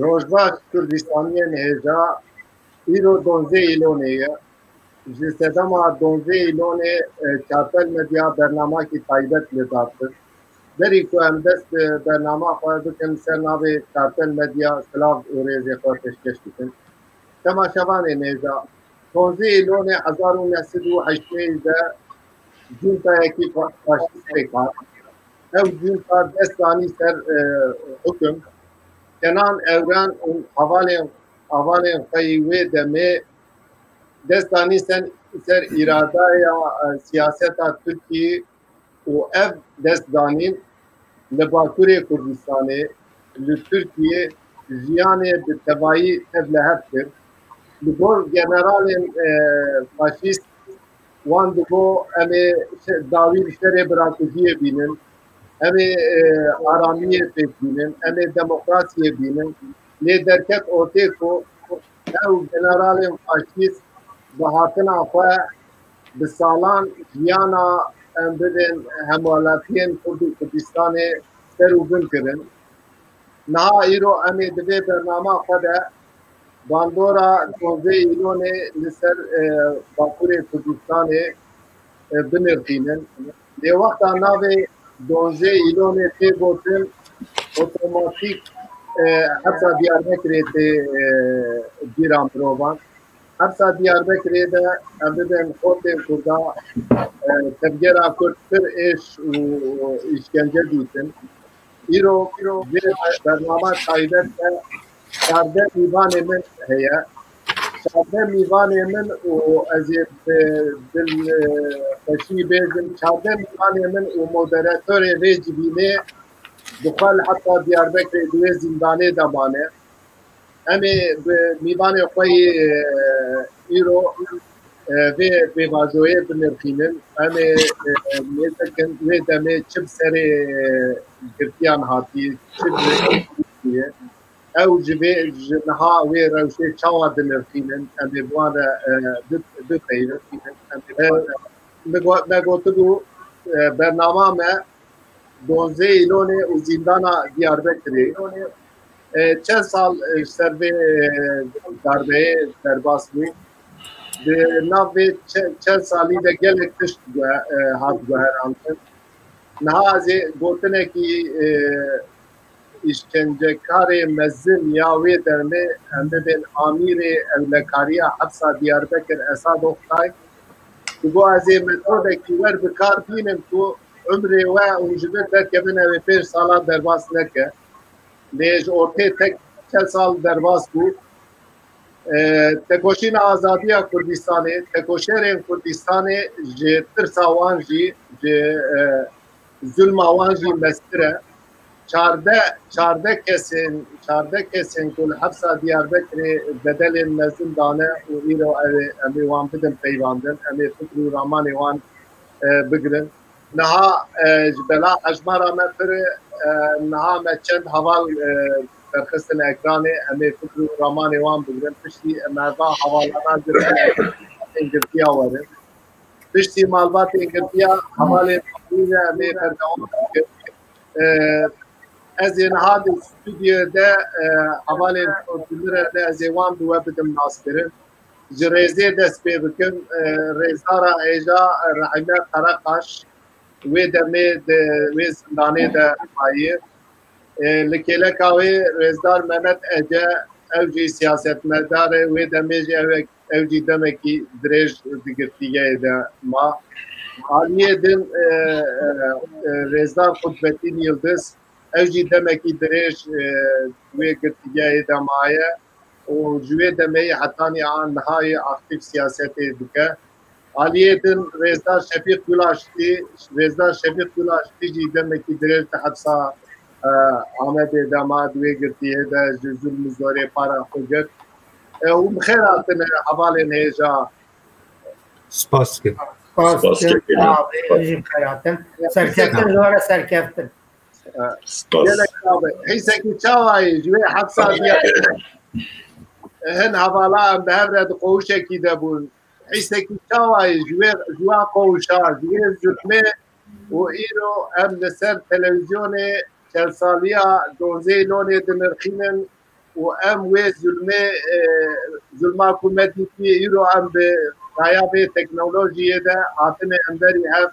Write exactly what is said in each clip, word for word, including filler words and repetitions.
Rojbaş Kurdistaniyên hêja, îro donzê Îlonê ye. Ji sedema donzê Îlonê, e, Çarpel Medya bernamakî taybet li dar kir. Berî ku em dest bi bernama xwe bikin, ser navê Çarpel Medya silav û rêzê xwe pêşkeş dikin. Temaşevanên hêja, donzê Îlonê hezar û neh sed û heştê de cuntayekî fa-, faşîst pêk hat. Ew cunta dest danî ser, e, hukum. Kenan Evren û hevalên, hevalên xwe yî wê demê dest danî ser, ser îradaya, e, siyaseta Tirkiyê û ev destdanîn li Bakurê Kurdistanê, li Tirkiyê jiyanê bi tevayî tevlihev kir. Li gor generalên, e, faşîst wan digot, em ê şe-, dawî li şerê birakujiyê bînin, em ê, e, aramiyê pêk bînin, em ê demokrasiyê bînin. Lê derket ortê ku ew generalên faşîst bi hatina xwe bi salan jiyana, em bibên hemwelatiyên Kurd û Kurdistanê ser û bin kirin. Niha îro em ê di vê bernama xwe de bandora donzê Îlonê li ser, e, Bakurê Kurdistanê, e, binirxînin. Lê wexta navê donzê Îlonê tê gotin, otomatîk, e, hepsa Diyarbekirê tê, e, bîra mirovan. Hepsa Diyarbekirê de em bibên xortên Kurda, e, tevgera Kurd pir êş û îşkence dîtin. Îro, îro vê bernama taybet de çardeh mîvanê min heye. Çardeh mîvanê min û ez ê bi dil, e, xweşî bêjim, çardeh mîvanê min û moderatorê vê civînê bi xwe li heta Diyarbekirê di wê zîndanê de mane. Em ê bi mîvanê xwe yê, e, îro, e, vê pêvajoyê binirxînin. Em ê, e, lê bikin wê demê çi bi serê, e, girtiyan hatî, çi bi ye. Ew ji vê, ji niha wê rewşê çawa dinirxînin, em ê bi wan re, e, bi, bipeyivin. Em ê, e, me go-, me gotibû, e, bernama me donzê Îlonê û zîndana Diyarbekirê. E, çend sal, e, ji ser vê, e, darbeyê derbas bû. Di nav vê çe-, çend salî de gelek tişt guhe-, e, hat guherandin. Niha ez ê gotinekî, e, îşkencekarê mezin ya wê demê em bibên amîrê ewlekariya hepsa Diyarbekir Esad Oktay. Digo ez ê metodekî wer bi kar bînim ku umrê we hûn ji vir derkevin, ew ê pênc sala derbas neke. Lê ji ortê tek çend sal derbas bû. E, tekoşîna azadiya Kurdistanê, tekoşerên Kurdistanê ji tirsa wan jî, ji, e, zulma wan jî mestir e. Çardeh, çardeh kesên, çardeh kesên ku li hepsa Diyarbekirê bedelên mezin dane û îro ew ê, em ê wan bidin peyvandin, em ê fikr û ramanê wan, e, bigirin. Niha, e, ji bela hejmara me pir e, e, niha me çend heval, e, derxistin ekranê, em ê fikr û ramanê wan bigirin. Piştî me va hevalana girtin, girtiya werin. Piştî malbatên girtiya hevalên Bakurê em ê berdewam bikin. E, ez ê niha di stûdyoyê de, e, hevalên Çordemir ne, ez ê wan bi we bidim naskirin. Ji rêzê dest pê bikin. E, rêzdara hêja, e, Rehîme Karakaş wê demê di wê zindanê de maye. E, li kêleka wê rêzdar Mehmet Ece, ew jî siyasetmedar e, wê demê jî ew, ew jî demekî dirêj di girtîgehê de ma. Aliyê din, e, e, e, rêzdar Qutbetîn Yildiz, ew jî demekî dirêj, e, wê girtîgehê de maye û ji wê demeyê hetanî a nihayê aktîf siyasetê dike. Aliyê din rêzdar Şefîq Gulaştî, rêzdar Şefîq Gulaştî jî demekî dirêj di hepsa, e, Amedê de ma, di wê girtiyê de ji zulm û zorê para xwe girt. E, û bi xêr hatine hevalên hêja. Spas dikim. Spas dikim. Spas dikim. Sağ ol. Jî bi xêr hatin. Serkeftin, ji we re serkeftin. Spas. Gelek sağ be. Hîsekî çawa yî? Ji wê hepsa diya. Hin hevala em bi hev re di qoşekî de bûn. Hîsekî çawa yî? Ji wê, ji wa qoşa, ji wê zulmê û îro em li ser televîzyonê çelsaliya donzê Îlonê dinirxînin. û em wê zulmê, e, zulma ku me dîtiye îro em bi raya vê teknolojiyê de hatine em berî hev.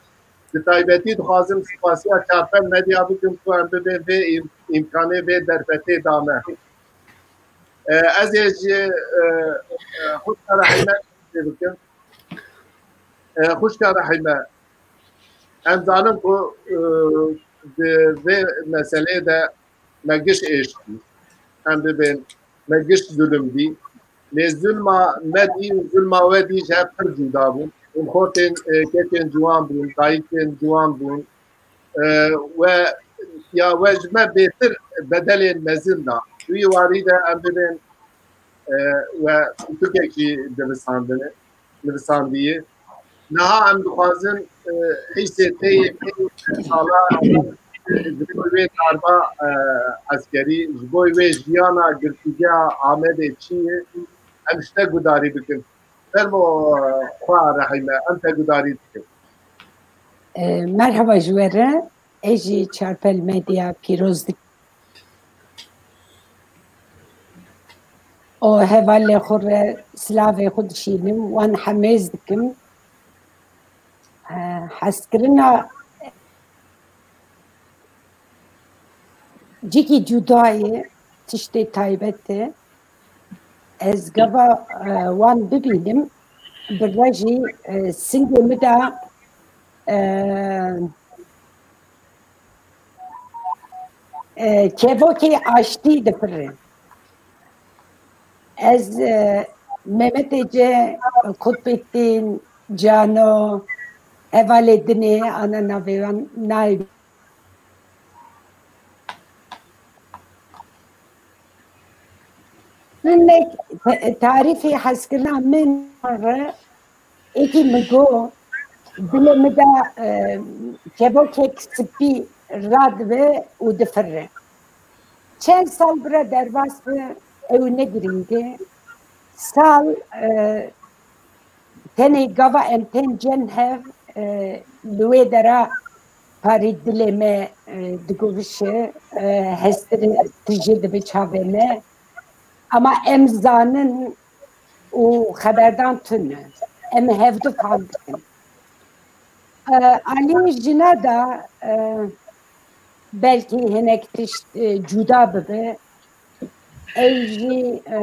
Bi taybetî dixwazim spasiya Çarpel Medya bikim ku em bibên vê îm-, îmkanê vê derfetê da me. E, ez ê ji, e, e, xwişka Rehîme bikim. E, xwişka Rehîme, em zanin ku, e, di vê meselê de me giş êştî. Em bibên, me giş zulm dî. Lê zulma me dî û zulma we dî ji hev pir cuda bûn. Hûn xortên, e, keçên ciwan bûn, dayikên ciwan bûn. E, we, ya we ji me bêtir bedelên mezin da. Wî warî de em bibên, e, we pirtûkekî divisandine, divisandiye. Niha em dixwazin, e, hîsê te yê pênc sala ji bo wê darba, e, eskerî, ji bo wê jiyana girtîgeha Amedê çi ye, em ji te gudarî bikin. Fermo, e, xwe Rehîme, em te gudarî dikin. E, merhaba ji we re, ez jî Çarpel Medya pîroz dikim. û hevalê xwe re silavê xwe dişînim, wan hemêz dikim. E, hezkirina cîkî cuda ye, tiştê taybet e. Ez gava, e, wan bibînim, bi re jî, e, singê min de, e, e, kevokê aştî dipire. Ez, e, Mehmetê Ce, Kutbettin, Cano, hevalê dinê, ana navê wan nayê. Hinek te-, tarîfê hezkirina min re, êkî min got, dilê min de, e, kevokek spî radibe û difire. Çend sal bira derbas be, ew ne girîng e. Sal, e, tenê gava em tên cem hev, e, li wê dera parî dilê me, e, digovişe, e, hestir tijî dibe çavê me. Ama em zanin û xeberdan tune. Em hevdu fam dikin. E, alî jina da, e, belkî hinek tişt, e, cuda bibe. Ew jî, e,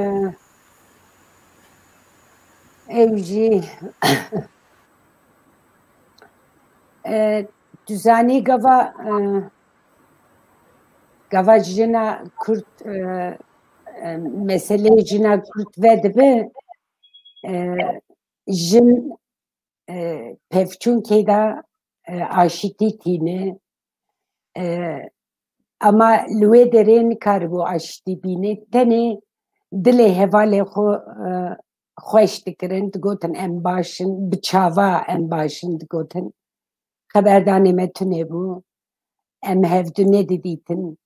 ew jî, e, tu zanî gava, e, gava jina Kurd, e, e, meseleyê jina Kurd vedibe, e, jin, e, pevçûnkê de, e, aşitî tîne, e, ama li wê derê nikaribû aşitî bîne. Tenê dilê hevalê xwe, e, xweş dikirin, digotin em baş in, bi çava em baş in digotin. Xeberdanê me tune bû, em hevdu nedidîtin.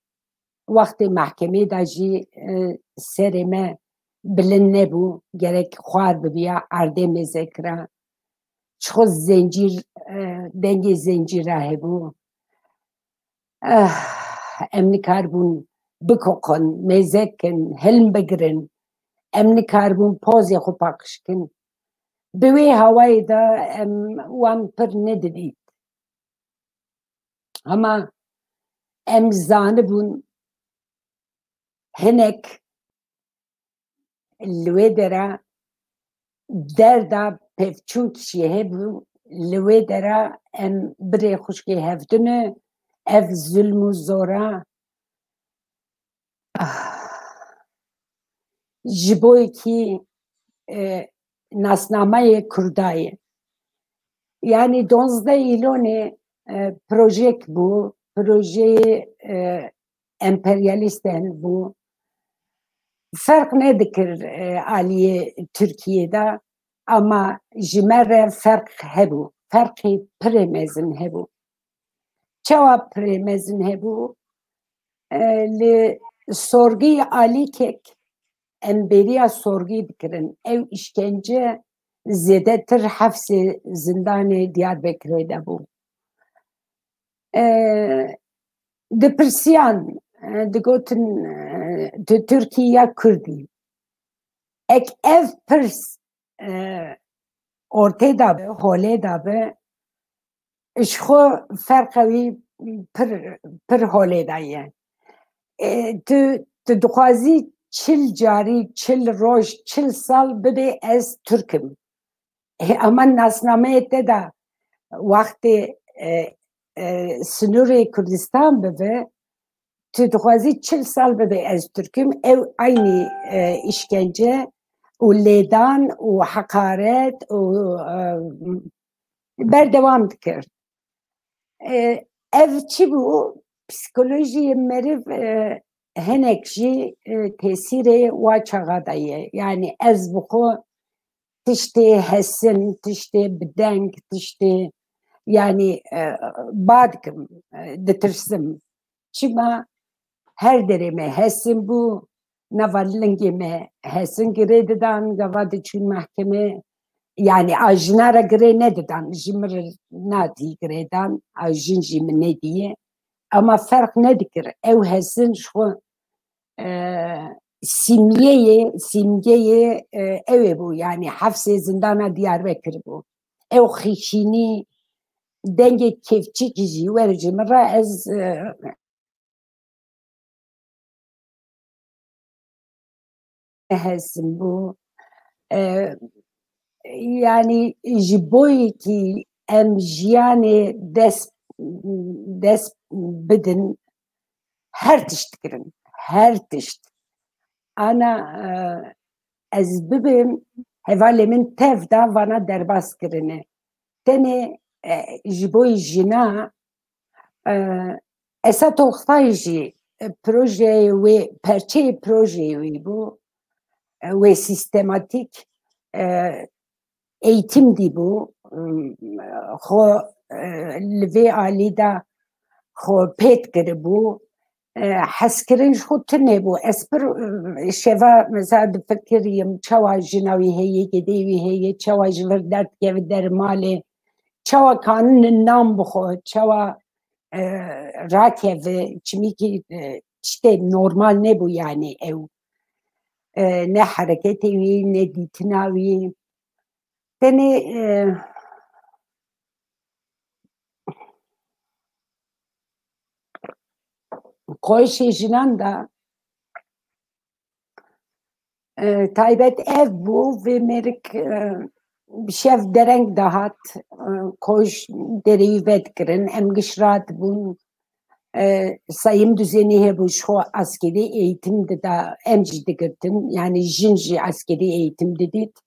Wextê mehkemê de jî, e, serê me bilind nebû, gerek xwar bibiya, erdê mêze kira. Çixwe zencîr, e, dengê zencîra hebû. Eh, em nikaribûn bikoqin, mêze kin, hilm bigirin. Em nikaribûn pozê xwe paqij kin. Bi wê hawayê de em wan pir nedidît. Hema em zanibûn hinek li wê dera derda pevçûn kişiyê hebû, li wê dera em birê xwişkê hevdine, ev zulm û zora, ah, ji bo yekî, e, nasnameyê Kurda ye. Yanî donzdeh Îlonê, e, projek bû, projeyê, e, emperyalîsten bû. Ferq nedikir, e, aliyê Tirkiyê de, ama ji me re ferq hebû. Ferqê pirê mezin hebû. Çawa pirê mezin hebû? E, li sorgî alîkek em bêriya sorgî bikirin. Ew îşkence zêdetir hefsê zindanê Diyarbekirê de bû. E, dipirsiyan, e, digotin, e, tu Tirkî ya Kurdî. Ek ev pirs, e, ortê da bi, holê da bi, ji xwe ferqa wî pir, pir holê da ye. E, tu, tu dixwazî çil carî, çil roj, çil sal bibê ez Tirk im. E, ama nasnameyê te de wextê, e, e, sinûrê Kurdistan bibe, tu dixwazî çil sal bibe ez Tirk im, ew eynî, e, îşkence û lêdan û heqaret û, e, berdewam dikir. E, ev çi bû? Psîkolojiyê meriv, e, hinek jî, e, tesîrê wa çaxa de ye. Yanî ez bi xwe tiştê hesin, tiştê bi deng, tiştê, yanî, e, ba dikim, e, ditirsim. Çima her derê me hesin bû, nava lingê me hesin girê didan, gava diçûn mehkeme, yanî a jina re girê nedidan, ji min re nadî girê dan, a jin jî min nediye. Ama ferq nedikir. Ew hesin ji xwe, e, simgeyê, simgeyê, e, ew ê bû, yanî hefsê zindana Diyarbekir bû. Ew xîşînî, dengê kêfçikî jî wer ji min re ez, e, hesin bû. E, yanî ji bo yekî em jiyanê dest, dest bidin, her tişt dikirin. Her tişt. Ana, e, ez bibim, hevalê min tev da vana derbas kirine. Tenê, e, ji bo jina, e, Esat Oktay jî, e, projeyê wê, perçeyê projeyê wê bû, e, wê sîstematîk, e, eğitim dîbû, e, xwe, e, li vê alî de xwe pêt kiribû. E, hezkirin ji xwe tune bû. Ez pir, e, şeva mesela difikiriyim, çawa jina wî heye, gedê wî heye, çawa ji vir derdikeve der malê, çawa kanin nan bixwe, çawa, e, rakeve, çimîkî, e, tiştê normal nebû, yanî ew, e, ne hereketê wî, ne dîtina wî. Tenê, e, koyşê jinan de, e, taybet ev bû, vê mêrik, e, bi şev dereng dihat, e, koyş derê wî vedikirin, em giş rahat bûn, e, sayım düzeni hebû, ji xwe askerî eğitim dida, em jî digirtin, yanî jin jî askerî eğitim didît.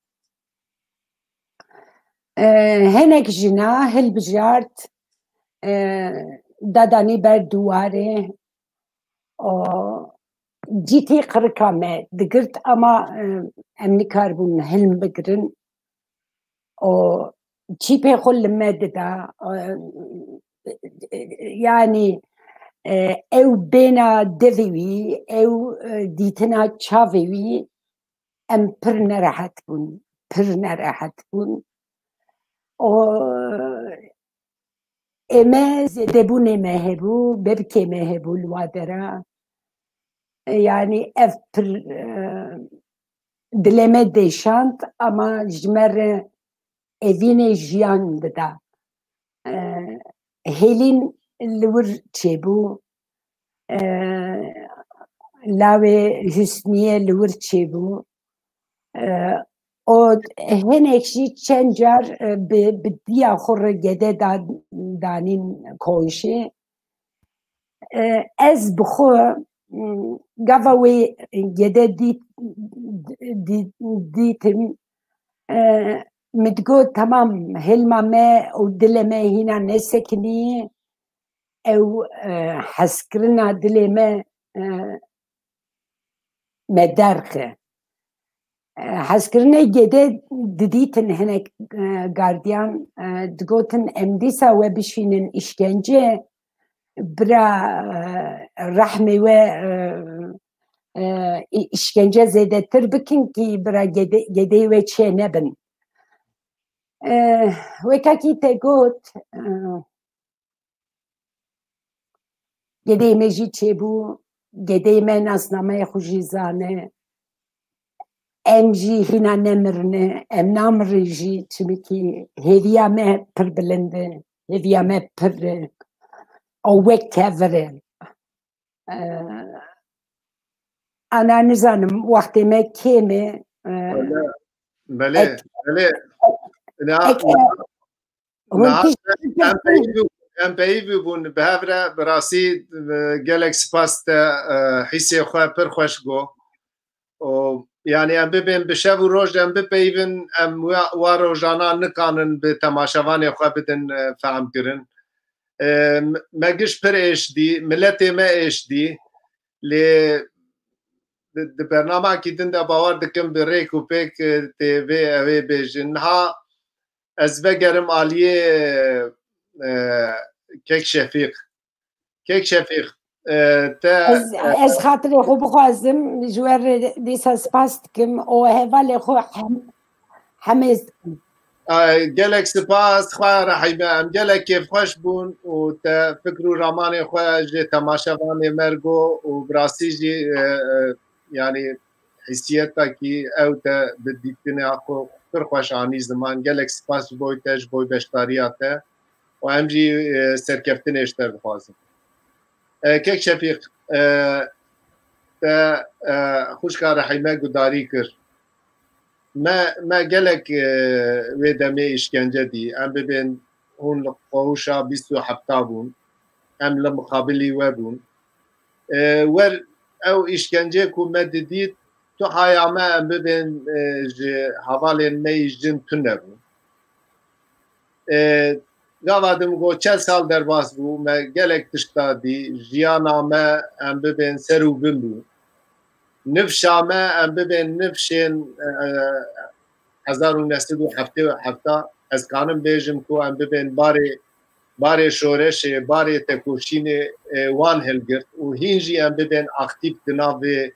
E, hinek jina hilbijart, e, dadanî ber dîwarê, o, cîtî qirika me digirt, ama, e, em nikaribûn hilm bigirin. O çîpê xwe li me dida. E, yanî, e, ew bêhna devê wî, ew, e, dîtina çavê wî, em pir nerehet bûn, pir nerehet bûn. O, ê me zêdebûnê me hebû, bebikê me hebû li wa dera. E, yanî ev pir, e, dilê me deşand, ama ji me re evînê jiyan dida. E, Hêlîn li wir çêbû. E, lawê Husniye li wir çêbû. E, û hinek jî çend car, e, bi, bi diya xwe re gede da-, danîn koyşê. E, ez bi xwe, m, gava wê gede dît-, dî-, dîtim, e, min digot, temam, hilma me û dilê me hîna nesekinî, ew, e, hezkirina dilê me, e, me derxe. E, hezkirinê gêdê didîtin hinek, e, gardiyan, e, digotin, em dîsa we bişînin îşkence, bira, e, rehmê we, e, e, î-, îşkence zêdetir bikin kî bira gêdê-, gêdeyê we çê nebin. E, wekakî te got, e, gedeyê me jî çêbû, gedeyê me nasnameyê xwe jî zane. Em jî hîna nemirine, em namirin jî, çimkî hêviya me pir bilind e, hêviya me pir e. Ew wek kevir e. Ee, ana nizanim, wextê me kêm e. Ee, Belê, ek-, belê. Na, ek-, hûn niha tişt-, em peyivî, em peyivî bûn bi hev re, bi rastî, e, gelek spas te, e, hîsê xwe pir xweş got. Û, yanî, em bibên bi şev û roj em bipeyivin, em wa, wa rojana nikanin bi temaşevanê xwe bidin, e, fehmkirin. E, me giş pir êş dî, miletê me êş dî. Lê di, di bernamekî din de bawer dikim bi rêk û pêk, e, tê vê ew ê bêjin. Niha ez vegerim aliyê, e, Kek Şefîq. Kek Şefîq, e, te, ez, e, ez xatirê xwe bixwazim, ji we re dîsa spas dikim û hevalê xwe hem-, hemêz dikim. Ay, gelek spas, xwe rehîme. Em gelek kêfxweş bûn û te fikr û ramanê xwe ji temaşevanê me re got û bi rastî jî, e, e, yanî hîsiyetekî ew te bi dîtina xwe pir xweş anî ziman. Gelek spas ji bo te, ji bo beşdariya te û em jî, e, serkeftinê ji te dixwazin. E, Kek Şefîq, e, te, e, xwişka Rehîme gudarî kir. Me, me gelek, e, wê demê îşkence dî. Em bibên hûn li qewşa bîst û hefta bûn. Em li mixabilî we bûn. E, wer ew îşkence ku me didît, tu haya me em bibên, e, ji hevalên me yî jin tune bû. E, gava din got, çel sal derbas bû, me gelek tişta dî, jiyana me em bibên ser û bin bû. Nifşa me em bibên nifşên, e, hezar û neh sed û heftê û heft, ez kanim bêjim ku em bibên barê, barê şoreşê, barê tekoşînê, e, wan hilgirt û hîn jî em bibên aktîf di nav vê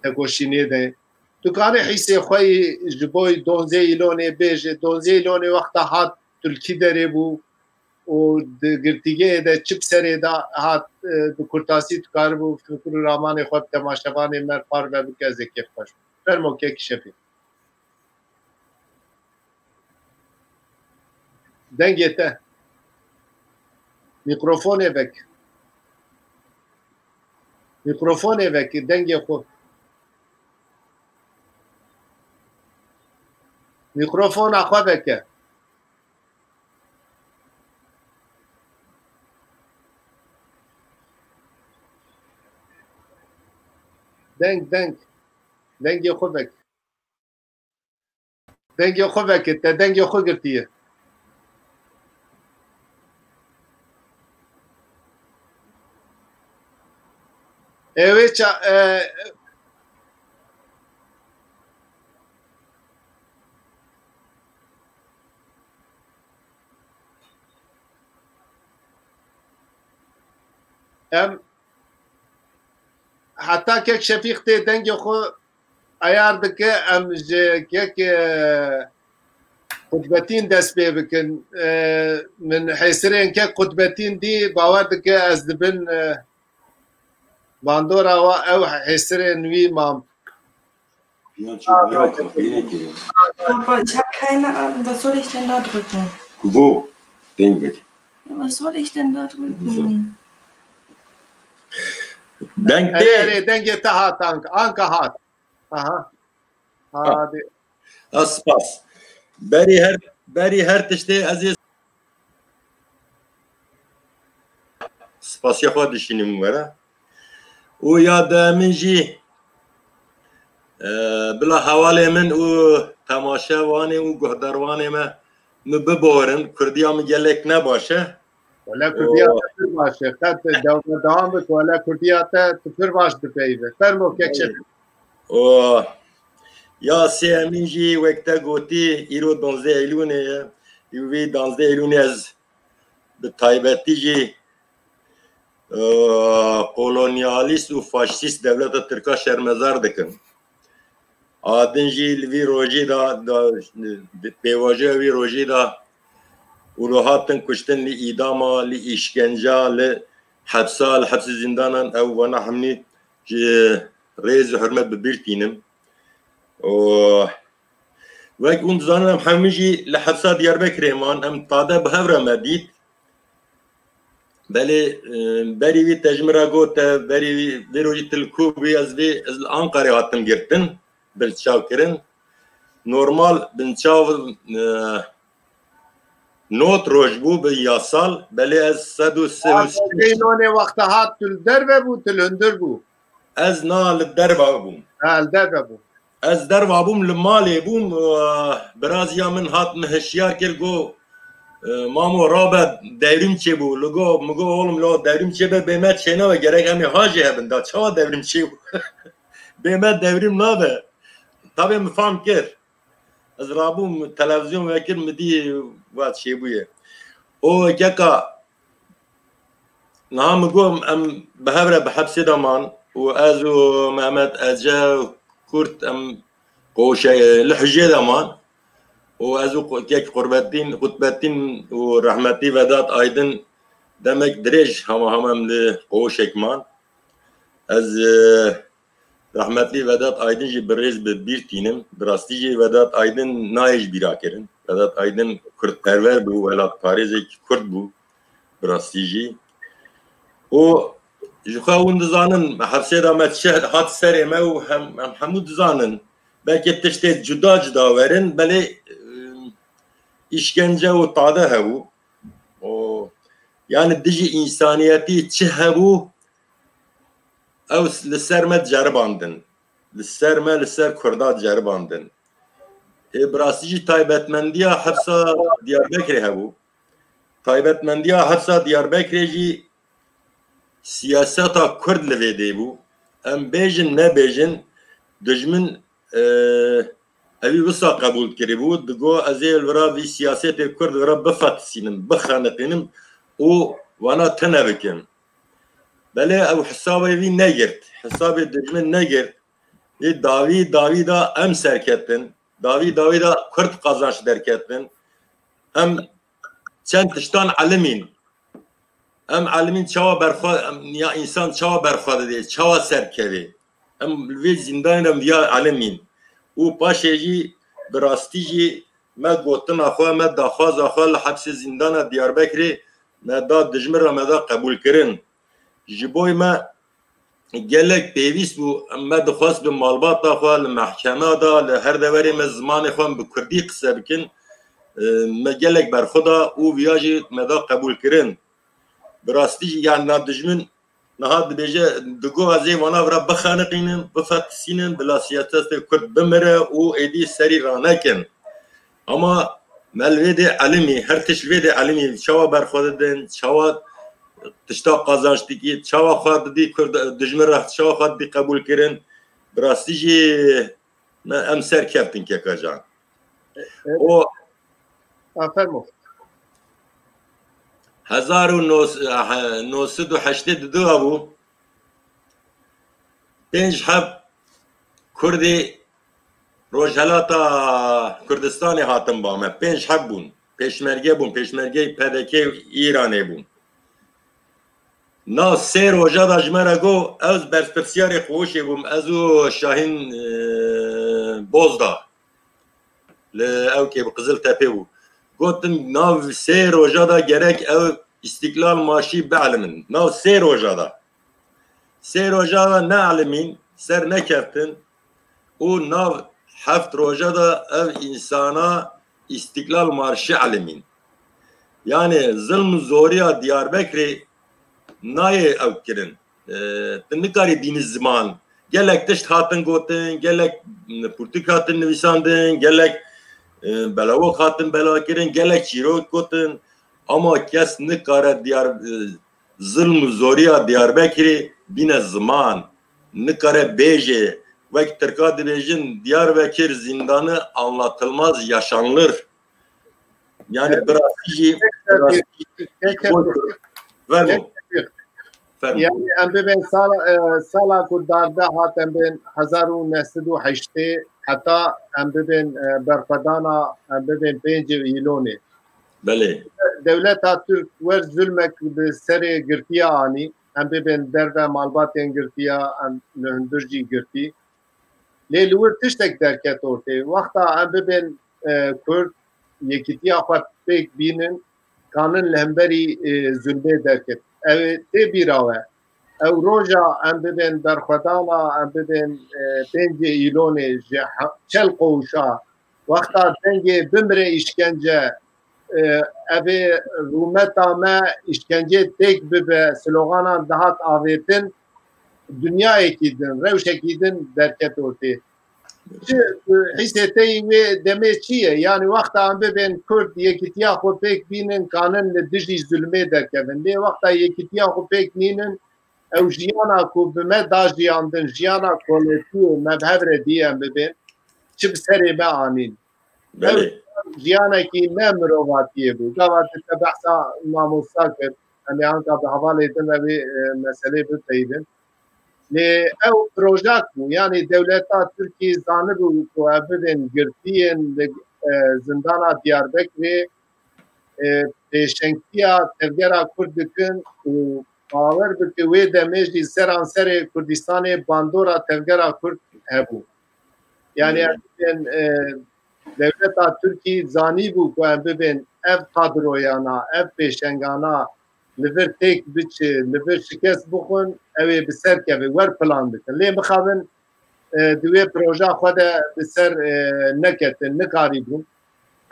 tekoşînê de. Tu karî hîsê xwe yî ji bo donzdeh Îlonê bêje. Donzdeh Îlonê wexta hat tu li kî derê bû û di girtîgehê de çi bi serê de hat, e, bi kurtasî tu karibû fikir û ramanê xwe bi temaşevanê me re parve bike, ez ê kêfxweş bim. Fermo Kek Şefîq. Dengê te. Mîkrofonê vek. Mîkrofonê vek, dengê xwe. Mîkrofona xwe veke. Deng, deng. Dengê xwe vek. Dengê xwe veke, te dengê xwe girtiye. Ew ê ça-, e, em heta Kek Şefîq tê dengê xwe eyar dike, em ji Kek, e, Qutbetîn dest pê bikin. E, min hêsirên Kek Qutbetîn dî, bawer dike ez dibin, e, bandora wa ew hêsirên wî mam. Papa, ich habe keine Ahnung, was soll ich denn da drücken? Wo? Ding weg. Ja, was soll ich denn da drücken? Deng tê. Erê, erê, dengê te hat, Anka. Anka hat. Aha. Ha. Hadi. A, spas. Berî her, berî her tiştê ez ê spasiya xwe dişînim we re. Û ya duyemîn jî, e, bila hevalê min û temaşevanê û guhdarvanê me, min biborin, kurdiya min gelek ne baş e. Wele kurdiya te pir baş e. Qet dewame dewam bike. Wele kurdiya te, tu pir baş dipeyive. Fermo Kek Şefîq. O, ya sêyemîn jî wek te gotî, îro danzdeh Eylûnê ye. Û vî danzdeh Eylûnê ez bi taybetî jî, e, kolonyalîst û faşîst dewleta Tirka şermezar dikim. A din jî li vî rojî de, de, di pêvajoya vî rojî de û li hatin kuştin, li îdama, li îşkenca, li hepsa, li hepsê zîndanan, ew vana hemî ji rêz û hurmet bi bîr tînim. Û wek hûn dizanin, em hemî jî li hepsa Diyarbekirê man, em tade bi hev re me dît. Belê, e, berî wî te ji min re got, te berî wî, vê rojî tu li ku bûyî, ez vê, ez li Ankarê hatim girtin, binçav kirin. Normal binçav, e, not roj bû bi yasal, belê ez sed û sê û sê. Nonê wexta hat tu li derve bû, tu li hundir bû? Ez na li derva bûm. Ha, li derve bû. Ez derva bûm, li malê bûm. E, biraziya min hat min hişyar kir, got, e, "Mamo, rabe dewrîm çêbû." Li go, min got, "Oğlum, lo dewrîm çêbe, bê me çênabe, gerek em ê ha jî hebin." Da çawa dewrîm çêbû? Bê me dewrîm nabe. Tabê min fam kir. Ez rabûm, televizyon vekir, min dî va çêbûye. O keka, niha min got, em bi hev re bi hepsê de man û ez û Mehmet Ece Kurt, em qoşe-, li hijê de man û ez û kek Qurbetîn, Qutbetîn û rehmetî Vedat Aydin demek dirêj hema hema em li qoşek man. Ez, e, Rehmetlî Vedat Aydin jî bi rêz bi bîr tînim. Bi rastî jî Vedat Aydin nayê ji bîra kirin. Vedat Aydin kurdperwer bû, welatparêzekî kurd bû. Bi rastî jî. Û ji xwe hûn dizanin, hepsê de me çi hat serê me û hem, em hemû dizanin. Belkî tiştê cuda cuda werin, belê, e, îşkence û tade hebû. Û, yani dijî însaniyetî çi hebû, ew li ser me ceribandin. Li ser me, li ser Kurda ceribandin. Ê, bi rastî jî taybetmendiya hepsa Diyarbekirê hebû. Taybetmendiya hepsa Diyarbekirê jî siyaseta Kurd li vê dê bû. Em bêjin nebêjin, dijmin, e, evî wisa qebûl kiribû. Digo, "Ez ê li vira vî siyasetê Kurd li vira bifetisînim, bixeniqînim û wana tune bikim." Belê ew hesabê vî negirt. Hesabê dijmin negirt. Ê dawî, dawî da em serketin. Dawî, dawî da Kurd qazanç derketin. Em çend tiştan elimîn. Em elimîn çawa berxwe, em, ya însan çawa berxwe didê, çawa serkevê. Em li vê zîndanê de em viya elimîn. Û paşê jî bi rastî jî me gotina xwe, me daxwaza xwe li hepsê zîndana Diyarbekirê me da dijmin re me da qebûlkirin. Ji boy me gelek pêwîst bû, me dixwest bi malbata xwe, li mehkema de, li her deverê me zimanê xwe em bi kurdî qise bikin. E, me gelek berxwe da û viya jî me da qebûlkirin. Bi rastî jî, yani, na dijmin niha dibêje, digo, "Ez ê vana vira bixeniqînim, bifetisînim, bila siyasetê Kurd bimire û êdî serî ranekin." Ama me li vê dê elimî, her tişt li vê dê elimî, çawa berxwe didin, çawa tişta qazanç dikî, çawa xwe didî Kurd, dijmin re çawa xwe didî qebûl kirin. Bi rastî jî me, em ser keftin keka can. Evet. O Ha, fermo. Hezar û neh sed û heştê û du bû. Pênc heb Kurdê Rojhelata Kurdistanê hatin ba me. Pênc heb bûn. Pêşmerge bûn. Pêşmergeyê P D K û Îranê bûn. Nav sê roja da ji me re got, ez berpirsiyarê Qoşê bûm, ez û Şahîn, e, Bozda. Li ewkê bi Qizil Tepê bû. Gotin, nav sê roja da gerek ew Îstiklal Marşî bielimin. Nav sê roja da. Sê roja da neelimîn, ser nekeftin û nav heft roja da ev însana Îstiklal Marşî elimîn. Yani zilm û zoriya Diyarbekirê nayê ew kirin. E, tu nikarî bînî ziman. Gelek tişt hatin gotin, gelek pirtûk hatin nivîsandin, gelek, e, belawok hatin bela kirin, gelek çîrok gotin. Ama kes nikare Diyar-, e, zilm û zoriya Diyarbekirê bîne ziman. Nikare bêje, wek Tirka dibêjin, Diyarbekir zindanı anlatılmaz yaşanılır. Yani bi rastî jî, bi rastî jî Fermo. Fermo. Yani em bibên sala, e, sala ku darde hat, em bên hezar û neh sed û heştê heta em bibên, e, berxwedana, em bibên pêncê û îlonê. Belê. Dewleta Tirk wer zulmek bi serê girtiya anî. em bibên derve malbatên girtiya, em li hundir jî girtî. Lê li wir tiştek derket ortê. Wexta em bibên, e, Kurd yekîtiya xwe pêk bînin, kanin li hemberî, e, zulmê derket. Ew ê tê bîra we. Ew roja em bibên berxwedana, em bibên, e, pêncê Îlonê ji he-, çel qewşa, wexta dengê bimire îşkence, e, ev ê rûmeta me îşkencê têk bibe, sloganan dihat avêtin, dinyayekî din, rewşekî din derket ortê. Çi, e, hîsê te yî wê demê çi ye? Yanî wexta em bibên Kurd yekîtiya xwe pêk bînin, kanin li dijî zulmê derkevin. Lê wexta yekîtiya xwe pêk nînin, ew jiyana ku bi me da jiyandin, jiyana koletiyê me bi hev re dî em bibên, çi bi serê me anîn. Ew Belê. jiyanekî ne mirovatiyê bû. Gava tu te behsa mamosta kir, em ê anka bi hevalê din re vê, e, meselê bipeyivin. Lê ew projak bû, yanî dewleta Tirkî zanibû ku ev bibên girtiyên li, e, zindana Diyarbekirê, e, pêşengtiya tevgera Kurd dikin û bawer bike wê demê jî seranserê Kurdistanê bandora tevgera Kurd hebû. Yanî em bibên, e, dewleta Tirkî zanîbû ku em bibên ev kadroyana, ev pêşengana li vir têk biçe, li vir şikest bixwin, ew ê bi ser keve, wer plan dikin. Lê mixabin, e, di wê proja xwe de bi ser, e, neketin, nikarîbûn.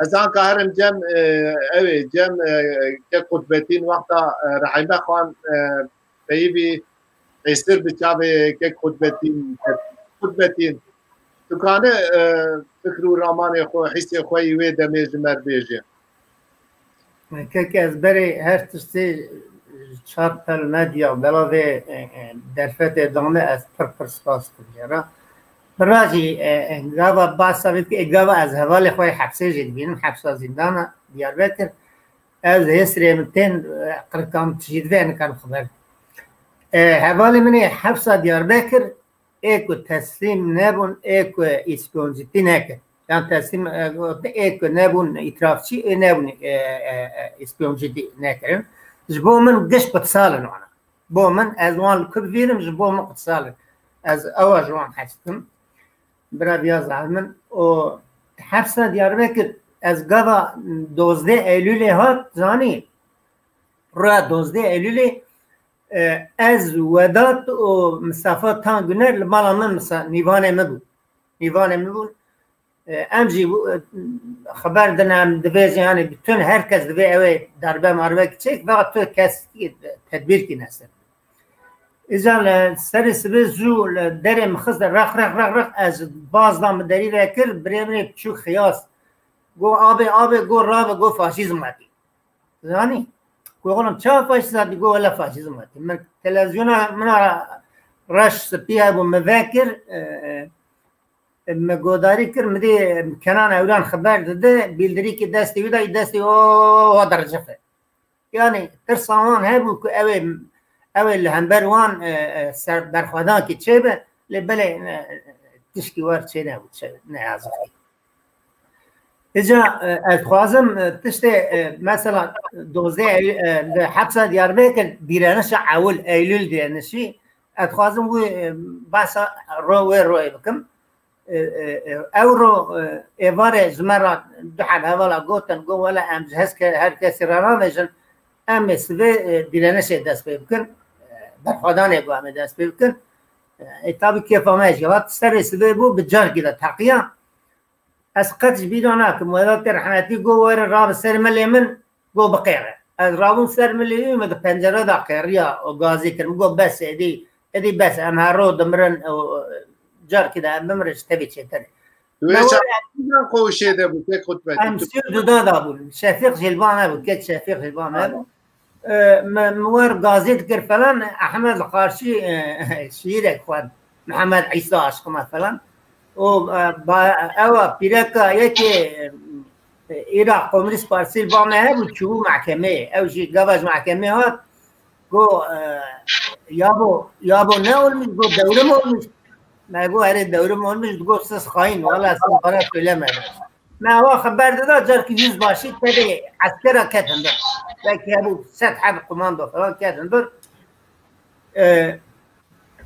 Ez anka herim cem, e, ew ê cem, e, kek Qutbetîn wexta, e, Rehîme Xan, e, peyivî êsir bi çavê kek Qutbetîn, Qutbetîn, tu kane, e, fikr û ramanê xwe, hîsê xwe yî wê demê ji me re bêje. Kek ez berê her tiştê çar pel medya belavê, e, e, derfetê dane, ez pir pir spas dikim jê re. Bira jî, e, e, gava basa vê dike, e, gava ez hevalê xwe yê hepsê jî dibînim, hepsa zîndana Diyarbekir. Ez hêsirê min tên, e, qirika min tijî divê, nikarim xeber. E, hevalê min ê hepsa Diyarbekir, ê ku teslîm nebûn, ê ku îspiyonjîtî nekir. Yan teslîm, e, ê ku nebûn îtirafçî, ê nebûn, e, e, e, îspiyonjîtî nekirin. Ji bo min giş qutsal in wana. Bo min, ez wan li ku bivînim, ji bo min qutsal in. Ez ewa ji wan hez dikim. Bira viya zahir min. O hepsa Diyarbekir, ez gava dozdeh Eylûlê hat, zanî. Roja dozdeh Eylûlê, e, ez, Wedat û Mistefa Tan Guner li mala min misa-, mîvanê min bû. Mîvanê min bûn. E, em jî bû, e, xeber din, em divê jî, yanî, bütün herkes divê ew ê darbe marbe çêk, ve tu kes tedbîrkî nesin. Îca li serê sibê zû li derê min xist, rex, rex, rex, rex, ez baz da min derî vekir, birê min ê çû xiyas. Go, "Abê, abê," go, "rabe," go, "faşîzm hatî." Zanî? Go, "Oğlum, çawa faşîzm hatî?" Go, "Wele faşîzm hatî." Min televizyona min a reş spî hebû, min vekir, e, e, min godarî kir, min dî Kenan Ewran xeber dide, bîldirîkî destê wî da, destê o, o dercife. Yanî tirsa wan hebû ku ew ê, ew ê li hember wan, e, e, ser berxwedankî çêbe, lê belê, e, tişkî wer çê nebû, çê, ne yazikî. Îca, e, ez dixwazim, e, tiştê, e, mesela dozdeh Eylül, e, li hepsa Diyarbekir dîrenişa ewil, Eylül dîrenişî, ez dixwazim wî, e, behsa ro-, wê royê bikim. E, e, e, ewro, e, êvarê ji me re du heb hevala gotin, got, "Wele em ji hes ke-, her kesî re navêjin, em ê sibê, e, dîrenişê dest pê bikin, e, berxwedanê got em ê dest pê bikin." E, ê, tabî kêfa me jî hat, serê sibê bû, bi carkî de teqiya. Ez qet ji bîra nakim, Welatê rehmetî got, "Were rabe ser milê min," got, "Biqêre." Ez rabûm ser milê wî, min di pencere de qêriya û gazî kir. Min got, "Bes, êdî, êdî bes, em her ro dimirin û carkî de em bimirin ji tevî çêtir e." Tu ê çavan qewşê de bû, kek Qutbetî? Em sî û du da da bûn. Şefîq jî li ba me bû, kek Şefîq jî li ba me bû. E, me, me wer gazî dikir falan, Ehmed li qarşî, e, şiîrek xwend. Mihemed Îsa aşqima falan. O, e, ba-, ewa pîreka yekê, e, Îraq Komünist Partisi li ba me hebû, çûbû mehkemeyê. Ew jî gava ji mehkemê hat, got, e, "Yabo, yabo ne olmuş?" Got, "Devrim olmuş." Me got, "Erê, devrim olmuş." Got, "Siz hain, valla siz bana söylemediniz." Me ewa xeber dida, carkî yüzbaşî tevê eskera ketin bir. Belkî hebû sed heb komando falan ketin bir. E,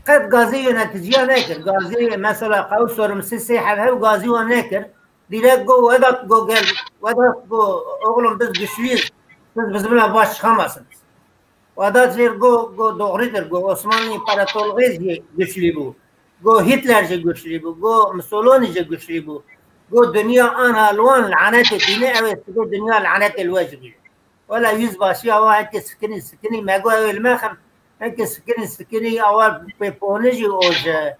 qet gazî yöneticiya nekir. Gazî mesela qew sorumsuz sê hev hev gazî wan nekir. Direkt go Vedat go gel. Vedat go oğlum biz güçlüyüz. Siz bizimle baş çıkamazsınız. Vedat jê go go doğrudur. Go Osmanlı İmparatorluğu jî güçlü bû. Go Hitler jî güçlü bû. Go Mussolini jî güçlü bû. Go dünya anha li wan lanetê tîne ew ê go dünya lanetê li we jî bîne. Wela yüzbaşî awa heke sikinî sikinî me got ew ê li me xin. Heke sikinî sikinî awa pê ponê jî o ji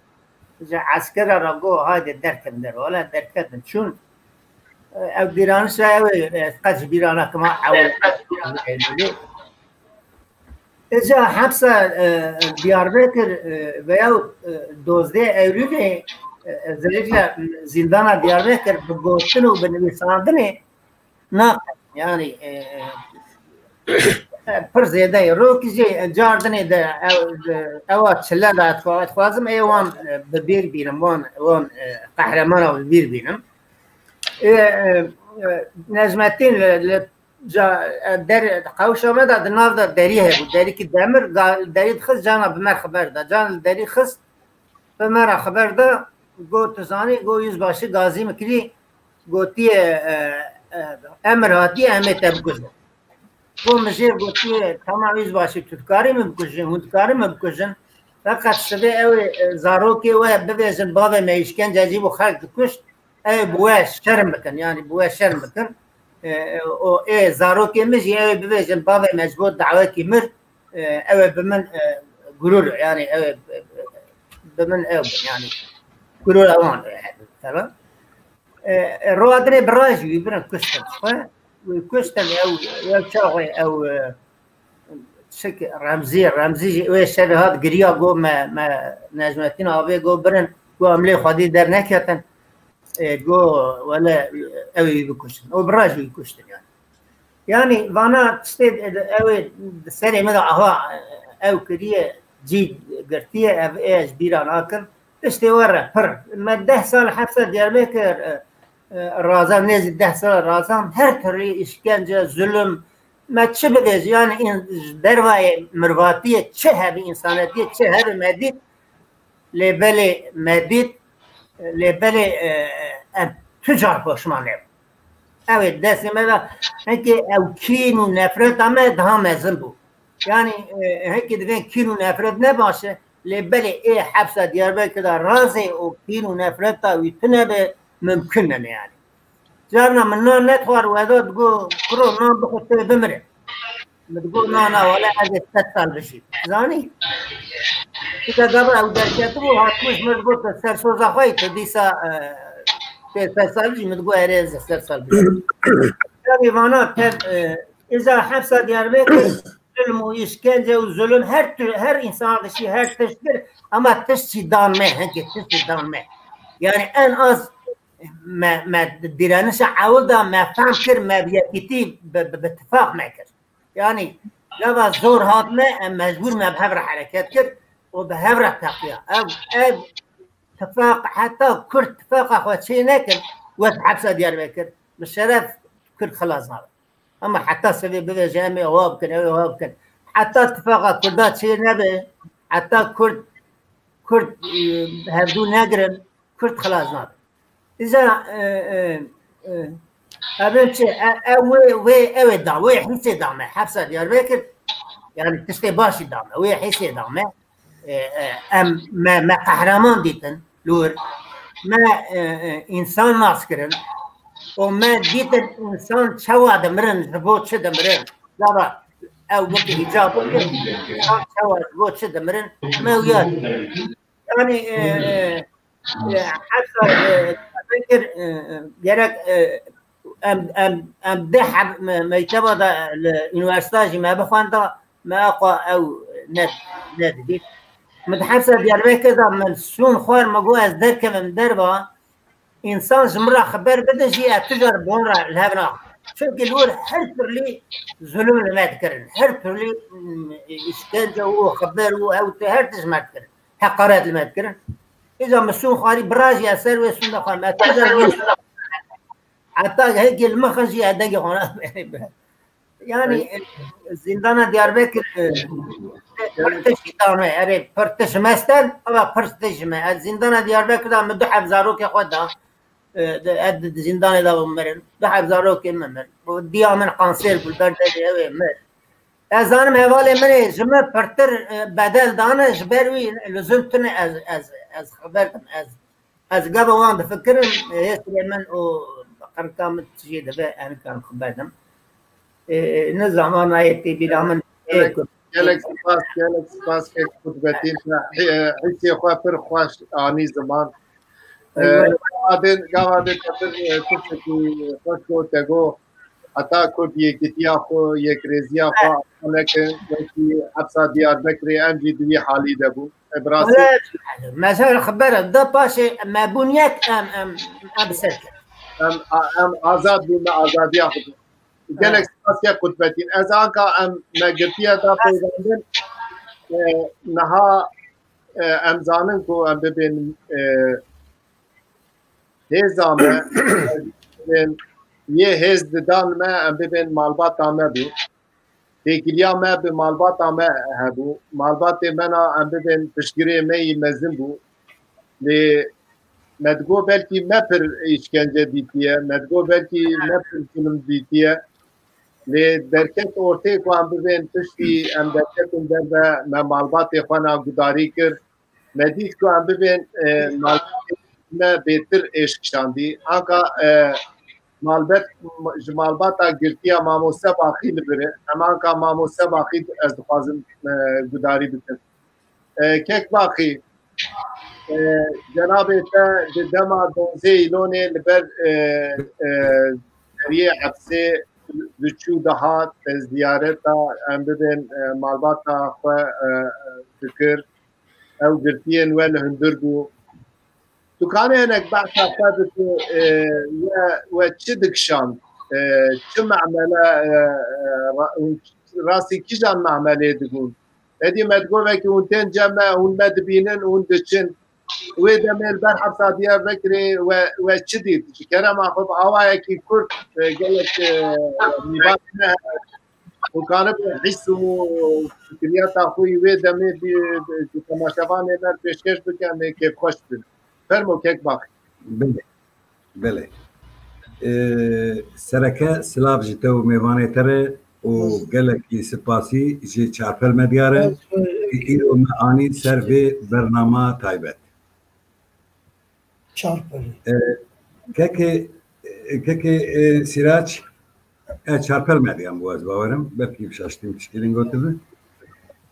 ji eskera re got haydi derkevin der. Wela derketin. Çûn ew dîranişa ew ê qet ji bîra nakima ew. Îca hepsa e, Diyarbekir e, veya e, dozdeh Eylülê e, özellikle zîndana Diyarbekir bi gotin û bi nivîsandinê naqet. Yani e, e, pir zêde ye. Rokî jî cardinê de ew, ewa çile de dixwazim ê wan e, bi bîr bînim, wan, wan e, qehremana bi bîr bînim. E, e, e, Necmettin li, li ca, e, der, qewşa me de di nav de derî hebû. Derîkî demir, ga-, derî dixist, cana bi me xeber da. Can li derî xist, bi me re xeber da, got, tu zanî, got, yüzbaşî gazî min kirî, gotiye, e, e, emir hatiye, em ê te bikujin. Got, min jê gotiye, tamam yüzbaşî, tu dikarî min bikujin, hûn dikarî min bikujin. Feqet sibê ew ê, e, zarokê we bivêjin, bavê me îşkence cî bû xelk dikuşt. Ew bi we şerm bikin, yani bi we şerm bikin. E, e, o ê zarokê min jî ew ê bivêjin, bavê me ji bo dawekî mir, e, ew ê bi min, e, gurur, yani ew ê bi, bi min ew bin, yani gurur ewan, e, falan. E, e, Roadinê bi rajî wî birin kuştin. Xwe, wî kuştin ew, ew çaxê ew, e, Şik Remzî, Remzî jî wê şevê hat giriya, got me, me Necmettin avê got birin, got em lê xwedî derneketin. E, got wele ew ê wî bikuştin. Û bi rajî wî kuştin yani. Yani vana tiştê ew ê di serê min de aha ew kiriye, cî girtiye, ev ê ez bîra nakim. Tiştê we re pir. Me deh sal hepsa Diyarbekir, e, e, razan, nêzî deh sal razan, her türlü işkence, zulüm, me çi bibêjin, yani în-, ji dervayê mirvatiyê çi hebî, însanetiyê çi hebî me dît, lê belê me dît, lê belê, e, em tu car poşman nebin. Ew ê destê me de hinkê ew kîn û nefreta me daha mezin bû. Yani, e, hinkê divên kîn û nefret ne baş e, lê belê ê hepsa Diyarbekir de razê û kîn û nefreta wî tune be mimkun nene yani. Carna min nan nedixwar, Vedat digot, kuro nan bixwe tu bimire. Min digot, na, na, wele ez ê sed sal bijîm. Zanî? Tika gava ew derketibû, hatibû ji min digot, tu sersoza xwe yî, tu dîsa, e, tu sed sal bijî, min digot, erê, ez ê sed sal bijîm. Tabii vana tev, e, îza hepsa Diyarbekir, zulm û îşkence û zulm her tür, her insan dişî, her tişt bir, ama tişt jî dan me, hinkê tişt jî dan me. Yani en az me, me direnişa ewil de me fehm kir, me bi yekîtî bi, bi, bi tifaq me kir. Yani gava zor hat me, em mecbûr me bi hev re hereket kir û bi hev re teqiya. Ev, ev tifaq, heta Kurd tifaqa xwe çê nekin, wek hepsa Diyarbekir, bi şeref Kurd xilas nabe. Ama heta sivê bivêje, em ê ewa bikin, ew ê ewa bikin. Heta tifaqa Kurda çê nebe, heta Kurd, Kurd, e, hevdû negirin, Kurd xilas nabe. Îza, e, e, e, evên çi, e, e, wê, wê, ew ê da, wê hîsê da me, hepsa Diyarbekir, yani tiştê başî da me, wê hîsê da me. E, e, em, me, me qehreman dîtin, li wir. Me, e, e, însan nas kirin. Û me dîtin însan çawa dimirin, ji bo çi dimirin. Gava ew wekî hîca bikin, însan çawa ji bo çi dimirin, me wiya dîtin. Yani, e, e, e, heta, e, vekir, e, e, gerek, e, em, em, em deh heb me-, mekteba de li unîversîta jî me bixwenda, me aqa ew ne, nedibît. Min di hepsa Diyarbekir de min sûn xwar, me got ez derkevim derva, însan ji min re xeber bidin jî ez tu car bon re li hev naxim. Çunkî li wir her türlü zulüm li me dikirin. Her türlü, mm, îşkence û xeber û ew te her tişt me dikirin. Heqaret li me dikirin. Îca min sûn xwarî bira jî ez ser wê sûn de xwarim. Ez tu car bon. Heta hekî li min xin jî ez dengê xwe nadim. Yani, e, zîndana Diyarbekir, e, pir tişt dame, erê, pir tişt mestel, ama pir tişt me. Ez zîndana Diyarbekir da min du heb zarokê xwe da, e, de, ez di zîndanê de bûm mirin. Du heb zarokê min mir. Bu diya min kanser bû, ber devê ew ê mir. Ez zanim hevalê min ê ji min pirtir, e, bedel dane, ji ber wî luzum tune ez, ez, ez xeber dim, ez, ez gava wan difikirim, e, hêsirê min û qirika min tijî dibe, em kan xeber dim. E, ne zaman ayê tê bîra min, e, Gelek, gelek spas, gelek spas kek Kutbetîn. Te hî-, e, hîsê xwe pir xweş anî ziman. E, Eyvallah. Gava dê, gava dê te pir, e, tiştekî xweş got, te got, heta Kurd yekîtiya xwe, yekrêziya xwe ava nekin, wekî hepsa Diyarbekirê em jî di wî halî de bûn. E, bi rastî Wele, me ser xeber da paşê me bûn yek em, em, em bi ser ket. Em, a-, em azad bûn, me azadiya xwe bûn. Gelek spas ya Kutbetîn. Ez anka em me girtiye da peywendin. E, niha, e, em zanin ku em bibên, e, hêza me, em bibên yê hêz didan me, em bibên malbata me bû. Têkiliya me bi malbata me hebû. Malbatê me na em bibên piştgirê me yî mezin bû. Lê me digot belkî me pir îşkence dîtiye, me digot belkî me pir zulm dîtiye. Lê derket ortê ku em bibên piştî em derketin derve, me malbatê xwe na gudarî kir. Me dît ku em bibên, e, malbatê me bêtir êş kişandî. Anka, e, malbet, ji malbata girtiya mamoste Baxî li vir e. Em anka mamoste Baxî ez dixwazim, e, gudarî bikim. E, kek Baxî, e, cenabê te di dema donzê îlonê li ber, e, e, deriyê hepsê diçû dihat, te ziyareta em bibên, e, malbata xwe, e, dikir. Ew girtiyên we li hundir bû. Tu kanê hinek behsa xwe bike, e, we, we çi dikişand? E, çi memele, e, e, ra-, hûn rastî kîjan memelê dibûn? Edî me digot, wekî hûn tên cem me, hûn me dibînin, hûn diçin. Wê demê li ber hepsa Diyarbekirê we, we çi dît? Ji kerema xwe bi awayekî kurt, e, gelek, e, mîvan hene. Û kanibe hîs û fikriyata xwe yî wê demê bi, bi, bi temaşevanê me pêşkeş bike, em ê kêfxweş bin. Fermo kek Baxî. Belê. Belê. Ee, sereke silav ji te û mêvanê te re û gelekî sipasî ji Çarpel Medya re. Îro me anî ser vê bernama taybet. Çarpel. E, kekê, e, kekê, e, Sirac, e, Çarpel Medyam bû, ez bawerim. Belkî şaştîm tişkîlin gotibi.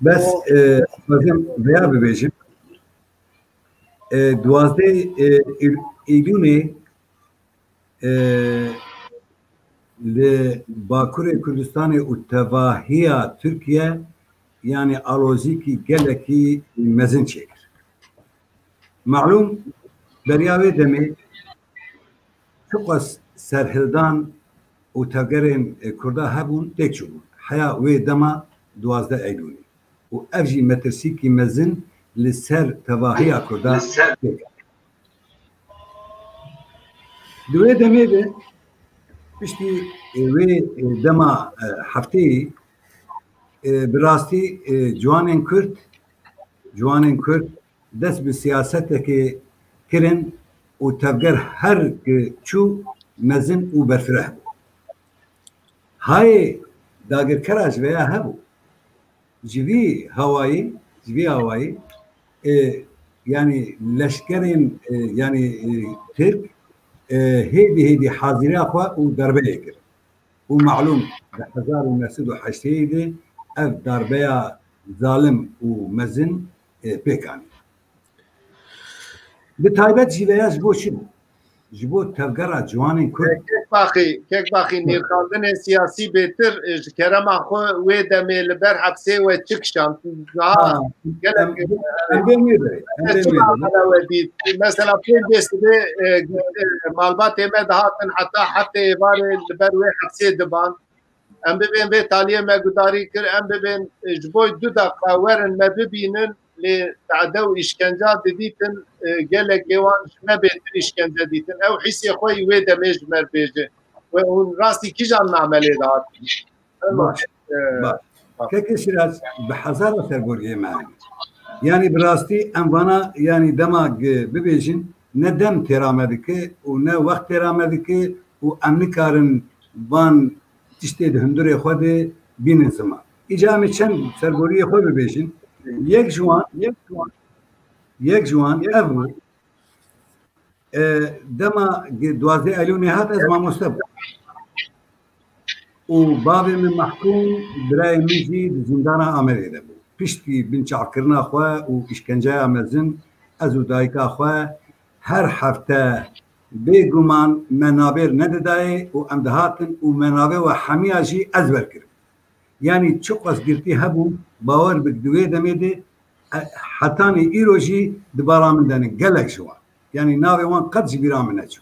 Bes, e, xwazim veya bibêjim. E, duwazdeh, e, Îl-, Îlûnê, e, li Bakurê Kurdistanê û tevahiya Tirkiye, yanî alozîkî gelekî mezin çêkir. Malûm, beriya wê demê çiqas serhildan û tevgerên, e, Kurda hebûn, têk çûbûn. Heya wê dema duwazdeh Eylûlê. Û ev jî metirsîkî mezin li ser tevahiya Kurda pêk e. Di wê demê de piştî, e, wê, e, dema, e, hefteyê, e, bi rastî, e, ciwanên Kurd, ciwanên Kurd dest bi siyasetekê kirin û tevger her ki çû mezin û berfireh bû. Hayê dagirkera ji vêya hebû. Ji vî hawayî, ji vî hawayî, e, yanî leşkerên, e, yanî, e, Tirk, e, hêdî hêdî haziriya xwe û darbeyê kir. Û malûm di hezar û neh sed û heştê de ev darbeya zalim û mezin, e, pêk anî. Bi taybet jî veya ji bo çi bû? Ji bo tevgera ciwanên Kurd. Kek Baxî, Kek Baxî, nîrxandinên siyasî bêtir, e, ji kerema xwe wê demê li ber hepsê we çi kişand? Niha Ha, gelek, em, em bê nêberê, em bê çi nêberê. Mesela pêncê sibê, e, e, malbatê me dihatin heta heftê êvarê li ber wê hepsê diban. Em bibên vê taliyê me gudarî kir, em bibên, e, ji bo du deqa werin me bibînin, lê tade û îşkenca didîtin, e, gelekê wan ji me bêtir îşkence dîtin. Ew hîsê xwe yî wê demê ji me bêje. We hûn rastî kîjan memelê dihatin? Baş. Baş. Kekê Şîraz, bi hezara serboriyê me hene. Yanî bi rastî em vana, yanî dema bibêjin, ne dem têra me dike û ne wext têra me dike û em nikarin van tiştê di hundirê xwe de bînin ziman. Îca em ê çend serboriyê xwe bibêjin. Yek ji wan, yek ji wan, yek ji wan ev bû. E, dema duwazdeh Eylûlê hat, ez mamoste bûm. Û bavê min mehkûm, birayê min jî di zîndana Amedê de bû. Piştî binçavkirina xwe û îşkenceya mezin, ez û dayika xwe her hefte bêguman me navêr nedidayê û em dihatin û me navê we hemiya jî ezber kirin. Yanî çiqas girtî hebû, bawer bik di wê demê de, e, hetanî îro jî di bala min de ne gelek ji wan. Yanî navê wan qet ji bîra min neçû.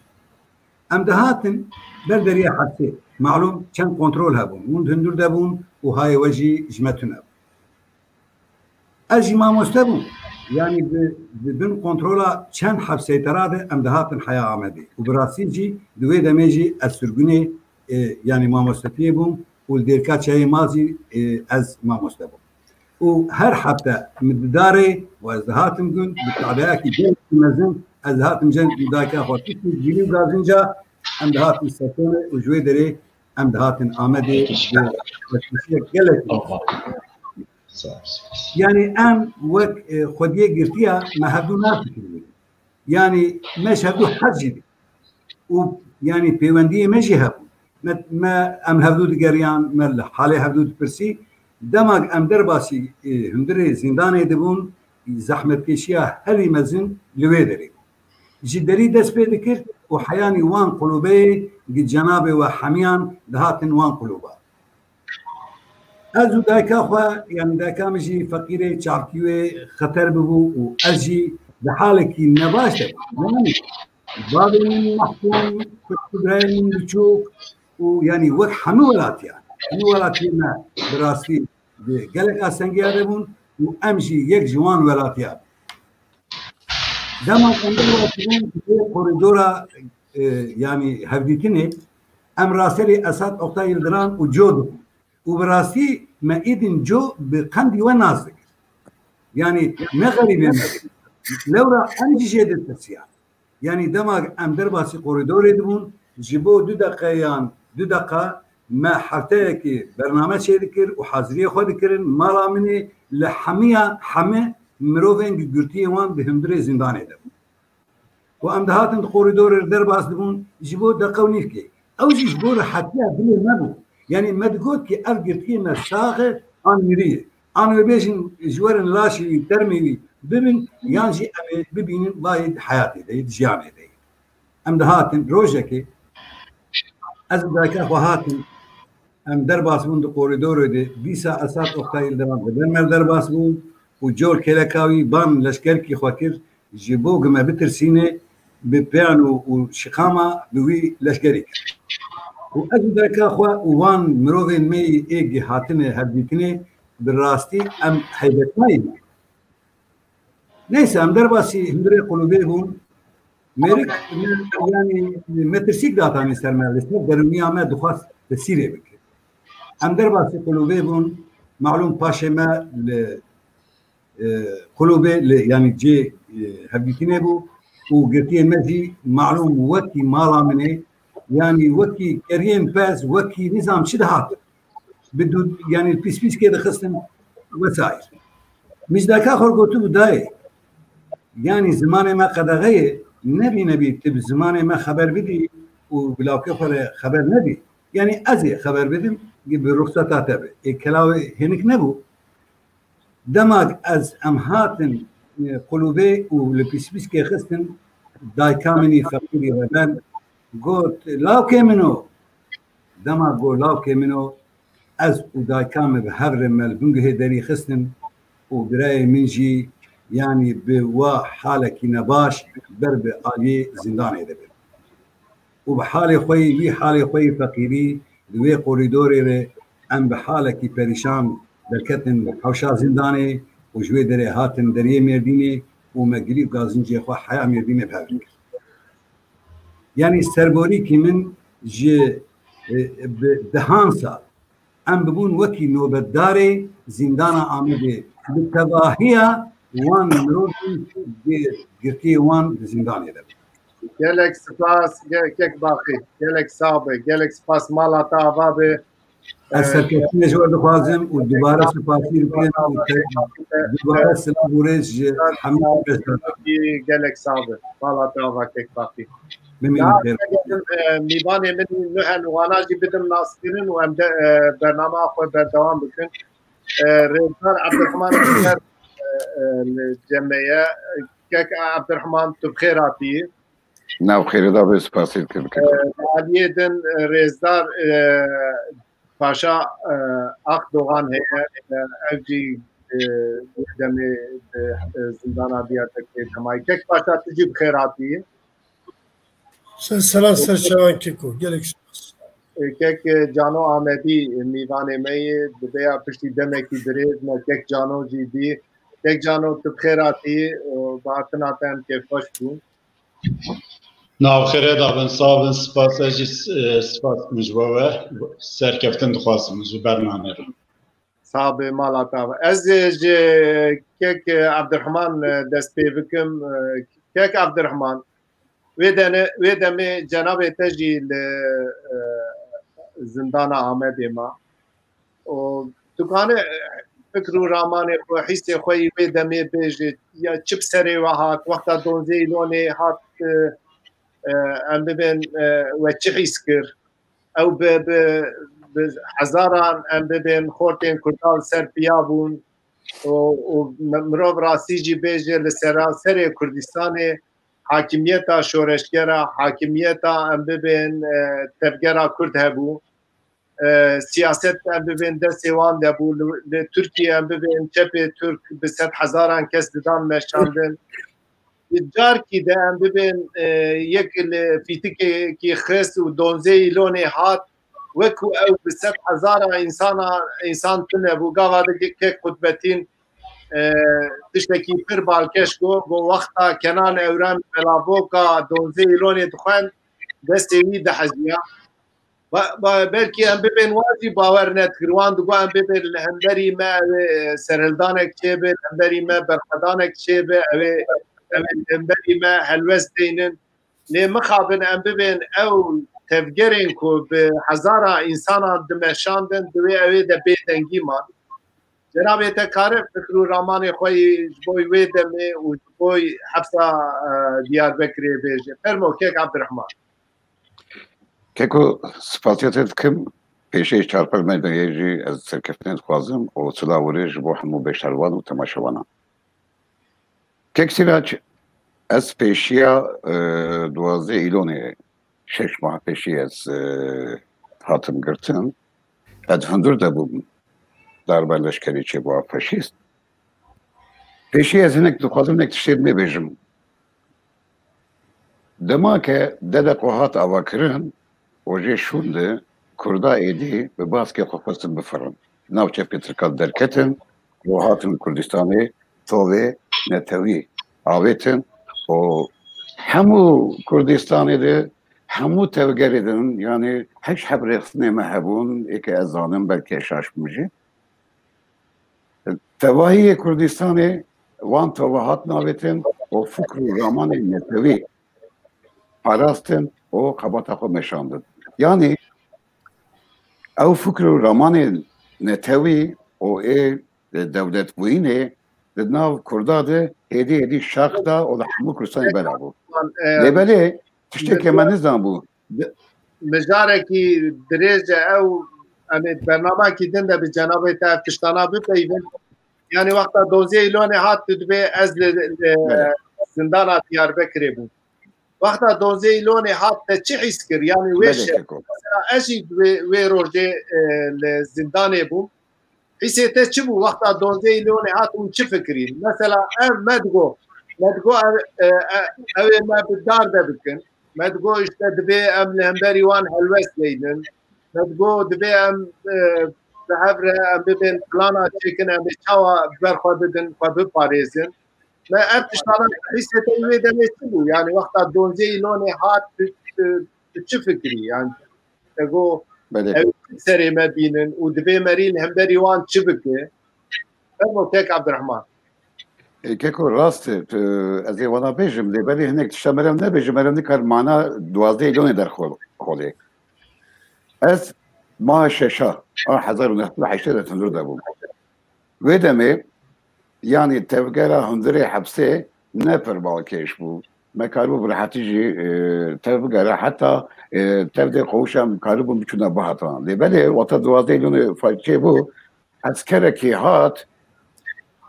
Em dihatin ber deriyê hepsê. Malûm çend kontrol hebûn. Hûn di hundir de bûn û hayê we jî ji me tune bû. Ez jî mamoste bûm. Yanî bi, bi bin kontrola çend hepseytera de em dihatin heya Amedê. Û bi rastî jî di wê demê jî ez sirgunê, e, yanî mamostetiyê bûm û li Dêrika Çayê Ma jî, e, ez mamoste bûm. Û her hefte min didarê û ez dihatim gund, bi te'beyekî gelekî mezin ez dihatim cem dayika xwe, piştî gilî û gazinca em dihatin Setonê û ji wê derê em dihatin Amedê. Gelek. Yanî em wek, e, xwediyê girtiya me hevdû nafikirî. Yanî me ji hevdû hez jî dî. Û yanî pêwendiyê me jî hebû. Me, me em hevdû digeriyan, me li halê hevdû dipirsî. Dema em derbasî, e, hundirê zîndanê dibûn, zehmetkeşiya herî mezin li wê derê bû. Ji derî dest pê dikir û heyanî wan qulûbeyê gi cenabê we hemiyan dihatin wan qulûba. Ez û dayika xwe, yanî dayika min jî feqîrê çavkî wê xeter bibû û ez jî di halekî nebaş de bûm. Bavê min mehkûm, birayê min biçûk û yanî wek hemû welatiyan. Hemû welatiyê me bi rastî di gelek astengiya de bûn û em jî yek ji wan welatiya bûn. Dema em derbas bûn, di vê korîdora, e, yanî hevdîtinê, em raserî Esat Oktay Yildiran û Co dibûn. Û bi rastî me êdîn Co bi qendî we nas dikir. Yanî ne xerîbê me dikir. Lewra em jî jê ditirsiyan. Yanî dema em derbasî korîdorê dibûn, ji bo du deqeyan, du deqa me hefteyekê bername çêdikir û haziriyê xwe dikirin. Mala min ê li hemiya hemi mirovên gurtiyê wan di hundirê zîndanê de bûn. Û em dihatin di korîdorê derbas dibûn ji bo deqe û nîvkê. Ew jî ji bo rehetiya dilê me bû. Yanî me digot ki ev girtiyê me sax e an mirî ye. An wê bêjin ji werin laşê wî, termê wî bibin, yan jî em ê bibînin vayê di heyatê de, di jiyanê de. Em dihatin rojekê, ez û dayika xwe hatin, em derbas bûn di korîdorê de, dîsa Esat Oktay Yildiran bi ber me derbas bû û Cor Kêleka wî ban leşkerkî xwe kir, ji bo ku me bitirsîne, bi pêyan û, û şiqama bi wî leşkerî kir. Û ez û dayika xwe û wan mirovên me yê ê gi hatine hevdîtinê, bi rastî em heybetnayî bûn. Neyse, em derbasî hundirê qulûbê bûn. Mêrik, me, yanî, metirsîk datanî ser me, li ser derûniya me dixwest tesîrê bike. Em derbasî qulûbê bûn. Malûm paşê me li, e, qulûbê, li, yanî cê, e, hevdîtinê bû û girtiyên me jî malûm wekî mala min ê, yanî wekî keriyên pez, wekî nizam çi dihatin. Bi dû, yanî pîspîskê dixistin wesaîr. Min ji dayika xwe gotibû, dayê, yanî zimanê me qedexe ye, nebî nebî tu bi zimanê me xeber bidî û bi lawkê xwe re xeber nedî. Yanî ez ê xeber bidim, bi ruxseta te be. Ê kelawê hênik nebû. Dema ez em hatin, e, qulûbê û li pîspîskê xistin, dayika min î feqîrî reben got, lawkê min o. Dema got, lawkê min o, ez û dayika min bi hev re me li bingehê derî xistin û birayê min jî, yanî bi wa halekî nebaş ber bi aliyê zîndanê de bin. Û bi halê xwe yî, wî halê xwe yî feqîrî, di wê korîdorê re em bi halekî perîşan derketin hewşa zîndanê û ji wê derê hatin deriyê Mêrdînê û me gilî û gazincê xwe heya Mêrdînê bi hev re kir. Yanî serborîkî min ji, e, bi dehan sal em bibûn wekî nobetdarê zîndana Amedê, bi tevahiya wan mirovên dê girtiyê wan di zîndanê de bin. Gelek spas, ge-, kek Baqî. Gelek sax be. Gelek spas, mala te ava be. Ez serkeftinê ji we dixwazim û dubare spasî bikim û te-, dubare silav û rêz ji hemû beşdaran. Gelek sax be. Mala te ava kek Baqî. Bimînin xêr. Mîvanê min nuhen wana jî bidim naskirin û em de, e, bernama xwe berdewam bikin. E, Rêzdar Ebdurehman Eser, e, e, li cem me ye. Kek Ebdurehman, tu bi xêr hatî. Nav xêrê da be, spasî dikim. E, li aliyê din, e, Rêzdar, e, Paşa, e, Akdogan heye, e, ev jî, e, demê, e, zindana Diyarbekirê demayî. Kek Paşa, tu jî bi xêr hatî. Ser seran ser çavan keko. Gelek spas. Kek Cano Amedî mîvanê me yê, dibe ya piştî demekî dirêj me kek Cano jî dî. Kek Cano, tu bi xêr hatî, bi hatina te em kêfxweş bûn. Nav xêrê da bin, sax bin, spas, ez jî, e, spas dikim ji bo we, serkeftin dixwazim ji bernamê re. Sax be, mala te ava. Ez, e, ji kek, e, Ebdurehman, e, dest pê bikim. E, kek Ebdurehman, wê dene-, wê demê cenabê te jî li, e, zindana Amedê ma. Û tu kane, e, fikr û ramanê xwe, hîsê xwe yî wê demê bêjê, ya çi bi serê we hat, wexta donzê Îlonê hat, e, e, em bibên, e, we çi hîs kir? Ew bi, bi, bi hezaran em bibên xortên Kurdan li ser piya bûn û, û mi-, mirov rastî jî bêje li seranserê Kurdistanê hakimiyeta şoreşgera, hakimiyeta em bibên, e, tevgera Kurd hebû. E, siyaset em bibên destê wan de bû. Li, li Tirkiye em bibên çepê Tirk bi sed hezaran kes didan meşandin. Di carkî de em bibên, e, yek li fîtikekî xist û donzê Îlonê hat, wekû ew bi sed hezara însana, însan tune bû. Gava de kek Qutbetîn, e, tiştekî pir balkêş got, got, wexta Kenan Ewren belavoka donzê Îlonê dixwend, destê wî diheziya. Ba-, ba-, belkî em bibên wan jî bawer nedikir. Wan digot em bibên li hemberî me, ew ê serhildanek çêbe, li hemberî me berxwedanek çêbe, ew ê, ew ê li hemberî me helwest deynin. Lê mixabin em bibên ew tevgerên ku bi hezara însanan dimeşandin, di wê ew ê de bêdengî man. Cenabê te kare fikr û ramanê xwe yî ji bo wê demê û ji bo hepsa, e, Diyarbekirê bêje. Fermo kek Abdurrahman. Keko, spasiya te dikim. Pêşê çarpel me de yê jî ez serkeftinê dixwazim û silav û rê ji bo hemû beşdarvan û temaşevanan. Kek Sîrac, ez pêşiya, e, duwazdeh Îlonê, şeş mah pêşî ez, e, hatim girtin. Ez hundir de bûm, darbe leşkerî çêbû a faşîst. Pêşî ez hinek dixwazim hinek tiştê bêjim. Dema ke D D K O hat avakirin, û jê şûn de Kurda êdî bi baskê xwe xwestin bifirin. Nav çepê Tirkan derketin û hatin Kurdistanê tovê netewî avêtin û hemû Kurdistanê de, hemû tevgerê din, yanî heş heb rêxistinê me hebûn, ê ke ez zanim, belkî ez şaş bûm jî. Tevahiyê Kurdistanê wan tova hatin avêtin û fikr û ramanên netewî parastin û xebata xwe meşandin. Yanî ew fikr û ramanên netewî û ê dewletbûyînê di nav Kurda de hêdî hêdî şax da û li hemû Kurdistanê belav bû. E, Lê belê tiştê ke me nizanbû. Mijarekî dirêj e ew, em ê bernamekî din de bi cenabê te ev tiştana bipeyvin. Yanî wexta dozê Îlonê hat, tu dibê ez li, li Belê. zindana Diyarbekirê bûm. Wexta dozê Îlonê hat, te çi hîs kir? Yanî wê Belê, şe-, Keko. Mesela ez jî wê, wê rojê, e, li zindanê bûm. Hîsê te çi bû wexta dozê Îlonê hat, hûn çi fikirîn? Mesela ev me digo, me digo ev, e, e, ew ê me bi dar de bikin. Me digo işte dibê em li hemberî wan helwest deynin. Me digo dibê em, e, bi hev re em bibên plana çêkin, em ê çawa ber xwe bidin, xwe biparêzin. Me ev tiştana hîsê te wê demê çi bû? Yani wexta dozê Îlonê hat, tu, tu, tu çi fikirî? Yani te got, Belê. Ew serê me bînin û divê merî li hemberî wan çi bike? Fermo kek Abdurrahman. E, keko rast e, tu, ez ê wana bêjim, lê belê hinek tişta merem nebêjim, merem nikar mana duwazdeh Eylûnê derxol-, xolê. Ez maha şeşa, a hezar û neh sed û heştê de hundir de bûm. Wê demê, yanî tevgera hundirê hepsê ne pir balkêş bû. Me karibû bi rehetî jî, e, tev bigere, heta, e, tevdê qewişa em karibûn biçûna bihatina. Lê belê, wata duwazdeh Eylûnê faîl çêbû, eskerekî hat,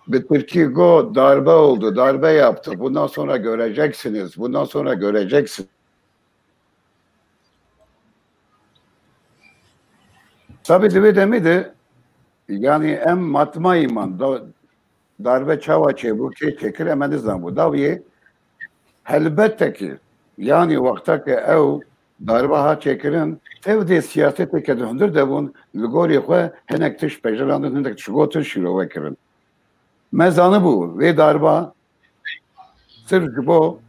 bi tirkî got, "Darbe oldu, darbe yaptı, bundan sonra göreceksiniz, bundan sonra göreceksiniz." Tabi di vê demê de, yanî em matmayî man, da-, darbe çawa çêbû, kê çêkir, em nizanbû. Dawiyê, helbete ki, yanî wexta ke ew darbe hat çêkirin, tev dê siyasetê ke di hundir de bûn, li gorî xwe hinek tişt pejirandin, hinek tişt gotin, şîrove kirin. Me zanibû vê darba sirf ji bo,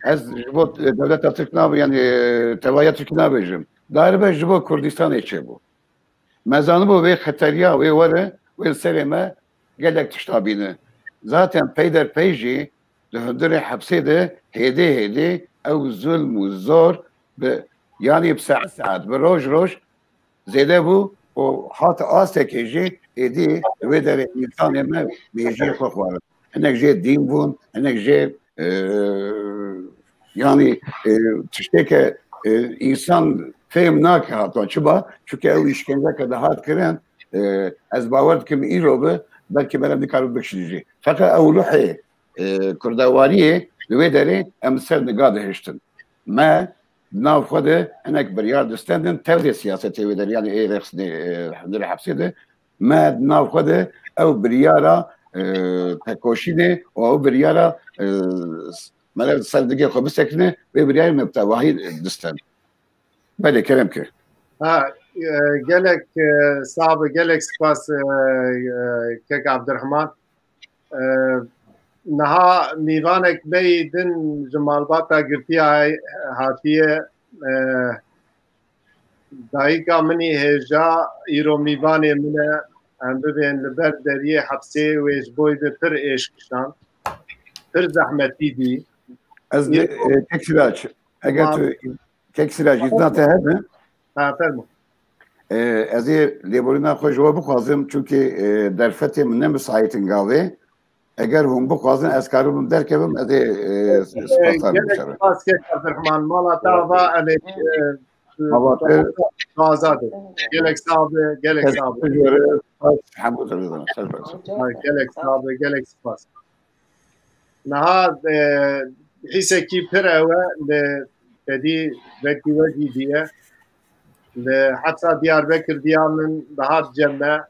ez ji bo dewleta Tirk nabê, yanî, e, tevaya Tirkî nabêjim. Darbe ji bo Kurdistanê çêbû. Me zanibû vê xeteriya wê were, wê li serê me gelek tişta bîne. Zaten peyderpey jî di hundirê hepsê de hêdî hêdî ew zulm û zor bi, yanî bi saet saet, bi roj roj zêde bû û hat astekê jî êdî li wê derê însanê me mêjiyê xwe xwarin. Hinek jê dîn bûn, hinek jê, e, yanî, e, tiştê ke, e, însan fêm nake hata çi ba, çunke ew îşkence ke dihat kirin, e, ez bawer dikim îro bi, belkî me re nikaribû bikişînin jî. Feqet ew ruhê, e, kurdewariyê li wê derê em li ser niga dihiştin. Me di nav xwe de hinek biryar distendin, tevdê siyasetê wê derê, yanî ê rêxistinê, e, hundirê hepsê de, me di nav xwe de ew biryara, e, tekoşînê û ew biryara, e, me re li ser digê xwe bisekine, wê biryarê me bi tevahî distend. Belê, kerem ke. Ha, e, gelek, e, sax be, gelek spas, e, e, kek Abdurrahman. E, niha mîvanek me yî din ji malbata girtiya hatiye, e, dayika min î hêja îro mîvanê min e. Em bibên li ber deriyê hepsê, wê ji bo wî de pir êş kişand. Pir zehmetî dî. Ez Îro, e, kek Sirac, eger tu, kek Sirac, îzna te hebe? Ha, fermo. E, ez ê lêborîna xwe ji we bixwazim, çunkî, e, derfetê min ne misait in gavê. Eger hûn bixwazin, ez karibim derkevim, ez ê, e, spasar bim. Gelek spas kek Abdurrahman. Mala te ava, em ê, e, azad e. Gelek sax be, gelek sax be. Hemû te dizanim. Gelek sax be, gelek spas. Niha, e, hîsekî pir ew e, li tedî wekî wekî diye. Li hepsa Diyarbekir diya min dihat cem me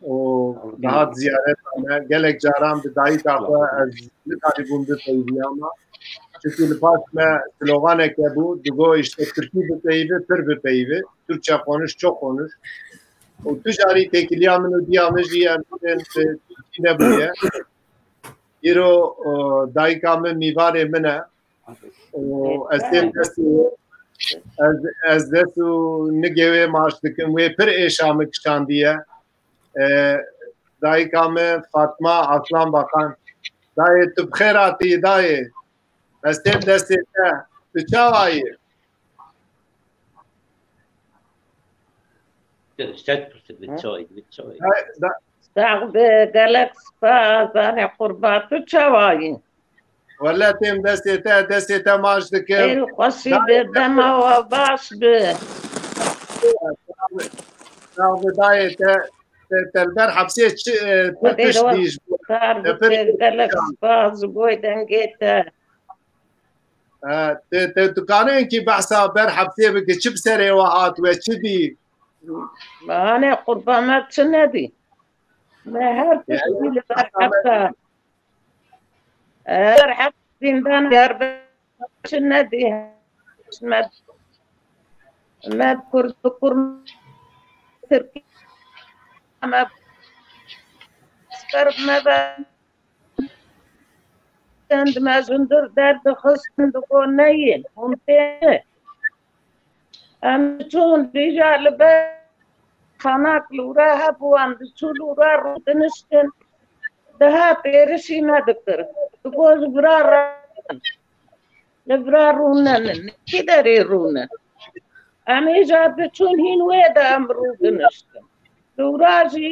û dihat ziyareta me. Gelek caran bi dayika xwe ez nikarîbûm bipeyiviyama. Çunkî li paş me sloganek hebû, digot, işte, Tirkî bipeyivî, pir bipeyivî. Türkçe konuş, çok konuş. Û tu carî têkiliya min û diya min jî em Tirkî nebûye. Îro, e, dayika min mîvanê min e. Û ez têm destê wê. Ez, ez dest û nigê wê maç dikim. Wê pir êşa min kişandiye. E, dayika min Fatma Aslan Bakan. Dayê, tu bi xêr hatî, dayê. Ez têm destê te. Tu çawa yî? Sax be, gelek spas, zanê qurba, tu çawa yî? Wele têm destê te, destê te maç dikim. Êl xweşî be, dema we baş be. Sax be, dayê te, te, te li ber hepsê çi, e, pir tişt dî ji bo te. Gelek spas ji bo dengê te. E, te, te, tu kanê hinkî behsa ber hepsê bike, çi bi serê we hat, we çi dî? Anê qurba, me çi nedî. Me her tiştî li ber hepsa. Her hep zîndan yer çi nedî. Me, me kurd, kurd, tirkî, me ser me ve. Çend me ji hundir derdixistin, digot neyên, hûn tê. Em çûn rîja li ber Xanak li wira hebû, em diçû li wira rûdiniştin. Dihat êrişî me dikir. Digot ji vira re, li vira rûnenin. Kî derê rûnin? Em êja diçûn hîn wê de em rûdiniştin. Li wira jî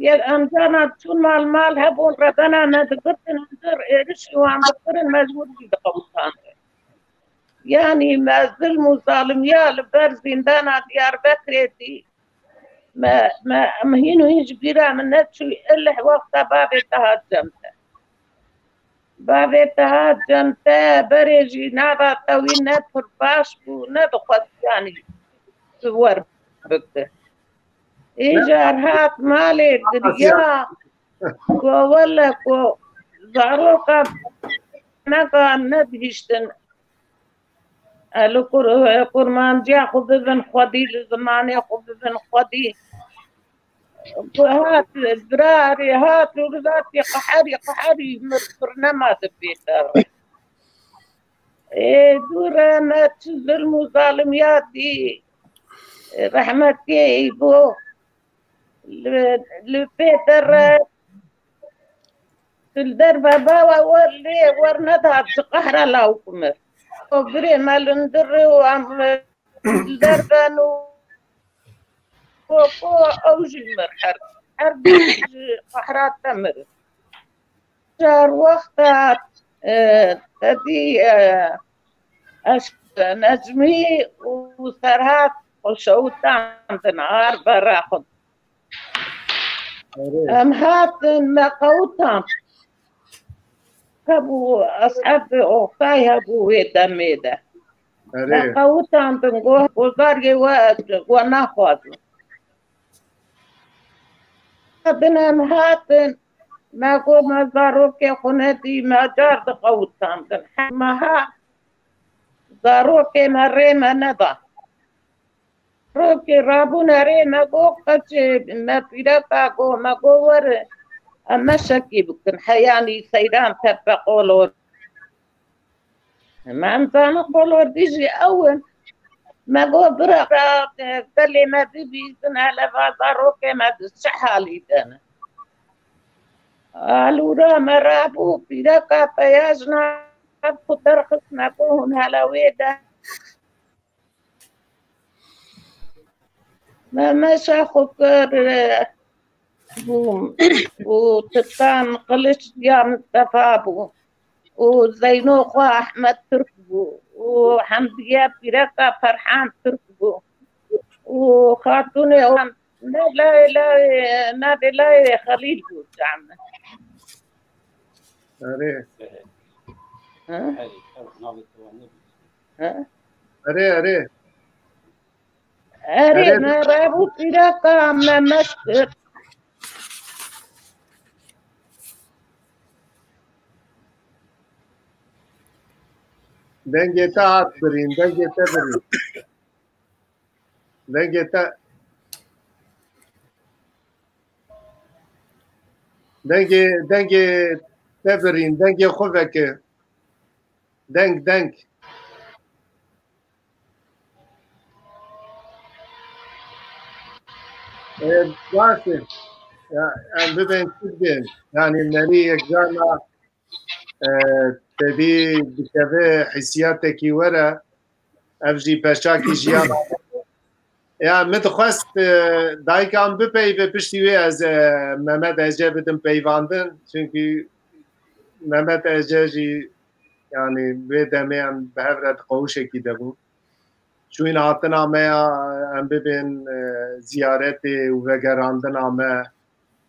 yek em cana diçûn mal mal hebûn, rebena me digirtin, em dir êrişî wan dikirin, mecbûr jî diqewitandin. Yanî me zilm û zalimiya li ber zîndana Diyarbekirê dî. Me, me, em hîn û hîn ji bîra min neçû, ilih wexta bavê te hat cem te. Bavê te hat cem te, berê jî nava te wî ne pir baş bû, nedixwest yanî tu wer bikte. Îcar hat malê giriya, ku wele ku zaroka neka nedihiştin. E, li kur-, e, kurmanciya xwe bibin xwedî, li zimanê xwe bibin xwedî. Ku hat, birarê hat, û zatî qeherî, qeherî mir, mir nema dibê te. Ê, dû re me çi zilm û zalimiyat dî. Rehmetiyê Îbo li, li pê te re Tu li derve bawa we lê wer neda, ji qehra lawik mir. O birê me li ndir û em li derve û ko, ko ew jî mir her, her du ji qehra te mir. Çar wexta, e, te dî, e, eş Necmî û Serhat xwe şewitandin ar bera xwe. Erê. Em hatin, me qewitand. Hebû, Es'ed Oktay hebû wê demê de. Erê. Me qewitandin, got, gozargê we, we naxwazin. Din em hatin, me got, me zarokê xwe nedî, me car diqewitandin. Meha zarokê me rê me neda. Rokê rabûn erê me got, qeçê me pîreka got, me got, were, em meşekî bikin, heyanî seyran tepe qolor. Me em zanin qolordî jî ew in. Me got, bira, bira, gelê me bibîzin, hele va zarokê me di çi halî de ne. Alûra me rabû, pîreka peya jina xwe derxist, me got, hûn hele wê de. Me meşa xwe kir, e, bû, bû titan, qiliç ya Mistefa bû. Û Zeyno xwe Ehmed Tirk bû. Û Hemdiye pîreka Ferhan Tirk bû. Û xatûnê wan ne layê, layê, navê layê Xelîl bû, came. Erê. Ha? Ha? Erê, erê. Erê, erê, me rabû pîreka me meşk kir. Dengê te hat birîn, dengê te birîn. Dengê te, dengê, dengê te birîn, dengê xwe veke. Deng, deng. E, baş e. Ya, em bibên çi dibên? Yanî merî yek cana, e, tevî dikeve hîsiyatekî were, ev jî peşakî jiyana. Ya, min dixwest, e, dayika min bipeyive, piştî wê ez, e, Mehmet Ece bidim peyvandin. Çunkî Mehmet Ece jî, yanî, vê demê em bi hev re di qewişekî de bûn. Çûyîn hatina me ya, em bibên, e, ziyaretê û vegerandina me,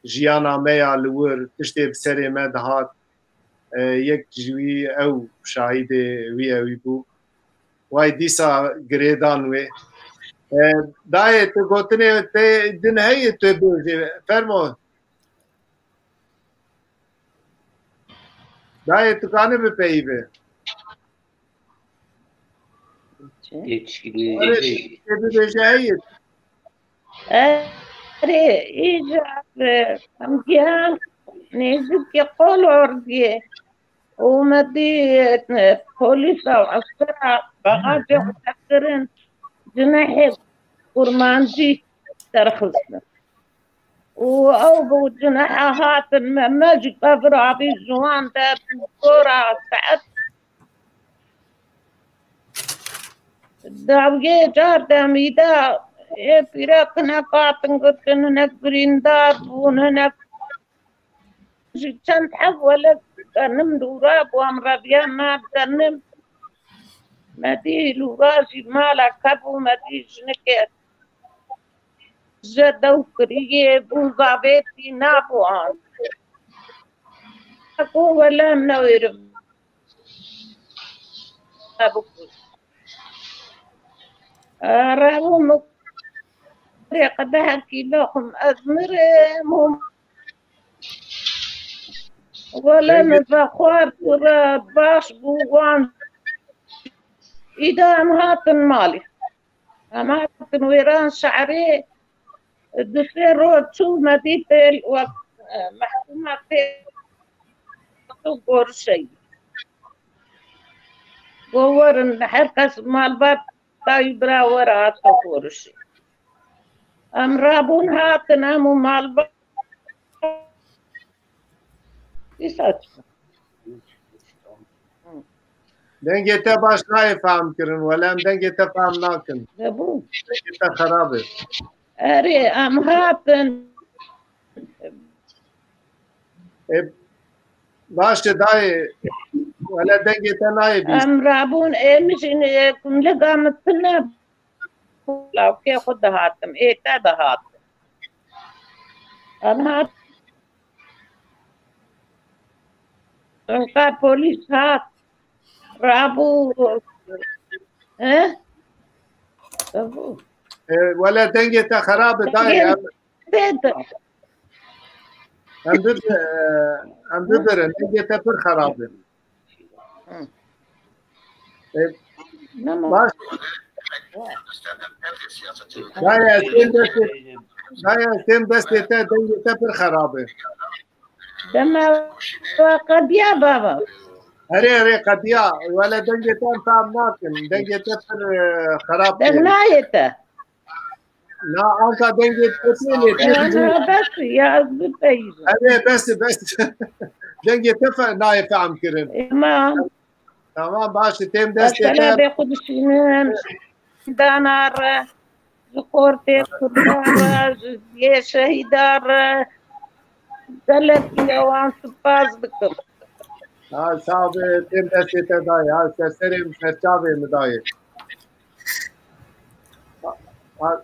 jiyana me ya li wir, tiştê bi serê me dihat, e, yek ji wî ew şahidê wî ewî bû. Way dîsa girêdan wê. E, dayê, tu gotinê te din heye, tu bêjê. Fermo. Dayê, tu kanî bipeyivî. Çi? Yetişkinliği Erê, değil. Te bibêje heye. Erê, îcar, e, em gihan nêzîkî Qolordiyê û me dî, e, polîsa û eskera bexacê xwe kirin, cinehê kurmancî derxistin. Û ew bi cineha hatin me, me ji qevir avî ji wan de zora saet dawiyê car demî de ê pîrek hinek hatin girtin, hinek birîndar bûn, hinek ji çend heb welek digenim lûra bû, em reviya me digenim. Me dî lûra jî malek hebû, me dî jinike ji dew kiriyê bû, zavêtî nabû an. Ku wele em newêrim. Rehû min kurê qedehekî loxim ez mirim û wele min vexwar ku re baş bû wan. Îda em hatin malê. Em hatin wêran şehrê, du sê roj çû me dî pêl wek, e, mehkûma pê gorişeyî. Go werin her kes malbat dayî bira were hate gorişê. Em rabûn hatin em û malbat Îsa çi? Dengê te baş nayê fehm kirin, wele em dengê te fehm nakin. Debû. Dengê te xerab e. Erê, em hatin. E, baş e dayê, wele dengê te nayê bîst. Em rabûn, ê min jî, ê, kumliga min tune. Lawkê xwe dihatim, ê te dihatim. Em hat. Inka polîs hat. Rabû. He? Rabû. E, wele dengê te xerab e dayê. Em, em, bib, e, em bibirin. Dengê te pir xerab e. Baş. Dayê, ez têm destê, dayê, ez têm destê te, dengê te pir xerab e. Dema qediya baba. Erê, erê, qediya. Wele dengê te em tam nakin. Dengê te pir, e, xerab e. Deng nayê te. Na, anka dengê te tê lê tê. Ya, bes, ya, bipeyivin. Erê, bes, bes. Dengê te fe-, nayê fehm kirin. Tamam. Tamam, baş e, têm destê te. Mesela bê xwe dişînin, dana re, ji qortê kurda re, ji yê şehîda re, gelek wan spas dikim. Ha, sağ be, têm destê te dayê. Ha, ser serê min, ser çavê min dayê. Ha, ha,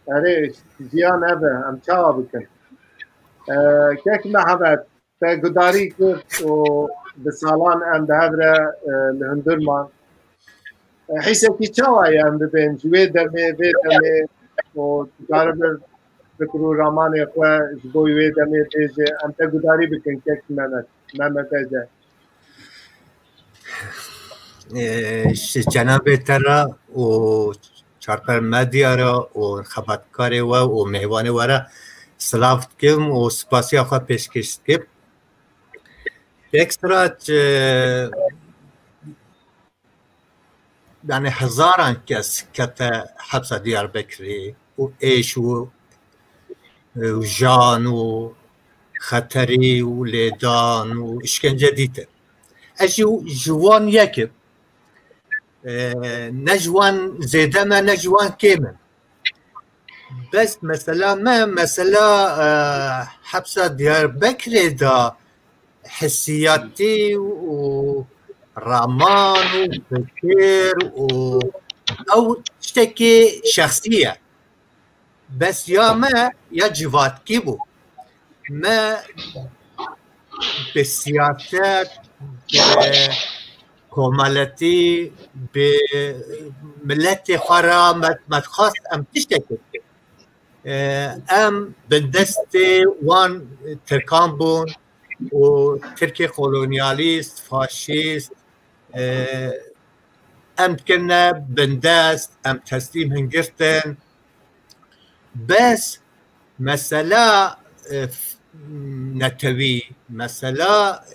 erê, jiyan ev e, em çawa bikin? E, kek Mehmet, te gudarî kir û bi salan em bi hev re, e, li hundir man. E, hîsekî çawa ye em bibên ji wê demê, vê demê û dikaribin fikr û ramanê xwe ji bo wê demê bêje, em te gudarî bikin kek Mehmet, Mehmet Ece. Ji cenabê te re û Çarper Medya re û xebatkarê we û mêvanê we re silav dikim û spasiya xwe pêşkêş dikim. Ekstra, e, yani hezaran kes kete hepsa Diyarbekirê û êş û, û jan û xeterî û lêdan û işkence dîtin. Ez jî ji wan yek im. E, ne ji wan zêde me, ne ji wan kêm im. Bes mesela me, mesela, e, hepsa Diyarbekirê de hissiyatî û raman û fikir û ew tiştekî şexsî ye. Bes ya me ya civakî bû. Me bi siyaset, bi komeletî, bi miletê xwe re me, me dixwest em tiştek bikin. E, em bindestê wan Tirkan bûn û Tirkê kolonyalîst, faşîst, e, em dikirine bindest, em teslîm hingirtin. Bes mesela, e, f-, netewî, mesela,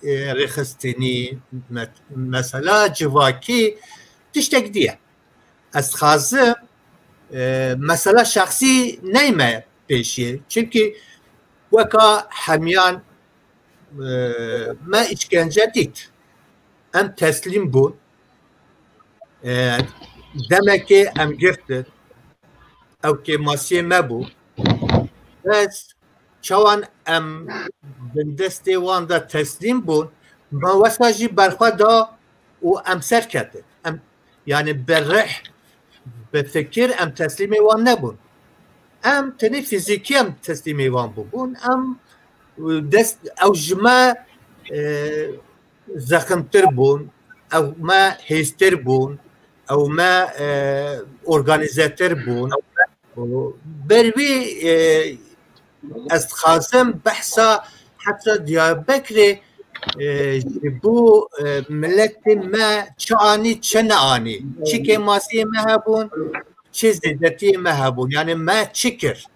e, rêxistinî, me-, mesela civakî tiştek diye. Ez dixwazim E, mesela şexsî neyme pêşiyê. Çimkî weka hemiyan, e, me îşkence dît. Em teslîm bûn. E, demekê em girtin. Ew kêmasiyê me bû. Bes çawan em bindestê wan de teslîm bûn, me wesa jî berxwe da û em serketin. Em, yani bi rih, bi fikir em teslîmê wan nebûn. Em tenê fîzîkî em teslîmê wan bûbûn. Em dest, ew ji me, e, zeximtir bûn, ew me hêztir bûn, ew me, e, organîzetir bûn. Û ber wî, e, ez dixwazim behsa hepsa Diyarbekirê, e, ji bo, e, miletê me çi anî, çi neanî, çi kêmasiyê me hebûn, çi zêdetiyê me hebûn, yani me çi kir?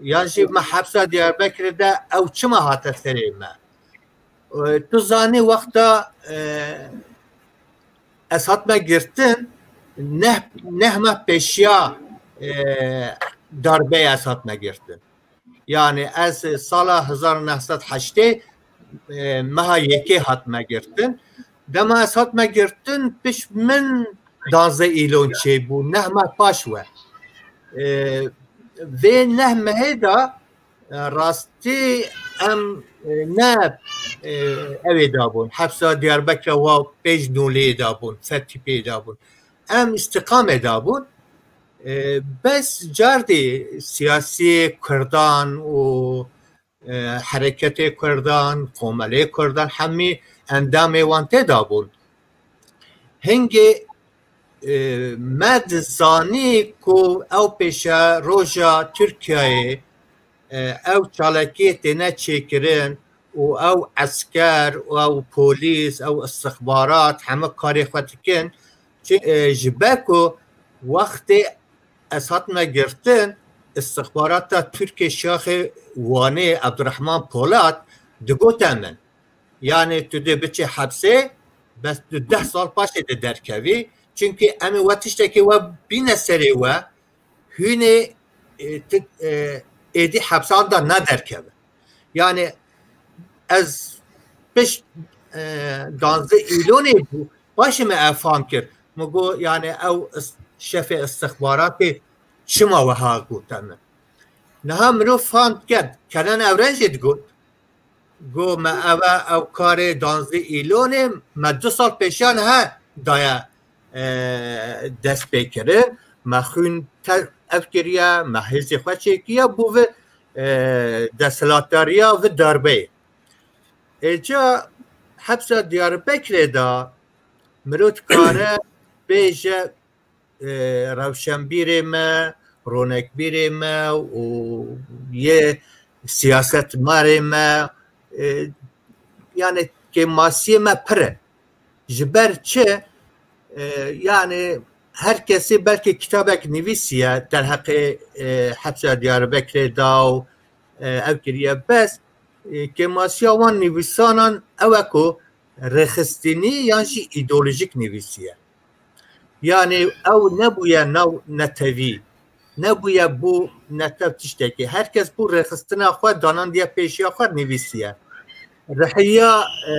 Yan jî me hepsa Diyarbekirê de ew çima hate serê me? E, tu zanî wexta, e, ez hatme girtin, neh, neh meh pêşiya, e, darbeyê ez hatme girtin. Yani ez sala hezar û neh sed heştê, e, meha yekê hatme girtin. Dema ez hatme girtin, piş min danzdeh îlon çêbû, neh meh paş we. E, vê neh mehê de, e, rastî em, e, ne, e, ew ê dabûn. Hepsa Diyarbekirê wa pêş nûlê dabûn, fetî pê dabûn. Em îstiqamê dabûn. E, bes cardî siyasî Kurdan û, e, hereketê Kurdan, komelê Kurdan, hemî endamê wan tê dabûn. Hingê, e, me dizanî ku ew pêşe roja Tirkiyeyê, e, ew çalakiyê têne çêkirin û ew esker û ew polîs, ew istixbarat heme karê xwe dikin. Çi, e, ji ber ku wextê ez hatime girtin, istixbarata Tirkiyê şaxê Wanê Abdurrahman Polat digote min, yani tu dê biçê hepsê, bes tu deh sal paşê dê derkevî. Çimkî em ê we tiştekê we bîne serê we, hûnê, e, ti, e, êdî hepsan de naderkeve. Yani ez pişt, e, danzdeh îlonê bû, paşê me ev fam kir. Min got, yani ew is-, şefê istixbaratê çima wiha gote min? Niha mirov fam diket, Kenan Evren jî digot, got me ev e, ew karê danzdeh îlonê me du sal pêşiya niha daye, e, dest pê kirin. Me xwîn te-, ev kiriye, me hêzê xwe çêkiye bo vê, e, desthilatdariya vê darbeyê. Êca hepsa Diyarbekirê de mirov dikare bêje, e, rewşenbîrê me, ronekbîrê me û yê siyasetmarê me, e, yani kêmasiyê me pir e. Ji ber çi? E, yani her kesê belkî kitabek nivîsiye derheqê, e, hepsa Diyarbekirê da û, e, ev kiriye. Bes, e, kêmasiya wan nivîsanan ew e ku rêxistinî yan jî îdeolojîk nivîsiye. Yani ew nebûye nav netewî, nebûye bû netew tiştekê. Her kes bû rêxistina xwe danandiye pêşiya xwe nivîsiye. Rihiya, e,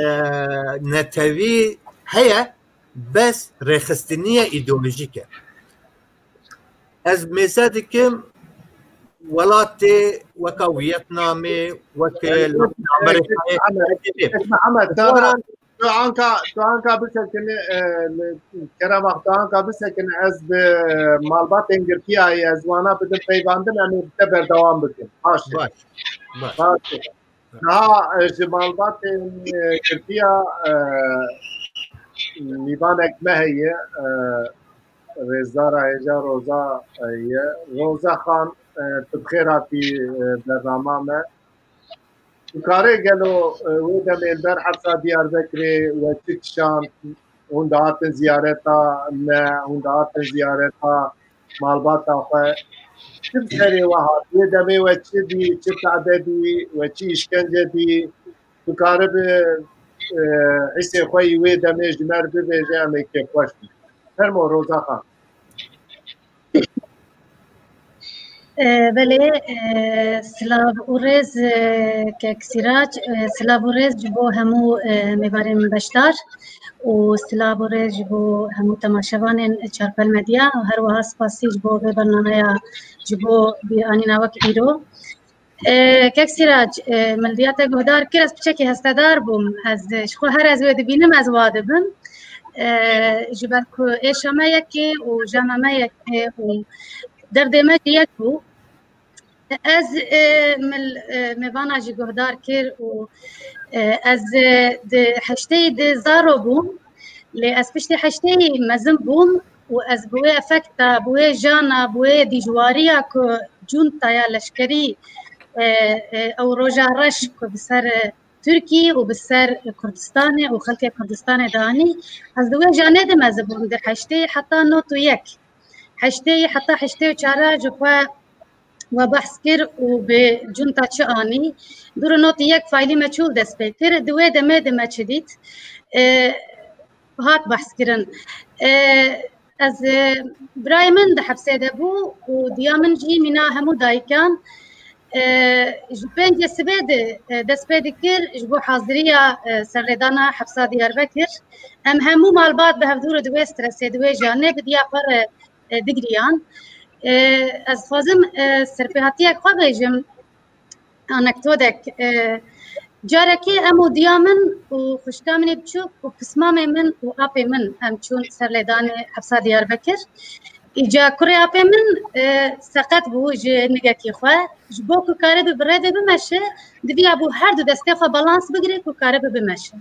netewî heye, bes rêxistiniye îdeolojîk e. Ez mêze dikim welatê weka Vietnamê, weke Latin Amerikayê. Mihemed, tu anka, tu anka bisekine, e, li kerema xwe, tu anka bisekine, ez bi malbatên girtiyayê, ez wana bidim peyvandin, em ê bi te berdewam bikin. Baş e. Baş, baş. Baş e. Niha, e, ji malbatên, e, girtiya, e, mîvanek me heye, e, rêzdara hêja Roza, e, ye. Roza Xan, e, tu bi xêr hatî, e, bernama me. Tu karê gelo, e, wê demê li ber hepsa Diyarbekirê we çi kişand? Hûn dihatin ziyareta me, hûn dihatin ziyareta malbata xwe. Çi bi serê we hat? Wê demê we çi dî, çi tade dî, we çi îşkence dî? Tu karibi, e, hîsê xwe yî wê demê ji me re bibêje, em ê kêfxweş bin. Fermo Roza Xan. E, belê, e, silav û rêz, e, kek Sîrac, e, silav û rêz ji bo hemû, e, mêvarên beşdar û silav û rêz ji bo hemû temaşevanên Çarpel Medya û her wiha spasî ji bo vê bernameya ji bo bîranîna wek îro. E, kek Sîrac, e, min li diya te guhdar kir, ez piçekî hestedar bûm. Ez, e, ji xwe her ez wê dibînim, ez wa dibim. E, ji ber ku êşa me yek e û jema me yek e û derdê me jî yek bû. Ez, e, min, e, mêvana jî guhdar kir û, e, ez, e, di heşteyî di zaro bûm. Lê ez piştî heşteyî mezin bûm û ez bi wê efekta, bi wê jana, bi wê dijwariya ku cuntaya leşkerî, e, e, ew roja reş ku bi ser, e, Tirkî û bi ser Kurdistanê û xelkê Kurdistanê danî, ez di wê janê de mezin bûm, di heşteyî heta nod û yek. Heşteyî heta heştê û çar ji xwe we behs kir û bi cunta çi anî. Dûr û nod û yek faîlî meçhûl dest pê kir. Di wê demê de me çi dît? E, hat behs kirin. E, ez, e, birayê min di hepsê de bû û diya min jî mîna hemû dayikan, e, ji pêncê sibê de, e, dest pê dikir ji bo haziriya, e, serlêdana hepsa Diyarbekir. Em hemû malbat bi hevdû re di wê stresê, di wê janê bi diya xwe re, e, digiriyan. E, ez dixwazim, e, serpêhatiyek xwe bêjim. Anekdotek, e, carekê em û diya min û xwişka min ê biçûk û pismamê min û apê min em çûn serlêdanê hepsa Diyarbekir. Îca kurê apê min, e, seqet bû ji nigekî xwe. Ji bo ku karibe bi rê de bimeşe, diviya bû her du destê xwe balans bigire ku karibe bimeşe.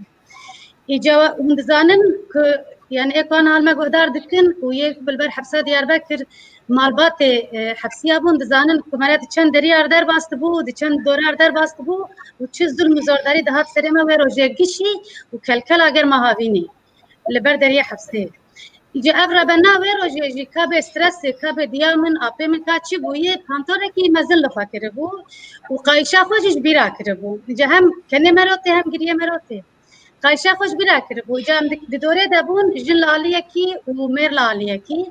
Îca hûn dizanin ku, yani, ê ku an hal me guhdar dikin û yê ku li ber hepsa Diyarbekir malbatê, e, hepsiya bûn, dizanin ku me re di çend deriyar derbas dibû, di çend dorar derbas dibû û çi zulm û zordarî dihat serê me wê rojê gişî û kelkela ger me havînî li ber deriyê hepsê. Îca ev rebena wê rojê jî ka bê stresê, ka bê diya min, apê min, ka çi bûye, pantorekî mezin li xwe kiribû û qayişa xwe jî ji bîra kiribû. Îca hem kenê me rotê hem giriyê me rotê. Qayşa xwe ji bîra kiribû. Îca em di, di dorê de bûn, jin li aliyekî û mêr li aliyekî.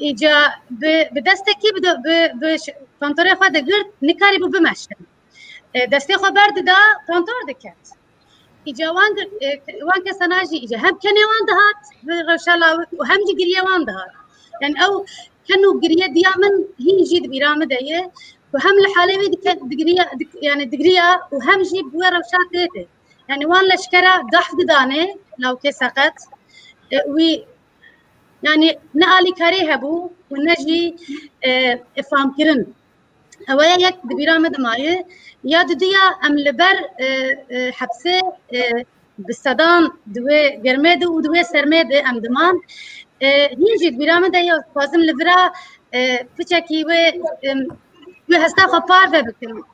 Îca bi, bi destekî bi, do- bi, bi ş- pantorê xwe digirt, nikarîbû bimeşin. E, destê xwe berdida, pantor diket. Îca wan, e, wan kesana jî îca hem kenê wan dihat bi rewşa lawik û hem jî giriyê wan dihat. Yani ew ken û giriyê diya min hîn jî di bîra min de ye ku hem li halê wê dike, digiriya, dik- yani digiriya û hem jî bi wê rewşa tê de. Yani wan leşkera dahf didane lawkê seqet, e, wî, yani ne alîkarî hebû û ne jî, e, e, famkirin. Ew ye yek di bîra min dimaye. Ya diduya em li ber, e, e, hepsê, e, bi sedan di wê germê de û di wê sermê de em diman. E, hîn jî di bîra min de ye, dixwazim li vira, e, piçekî wê, em, wê hesta xwe parve bikim.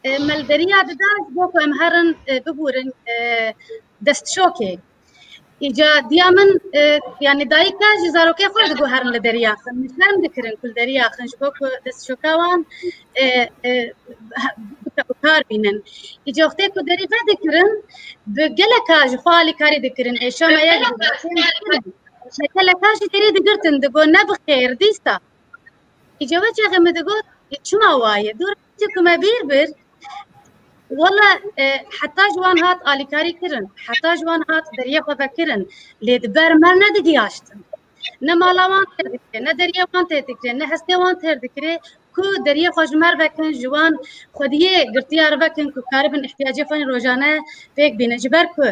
E, me li deriya dida ji bo ku em herin, e, bibûrin, e, destşokê. Îca diya min, e, yani dayika ji zarokê xwe digot herin li deriya xin. Min şerm dikirin ku li deriya xin ji bo ku destşoka wan, e, e, ha- bike bi kar bînin. Îca wextê ku derî vedikirin, bi geleka ji xwe alîkarî dikirin. Êşa me yek bû. Geleka jî derî digirtin, digot ne bi xêr, dîsa. Îca wê çaxê min digot, "E, çima waye?" Dûr çi ku me bîr bir, wela, e, heta ji wan hat alîkarî kirin, heta ji wan hat deriyê xwe vekirin, lê di ber me nedigihaştin. Ne mala wan têr dikire, ne deriyê wan têr dikire, ne hestê wan têr dikire, ku deriyê xwe ji me re vekin, ji wan xwediyê girtiya re vekin, ku karibin ihtiyacê xwe yên rojane pêk bînin. Ji ber ku,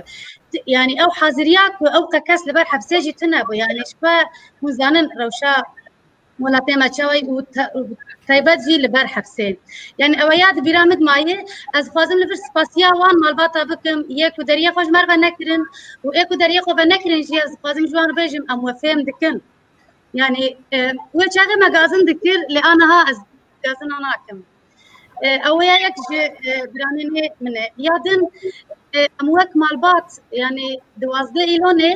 t- yani ew haziriya ku ew qe kes li ber hepsê jî tune bû. Yani ji xwe hûn zanin rewşa welatê me çawa ye û te- û taybet jî li ber hepsê. Yani ew ya di bîra min dimaye, ez dixwazim li vir spasiya wan malbata bikim, yê ku deriyê xwe ji me re venekirin û ê ku deriyê xwe venekirin jî ez dixwazim ji wan re bêjim, em we fêm dikin. Yani, e, wê çaxê me gazin dikir, lê aniha ez gazina nakim. E, ew ya yek ji, e, biranên min e. Ya din, e, em wek malbat, yani duwazdeh Îlonê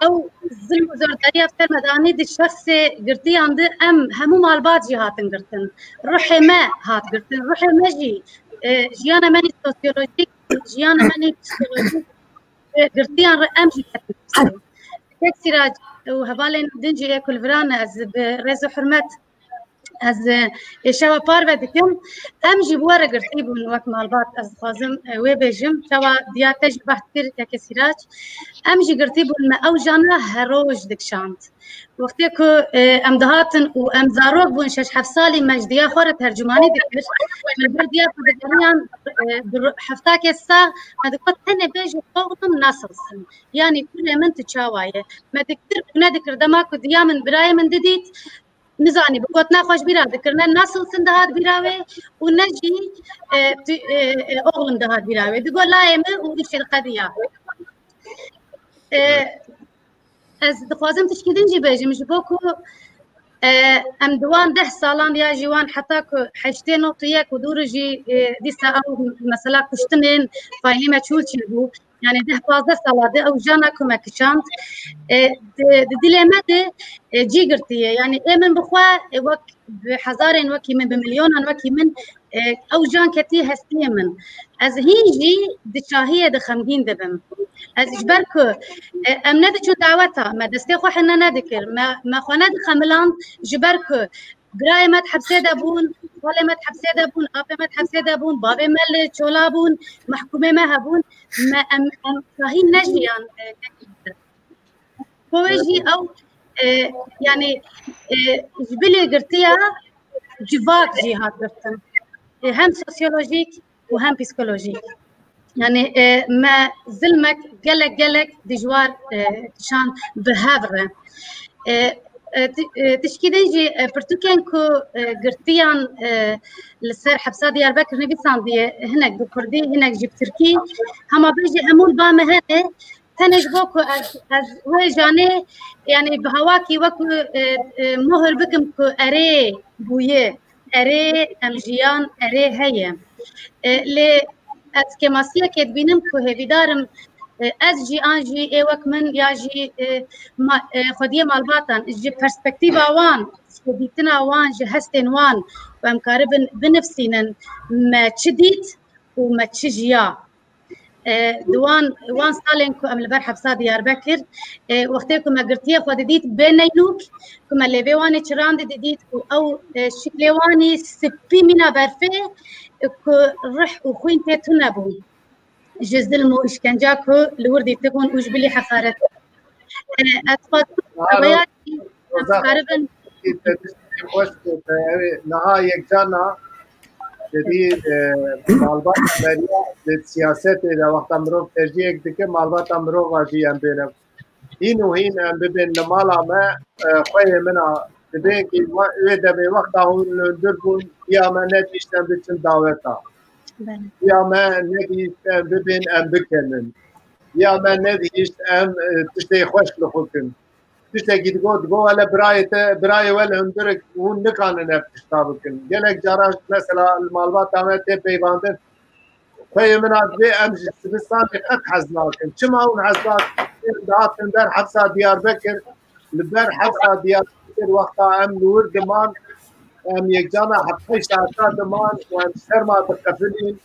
ew zilm û zordariya ser me danî di şexsê girtiyan de em hemû malbat jî hatin girtin. Ruhê me hat girtin. Ruhê me jî, e, jiyana me nî sosyolojîk, jiyana me nî psîkolojîk, e, girtiyan re em jî ketin. Kek Sîrac û hevalên din jî ê ku li viran e, ez bi rêz û hurmet Ez, e, ê şewa parve dikim. Em jî bi we re girtî bûn wek malbat. Ez dixwazim, e, wê bêjim. Şewa diya te jî behs kir, keke Sîrac. Em jî girtî bûn, me ew jana her roj dikişand. Wextê ku, e, em dihatin û em zarok bûn, şeş heft salî, me ji diya xwe re tercûmanî dikir. Li ber diya ku digeriyan, e, bi ro-, heftakê sax, me digot, tenê bêjî oğlum nasılsın? Yanî kurê min tu çawa ye? Me dikir û nedikir, dema ku diya min, birayê min didît, nizanî bi gotina xwe ji bîra dikir, ne nasılsın dihat bîra wê û ne jî, e, tu, e, e, oğlum dihat bîra wê. Digot layê min û dişê diqediya. E, ez dixwazim tişkî din jî bêjim, ji bo ku, e, em di wan deh salan ya jî wan heta ku heştê nod û yek û dû re jî, e, dîsa ew mesela kuştinên faîlî meçhûl çêbû. Yani deh pazdeh sala de ew jana ku me kişand, e, di, di dilê me de, e, cî girtiye. Yani ê min bi xwe, e, wek bi hezarên wekî min, bi milyonan wekî min, e, ew can ketiye hestiyê min. Ez hîn jî di şahiyê de xemgîn dibim. Ez ji ber ku, e, em nediçûn daweta, me destê xwe hene nedikir, me, me xwe nedixemiland ji ber ku birayê me di hepsê de bûn, xalê me di hepsê de bûn, apê me di hepsê de bûn, bavê me li çola bûn, mehkûmê me hebûn, me em, em şahî nejiyan, e, Bo wê jî ew, e, yani, e, ji bilî girtiya civak jî hat girtin. E, hem sosyolojîk û hem psîkolojîk. Yani, e, me zilmek gelek, gelek dijwar, e, kişand bi hev re. E, e, ti-, e, tişkî din jî, e, pirtûkên ku, e, girtiyan, e, li ser hepsa Diyarbekir nivîsandiye, hinek bi kurdî, hinek jî bi tirkî. Hema bêjî hemû li ba me hene, Tenê ji bo ku ez, ez wê janê, yani bi hawakî wekî, e, e, mohir bikim ku erê bûye, erê em jiyan, erê heye. E, lê ez kêmasiyekê dibînim ku hêvîdar im, e, ez jî an jî ê wek min ya jî, e, ma-, e, xwediyê malbatan ji perspektîfa wan, ji dîtina wan, ji hestên wan ku em karibin binivsînin me çi dît û me çi jiya. E, di wan, wan salên ku em li ber hepsa Diyarbekir, e, wextê ku me girtiyê xwe didît, bê neynûk, ku me lêvê wan ê çiran didît û ew, e, şiklê wan î spî mîna berfê, e, ku rih û xwîn tê tune bû. Ji zilm û îşkenca ku li wir dîtibûn û ji bilî heqaret. E, ez dixwazim Alo. Rêveya Em Roza, dikaribin. Te tiştekî xweş got, te ew ê niha yekcan a, te dî, e, malbata meriya di siyasetê de wexta mirov tercîhek dike, malbata mirova jî em bêne. Hîn û hîn em bibên li mala me, e, xweyê min a, dibê kî we-, wê demê wexta hûn li hundir bûn, ya me nedihîşt em biçin daweta. Belê. Ya me nedihîşt em bibên em bikenin. Ya me nedihîşt em, e, tiştê xweş li xwe kin. Tiştekî digot, digot, wele birayê te, birayê we li hundirek hûn nikanin ev tişta bikin. Gelek cara mesela li malbata me tê peyvandin. Xweyê min a dibê em ji zivistanê qet hez nakin. Çima hûn hez nakin? Dihatin ber hepsa Diyarbekir, li ber hepsa Diyarbekir wexta em li wir diman, em yekcana heft heşt saeta diman û em serma diqefilîn.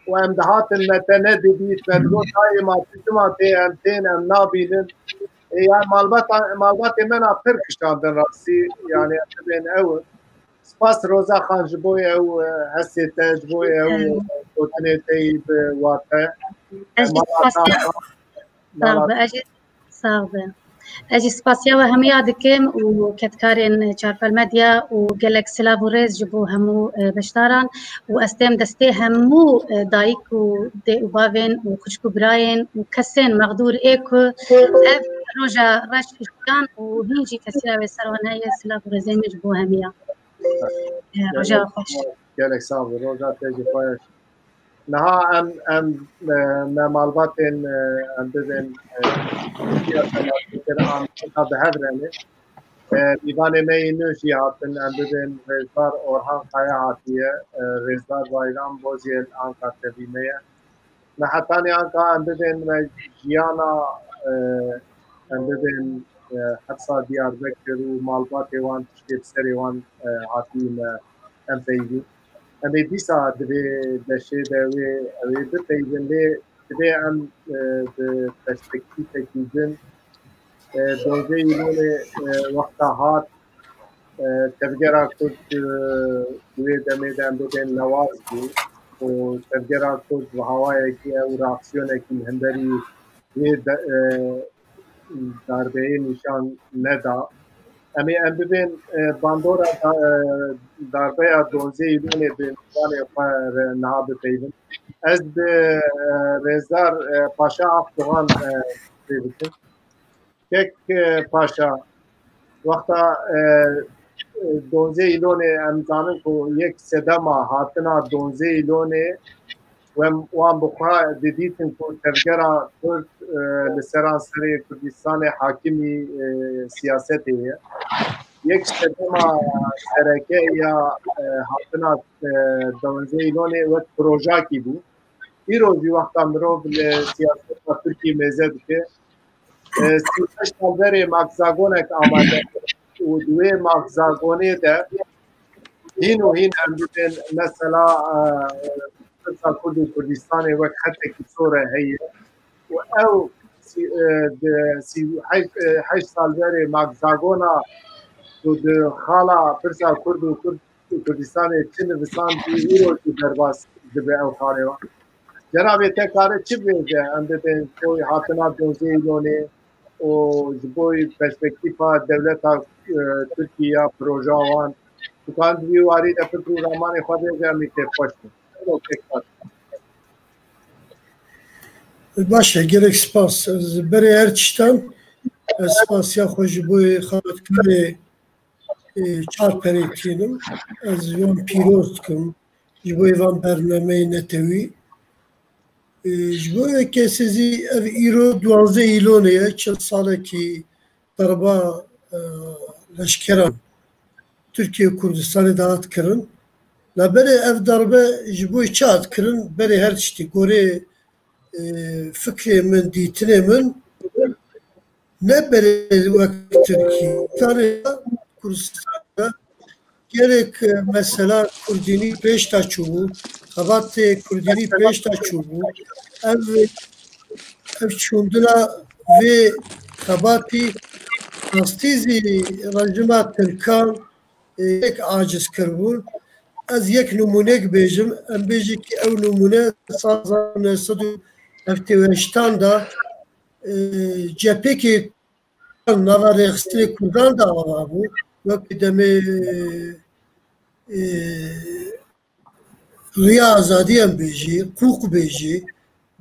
û em dihatin me te nedidît, me digot, "Hayê ma tu çima tê, em tên, em nabînin." E, ya malbata, malbatê me na pir kişandin rastî, yani em bibên ew. Spas Roza Xan ji bo ew, e, hestê te, ji bo ew, Evet. e, gotinê te yî bi wate. Ez jî Malbata spas Sağ be. Ez jî, sağ be. Ez jî spasiya we hemiya dikim û kedkarên Çarpel Medya û gelek silav û rêz ji bo hemû, e, beşdaran û ez têm destê hemû, e, dayik û dê û bavên û xwişk û birayên û kesên mexdûr ê ku ev roja reş jiyan û hîn jî tesîra wê ser wan heye, silav û rêzê min ji bo hemiya. E, roja xweş. Gelek sağ ol. Roja te jî xweş. Niha em, em, e, me malbatên, e, em bibên, e, siyaseta fikir an çiqa bi hev re ne. E, mîvanê me yê nû jî hatin, em bibên rêzdar Orhan Kaya hatiye, e, rêzdar Bayram Bozyel Anka tevî me ye. Me hetanî anka em bibên me jiyana, e, em bibên, e, hepsa Diyarbekir û malbatê wan tiştê bi serê wan, e, hatî me em peyivîn. Em ê dîsa di vê beşê de wê, ew ê bipeyivin lê divê em, e, bi perspektîfekî din, e, dozê Îlolê, e, wexta hat, e, tevgera Kurd, e, di wê demê de em bibên lewaz bû û tevgera Kurd bi hawayekî ew reaksiyonekî li hemberî wê de, e, darbeyê nîşan neda. Em ê em bibên, e, bandora da-, e, darbeya donzê Îlonê bi mijanê xwe re niha bipeyivin. Ez bi, e, rêzdar, e, Paşa Akdogan, e, pê bikim. Kek, e, Paşa, wexta, e, e, donzê Îlonê em zanin ku yek sedema hatina donzê Îlonê wem, wan bi xwe didîtin ku tevgera Kurd, e, li seranserê Kurdistanê hakimî, e, siyasetê ye. Yek sedema sereke ya, e, hatina, e, donzê Îlonê wek projakî bû. Îro jî wexta mirov li siyaseta Tirkiyê mêze dike, e, sî û heşt sal berê mafzagonek amade û di wê mafzagonê de hîn û hîn em dibên mesela, e, pirsa Kurd û Kurdistanê wek xetekî sor e heye û ew sî-, e, di sî û heşt, e, heşt sal berê mafzagona ku di xala pirsa Kurd û Kurd û Kurdistanê çi nivisandî, îro jî derbas dibe ew xalê wan. Cenabê te kare çi bêje? Em bibên koy hatina donzê Îlonê û ji bo perspektîfa dewleta, e, Tirkiye ya proja wan. Tu kan di vî warî de fikr û ramanê xwe bêje, em ê kêfxweş bin. Ew kêfxweş. Baş e, gelek spas. Ez berê her tiştan, ez spasiya xwe ji bo xebatkarê, e, çar perê tînim. Ez wan pîroz dikim. Ji bo van bernameyê netewî. E, ji bo kesê zî ev îro duwazdeh Îlonê ye, çil salekî darba, e, leşkeran Tirkiye û Kurdistanê de hat kirin. La berê ev darbe ji bo çi hat kirin? Berê her tiştî gorê, e, fikrê min, dîtinê min, ne berê wek Tirkî, Kurdistanê, Kurdistanê gerek, e, mesela Kurdînî pêş de çûbû, xebatê Kurdînî pêş de çûbû. Ev, ev çûndina vê xebatî rastî zî rejîma Tirkan, e, yek aciz kiribûn. Ez yek nimûnek bêjim, em bêjin ki ew nimûne sal hezar neh sed û heftê û heştan de, e, cepêkê nava rêxistinê Kurdan de ava bû. Wek demê, e, Riya Azadî em bêjî, Qûq bêjî,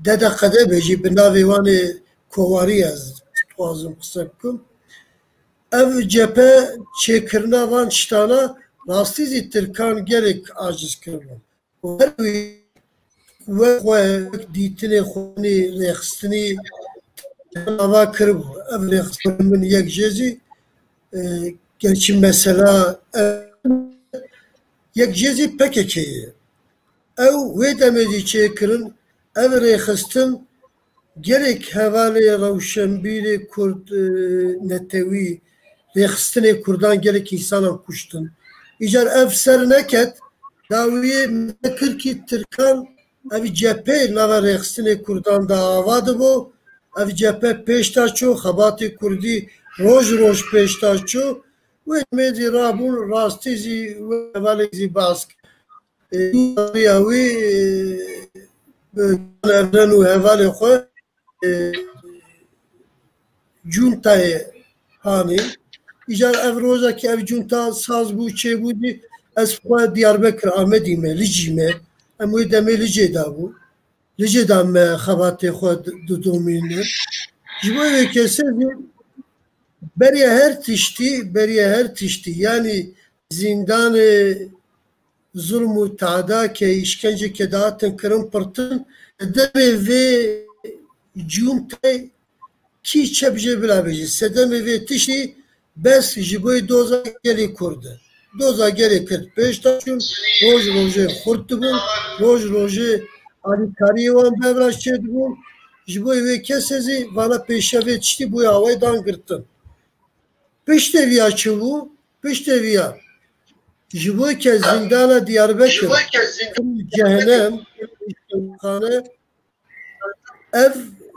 D D Q D bêjî, bi navê wan ê kowarî ez dixwazim qise bikim. Ev cephe çêkirina van tiştana rastî zî Tirkan gelek aciz kiribûn. Û her wî wek xwe, wek dîtinê xwe, rêxistinî ava kiribû. Ev rêxistin min yek jê zî, e, gerçî mesela, e, yek jê zî P K K ye. Ew wê demê zî çêkirin, ev rêxistin gelek hevalê rewşenbîrê Kurd, e, netewî, rêxistinê Kurdan gelek însanan kuştin. Îcar ev ser neket, dawiyê nekir kî Tirkan ev cephe nava rêxistinê Kurdan de ava dibû, ev cephe pêş de çû, xebatê Kurdî roj roj pêş de çû, wê demê zî rabûn rastî zî wê hevalê zî bask. E, riya wî, e, bi Evren û hevalê xwe, e, cuntayê hanî. Îcar ev roja ki ev cunta saz bû, çêbû zî ez xwe Diyarbekir Amedî me, Licî me. Em wê demê Licê de bû. Licê de me xebatê xwe di-, didomînin. Ji bo wê kesê zî beriya her tiştî, beriya her tiştî, yanî zîndanê zulm û teadakê, îşkencekê dihatin kirin pirtin, sedemê vê cuntê kî çep jê bila bêjî. Sedemê vê tiştî bes ji bo doza gelê Kurd e. Doza gelê Kurd pêş de çûn, roj rojê xurt dibûn, roj rojê alîkariyê wan bevraş çêdibûn. Ji bo wê kesê zî vana pêşe vê tiştî bûye awayî dan girtin. Piştê viya çi bû? Piştê viya ji bo ke zîndana Diyarbekir cehenem, xane, ev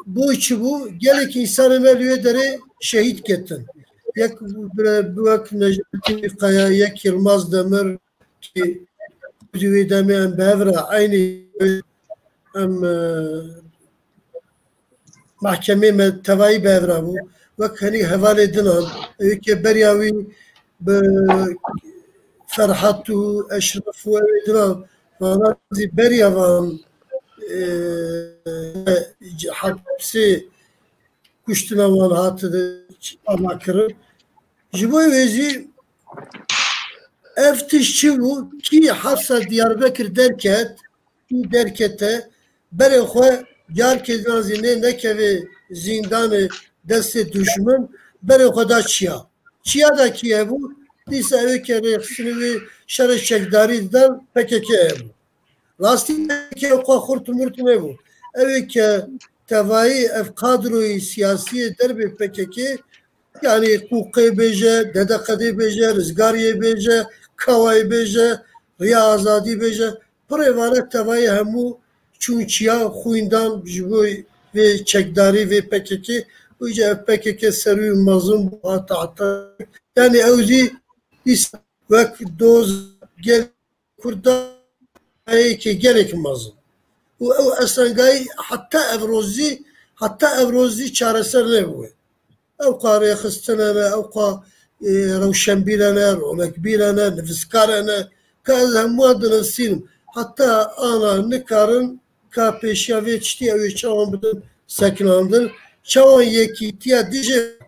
bo çi bû? Gelek însanê me li wê derê şehîd ketin. yek bi wek Necmettin Kaya, yek Yilmaz Demir ki di wê demê em bi hev re eynî em, e, mahkemê me tevayî bi hev re bû. Wek henî hevalê dinan, ewê ke beriya wî bi Ferhat û Eşref û ewê dinan, vana zî beriya van, e, hepsê kuştina wan hat amakirin. Ji bo wê jî ev tişt çi bû? Kî hepsa Diyarbekir derket, kî derkete, berê xwe carkê din zî nê nekeve zîndanê destê duşmin, berê xwe da çiya. Çiya da kî hebû? Dîsa ewê ke rêxistinê wê şerê çekdarî didan P K K hebû. Rastî P K K xwe xurt û murt nebû. Ew ê ke tevayî ev kadroyê siyasiyê derbê P K K, yanî Qûqê bêje, D D Q D bêje, Rizgariyê bêje, Kawayê bêje, Riya Azadî bêje, pirê vane tevayî hemû çûn çiya xwîndan ji bo vê çekdarî vê P K K. Û îca ev P K K ser wî mezin bû, hata heta. Yanî ew jî dîsa wek doz gel Kurda yekê gelek mezin. Û ew estengayî heta ev roz jî, heta ev roz jî çareser nebûye. Ew qa rêxistine ne, ew qa, e, rewşenbîre ne, ronekbîre ne, nivîskare ne, ka ez hemû wan dinivîsînim. Heta ana nikarin ka pêşiya vê tiştî ew ê çawan bidin sekinandin. Çawan yekîtiya dijî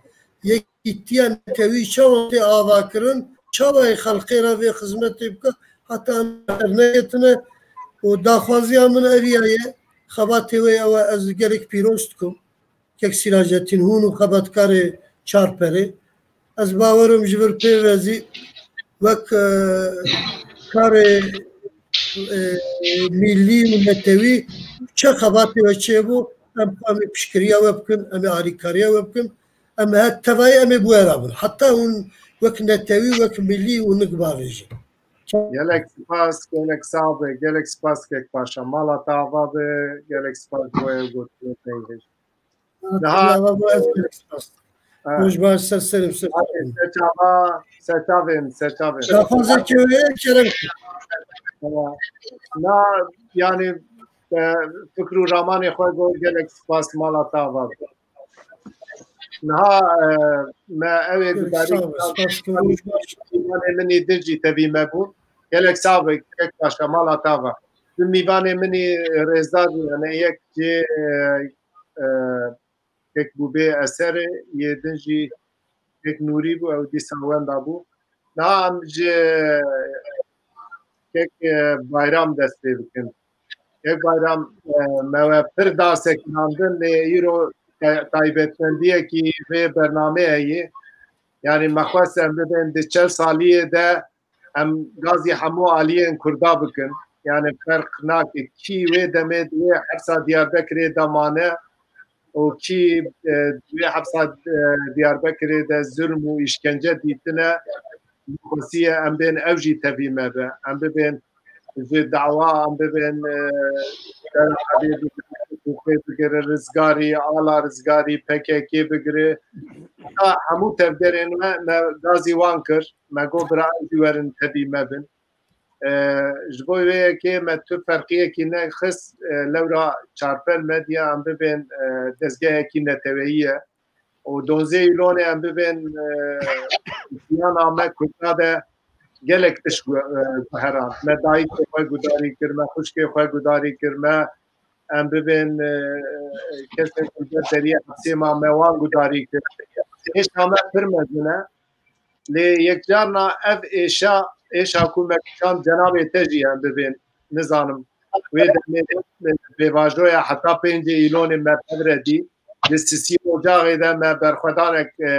yek Îtiya netewî çawa tê avakirin, çawa yê xelqê re vê xizmetê bike, heta em derneketine û daxwaziya min eviya ye, xebatê wê ew e, ez gelek pîroz dikim. Kek Sîracettîn hûn û xebatkarê Çarperê. Ez bawerim ji vir pê ve zî wek, e, karê, e, mîllî û netewî çi xebatê we çêbû, em xwe em ê piştgiriya we bikin, em ê alîkariya we bikin. Em her tevayî em ê bi we re bin. Heta hûn wek netewî, wek milî hûn nik bavêjin. Gelek spas, gelek sax be, gelek spas kek Paşa. Mala te ava be, gelek spas bo ew gotinê te yê hêj. Niha, ava be, ez gelek spas. Ha. Roj baş, ser serê min, ser serê min. Serçava, serçavên, serçavên. Daxwazekê wê ye, kerem. Ha. Na, yani, e, fikr û ramanê xwe got, gelek spas, mala te ava be. Niha, e, me ew ê gudarî sağ ol, spas, roj baş. Mîvanê min ê din jî tevî me bûn. Gelek sax be, kek Paşa, mala te ava. Di mîvanê min ê rêzdar, yani yek jê, e, e, kek Bûbê Eserê, yê din jî kek Nûrî bû, ew dîsa wenda bû. Niha em ji kek, e, Bayram dest pê bikin. Kek Bayram, e, me we pir da sekinandin, lê îro te-, taybetmendiyekî vê bernameyê heye. Yanî me xwest em bibên di çel saliyê de em gazî hemû aliyên Kurda bikin. Yanî ferq nake kî wê demê di wê hepsa Diyarbekirê de mane û kî, e, di wê hepsa, e, Diyarbekirê de zulm û îşkence dîtine. Xwestiye em bên ew jî tevî me be. Em bibên ji dawa, em bibên, e, Dera Hebê bigire, Hukûqê bigire, Rizgarî, Ala Rizgarî, P K K bigire. Hemû tevgerên me, me gazî wan kir. Me got, bira, em jî werin tevî me bin. E, ji bo vê yekê me tu ferqiyekî nexist, e, lewra Çarpel Medya em bibên, e, dezgehekî neteweyî ye. Û donzdeh Îlonê em bibên, e, jiyana me Kurda de gelek tişt gu-, e, guherand. Me dayikê xwe gudarî kir, me xwişkê xwe gudarî kir, me em bibên, e, kesek li ber deriyê hepsê ma me wan gudarî kir. Êşa me pir mezin e. Lê yekcarna ev êşa, êşa ku me kişand cenabê te jî em bibên, nizanim. Wê demê pêvajoya heta pêncê Îlonê me pevre dî. Di sisiyê ocaxê de me berxwedanek, e,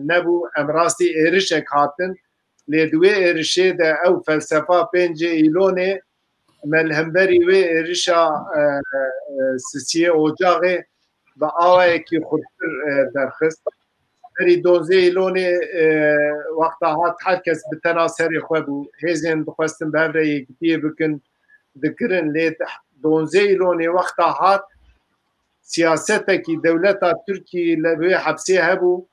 nebû. Em rastî êrişek hatin. Lê di wê êrişê de ew felsefa pêncê Îlonê me li hemberî wê êrişa, e, e, sisiyê ocaxê bi awayekî xurttir, e, derxist. Berî donzdeh Îlonê, e, wexta hat her kes bi tena serê xwe bû. Hêzên dixwestin bi hev re yekitiyê bikin, dikirin. Lê donzdeh Îlonê wexta hat, siyasetekî dewleta Tirkî li wê hepsê hebû.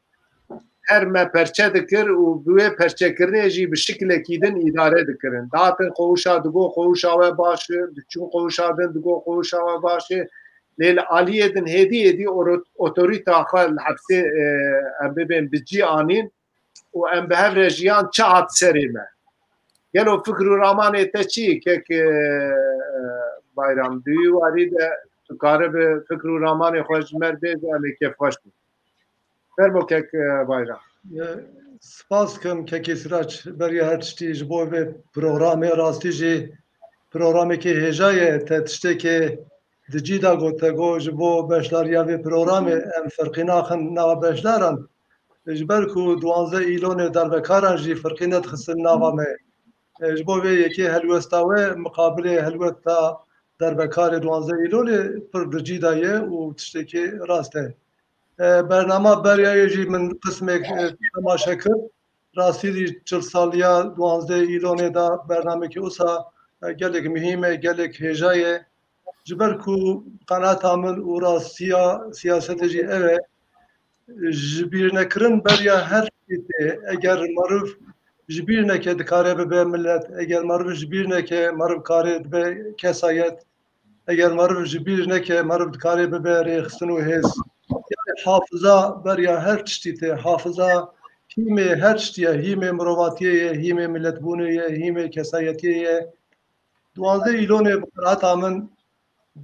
her me perçe dikir û bi wê perçekirinê jî bi şiklekî din îdare dikirin. Dihatin qewişa digot qewişa we baş e, diçûn qewişa din digot qewişa we baş e. Lê li aliyê din hêdî hêdî oro-, otorîta xwe li hepsê, e, em bibên bi cî anîn û em bi hev re jiyan çi hat serê me. Gelo fikr û ramanê te çi kek, e, Bayram? Di wî warî de tu karibi fikr û ramanê xwe ji me re bêje, em ê kêfxweş bin. Fermo kek, e, Bayram. E, spas dikim kekê Sirac beriya her tiştî ji bo vê programê, rastî jî programekê hêja ye, te tiştekê di cî de got, te got ji bo beşdariya vê programê em firqî naxin nava beşdaran. Ji ber ku duwanzdeh îlonê derbekaran jî firqî nedixistin nava me. E, ji bo vê yekê helwesta we miqabilê helwesta derbekarê duwanzdeh îlonê pir di cî de ye û tiştekî rast e. E, bernama beriya ye jî min qismek, e, temaşe kir. Rastî jî çil saliya duwanzdeh îlonê de bernamekî wisa, e, gelek muhîm e, gelek hêja ye. Ji ber ku qenata min û rastiya siyasetê jî ev e, ji bîr nekirin beriya her tiştê tê. Eger meriv ji bîr neke dikare bibe milet, eger meriv ji bîr neke meriv kare dibe kesayet, eger meriv ji bîr neke meriv dikare bibe rêxistin û hêz. Yani hafiza beriya her tiştî tê. Hafiza hîmê her tiştî ye, hîmê mirovatiyê ye, hîmê miletbûnê ye, hîmê kesayetiyê ye. Duwanzdeh îlonê bi qenaeta min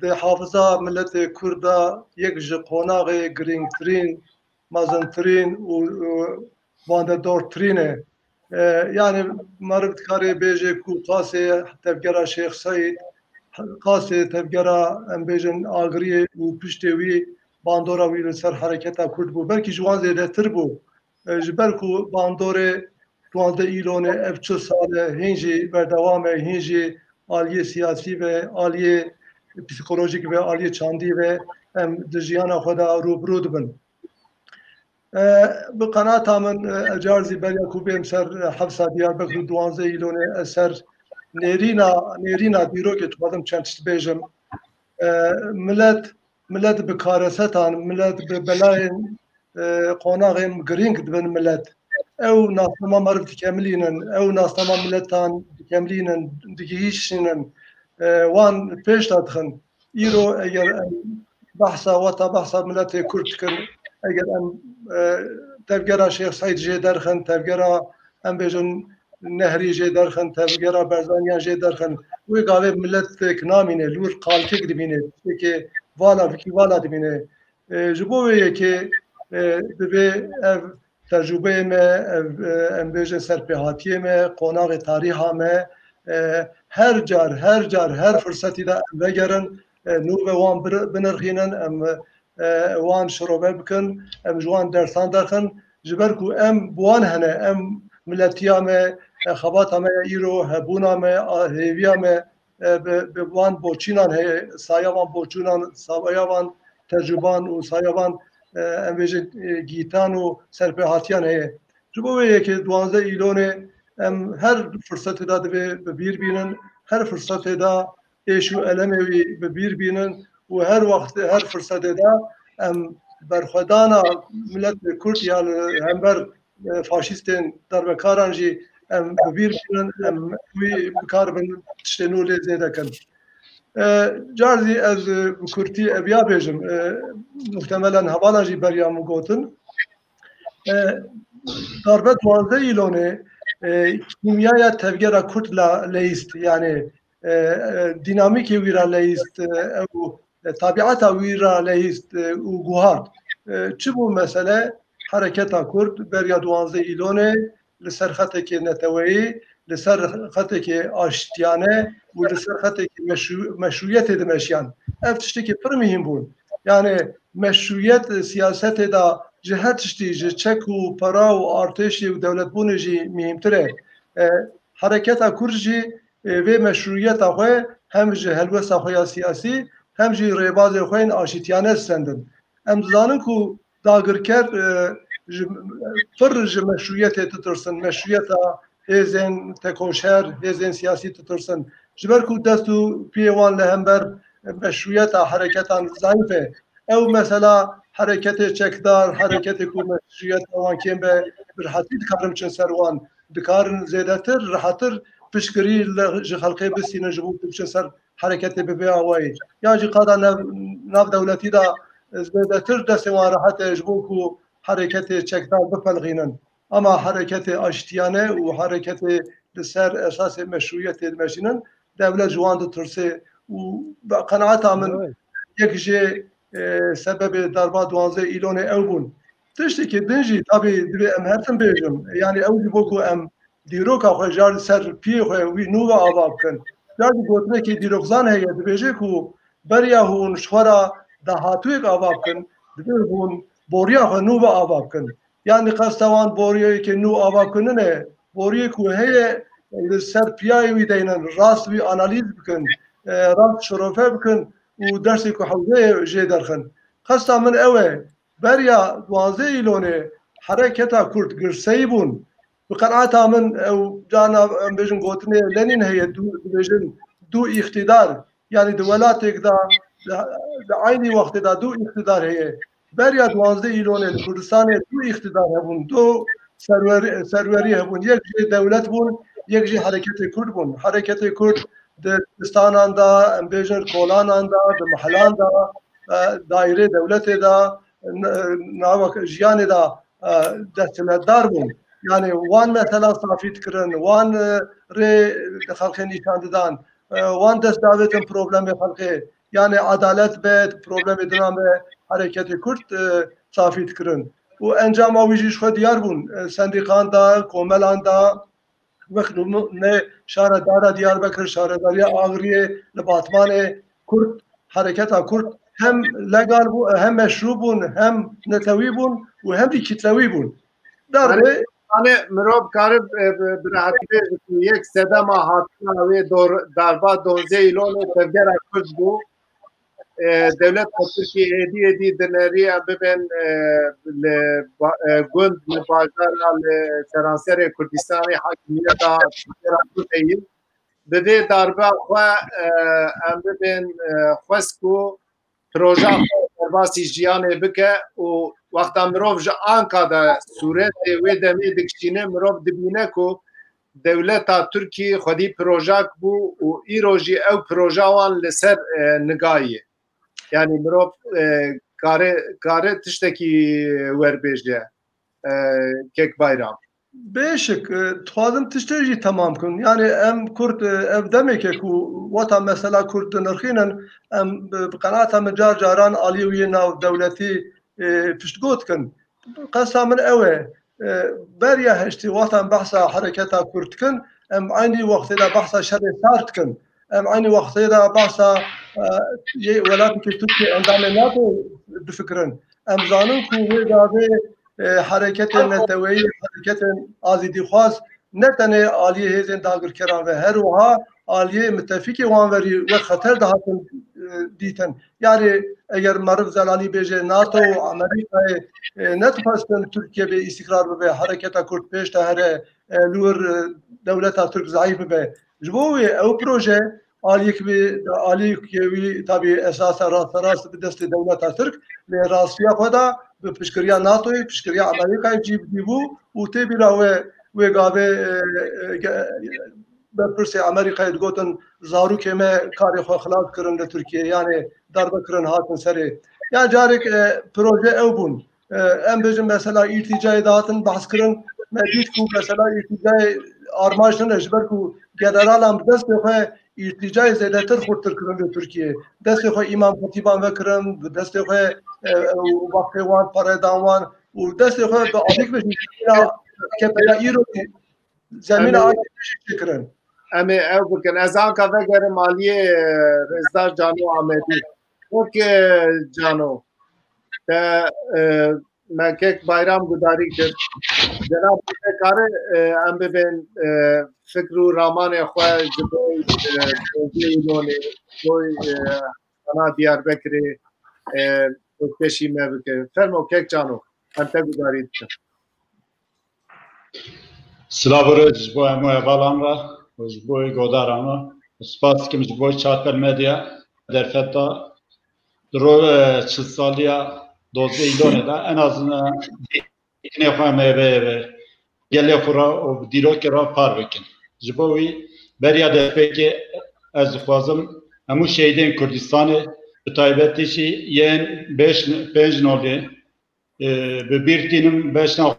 di hafiza miletê Kurd de yek ji qonaxê girîngtirîn, mezintirîn û, û wandedortirîn e. E, yani meriv dikare bêje ku qasê tevgera Şêx Seîd, qasê tevgera, em bêjin, Agiriyê û piştê wî bandora wî li ser hereketa Kurd bû. Belkî ji wan zêdetir bû. E, ji ber ku bandorê duwazdeh îlonê ev çil sal e, hîn jî berdewam e, hîn jî aliyê siyasî ve, aliyê psîkolojîk ve, aliyê çandî ve em di jiyana xwe de rû bi rû dibin. E, bi qenata min, e, ecar zî beriya ku bêm ser, e, hevsa Diyarbekir û duwazdeh îlonê ez ser nêrîna, nêrîna dîrokê dixwazim çend tişt bêjim. E, milet, milet bi karesetan, milet bi belayên, e, qonaxên girîng dibin milet. Ew nasnama meriv dikemilînin, ew nasnama miletan dikemilînin, digihîşînin, e, wan pêş de dixin. Îro eger em behsa, weta behsa miletê Kurd dikin, eger em, e, tevgera Şêx Seîd jê derxin, tevgera, em bêjin, Nehrî jê derxin, tevgera Barzaniyan jê derxin, wê gavê miletek namîne, li wir qalkek dimîne, tiştekê vala, vikî vala dimîne. E, ji bo wê yekê, e, divê ev tecrûbeyê me, ev, e, em bêjin serpêhatiyê me, qonaxê tarîha me, e, her car, her car, her firsetî de em vegerin, e, nû ve wan bir-, binirxînin, em, e, wan şirove bikin, em ji wan dersan derxin, ji ber ku em bi wan hene, em miletiya me, e, xebata me ya îro, hebûna me, a, hêviya me, e, bi, bi van boçînan heye, saya van boçûnan, saya van tecrûban û saya van, e, em bêjin, e, gîtan û serpêhatiyan heye. Ji bo wê yekê duwazdeh îlonê em her firsetê de divê bi bîr bînin, her firsetê de êş û elemê wî bi bîr bînin û her wext, her firsetê de em berxwedana miletê Kurd ya li hember, e, faşîstên derbekaran jî em bi bîr bînin, em wî bikaribin tiştê nû lê zêde kin. E, car zî ez, e, bi kurtî eviya bêjim. E, muhtemelen hevalan jî beriya min gotin. E, darbe duwazdeh îlonê, e, kîmyaya tevgera Kurd la leyîst, yani, e, e, dînamîkê wî ra leyîst, e, ew, e, tabiata wî ra leyîst, e, û guhart. E, çi bû mesele? Hereketa Kurd beriya duwazdeh îlonê li ser xetekê neteweyî, li ser xetekê aştiyane û li ser xetekê meşrû-, meşrûyetê dimeşiyan. Ev tiştekî pir muhîm bûn. Yani meşrûyet siyasetê de ji her tiştî, ji çek û pera û artêşê û dewletbûnê jî muhîmtir e. E, hereketa Kurd jî, e, vê meşrûyeta xwe hem ji helwesta xwe ya siyasî, hem jî rêbazê xwe yên aşitiyane sendin. Em dizanin ku dagirker, e, ji, pir ji meşrûyetê ditirsin, meşrûyeta hêzên tekoşer, hêzên siyasî ditirsin. Ji ber ku dest û piyê wan li hember meşrûyeta hereketan zayîf e. Ew mesela Hereketê çekdar, hereketê ku meşrûyeta wan kêm be, bi rehetî dikarin biçin ser wan. Dikarin zêdetir, rehetir piştgirî li, ji xelkê bistînin ji bo ku biçin ser hereketê bi vê awayî. Yan jî qada nav, nav dewletî de zêdetir destê wan rehet e ji bo ku hereketê çekdar bipelixînin. Ama hereketê aştiyane û hereketê li ser esasê meşrûyetê dimeşînin, dewlet ji wan ditirse û bi qenaeta min Evet. yek jê, e, sebebê darba duwanzeh Îlonê ew bûn. Tiştekî din jî tabî divê em her tim bêjin. Yani ew ji bo ku em dîroka xwe jar li ser piyê xwe wî nû ve ava bikin. Jar jî gotinekî dîrokzan heye, dibêje ku beriya hûn ji xwe re dahatûyek ava bikin, divê hûn boriya xwe nû ve ava bikin. Yani qesta wan boriyekê nû ava kirinê, boriyê ku heye li ser piyayê wî deynin, rast wî analîz bikin, e, rast şirofe bikin û dersê ku hewce ye jê derxin. Qesta min ew e, beriya duwazdeh Îlonê hereketa Kurd girseyî bûn. Bi qenaeta min ew carna em bêjin gotinê Lenîn heye, dû, dibêjin dû îqtîdar. Yani di welatêk de, di, di eynî wextê de dû îqtîdar heye. Beriya duwazdeh Îlonê li Kurdistanê du îqtidar hebûn, du serwerî, serwerî hebûn. Yek jê dewlet bûn, yek jî hereketê Kurd bûn. Hereketê Kurd di dibistanan de, em bêjin kolanan de, di mehelan de, e, daîrê dewletê de, n-, nava jiyanê de, e, desthilatdar bûn. Yani wan mesela safî dikirin, wan, e, rê di xelkê nîşan didan, e, wan dest davêtin problemê xelkê. Yani edalet be, problemê dinan be, hereketê Kurd, e, safî dikirin. Û encama wî jî ji xwe diyar bûn. E, sendîkan da, komelan da, wek nimûne şaredara Diyarbekir, şaredariya Agiriyê li Batmanê Kurd, hereketa Kurd hem legal bû, hem meşrû bûn, hem netewî bûn û hem jî kitlewî bûn. Darbe Yani, yani mirov kare, e, bi, bi rehetî bêje ku yek sedema hatina wê dor-, darba duwazdeh Îlonê tevgera Kurd bû. E, dewleta Tirkiyê êdî êdî dinerî em bibên, e, li ba-, e, gund, li bajara, li seranserê Kurdistanê hakimiyeta tevgera Kurd heye. Bi vê darbe xwe, e, em bibên, e, xwest ku proja xwe derbasî jiyanê bike û wexta mirov ji anka de sûretê wê demê dikişîne, mirov dibîne ku dewleta Tirkî xwedî projak bû û îro jî ew proja wan li ser, e, niga ye. Yani mirov, e, kare, kare tiştekî werbêje, e, kek Bayram. Bêşik, e, dixwazim tiştê jî temam kim. Yani em Kurd, e, ev demeke ku wata mesela Kurd dinirxînin, em bi, bi qenaeta min car caran aliyê wî nav dewletî, e, piştgot kin. Qesta min ew e, e, beriya heştê wexta em behsa hereketa Kurd dikin, em eynî wextê de behsa şerê sar dikin. Em eynî wextê de behsa, e, yê welateke Tirkiye endamê NATO difikirin. Em zanin ku wê gavê, e, hereketên neteweyî, hereketên azîdîxwaz ne tenê aliyê hêzên dagirkeran ve, her wiha aliyê mitefîkê wan verî wek xeter dihatin, e, dîtin. Yarê eger meriv zelalî bêje NATO û Amerîkayê, e, nedixwestin Tirkiye bê îstîkrar bibe, hereketa Kurd pêş de here, e, li wir, e, dewleta Tirk zayîf bibe. Ji bo wê ew proje aliyek bi, aliyekê wî tabî esasa rasterast bi destê dewleta Tirk, lê rastiya xwe de bi piştgiriya NATOyê, piştgiriya Amerîkayê cî bidî bû û tê bîra wê, wê gavê, e, e, ge-, berpirsê Amerîkayê digotin zarokê me karê xwe xilas kirin li Tirkiyê, yani darbe kirin hatin serê. Ya carek, e, proje ew bûn. E, em bêjin mesela îrtîcayê dihatin behs kirin, me dît ku mesela îrtîcayê armanc nine, ji ber ku generalan bi destê xwe îrtîcayê zêdetir xurttir kirin li Tirkiyê. Destê xwe îmam xetîban vekirin, bi destê xwe, e, û wextê wan pere dan wan û destê xwe bi alîk bêjin, kepela îro zemîna Em ê, A K P'ê jî çêkirin. Em ê ew bikin. Ez anka vegerim aliyê, e, Rêzdar Cano Amedî. Wek, e, Cano, te, e, me kek Bayram gudarî kir. Cenab te kare, e, em bibên, e, fikr û ramanê xwe ji bo, e, dozê Îlonê, ji bo, e, Xana Diyarbekirê, e, pêşkêşî me bike. Fermo kek Cano, em te gudarî dikin. Silav û rêz ji bo hemû hevalan re û ji bo godaran re. Spas dikim ji bo Çarpel Medya derfeta di ro-, e, çil saliya dozdeh Îlonê de en azından dînê xwe em eve eve gelê xwe re û bi dîrokê re par bikin. Ji bo wî beriya destpêkê ez dixwazim hemû şehîdên Kurdistanê, bi taybetî jî yên beş, pênc nolê, e, bi bîr tînim beşna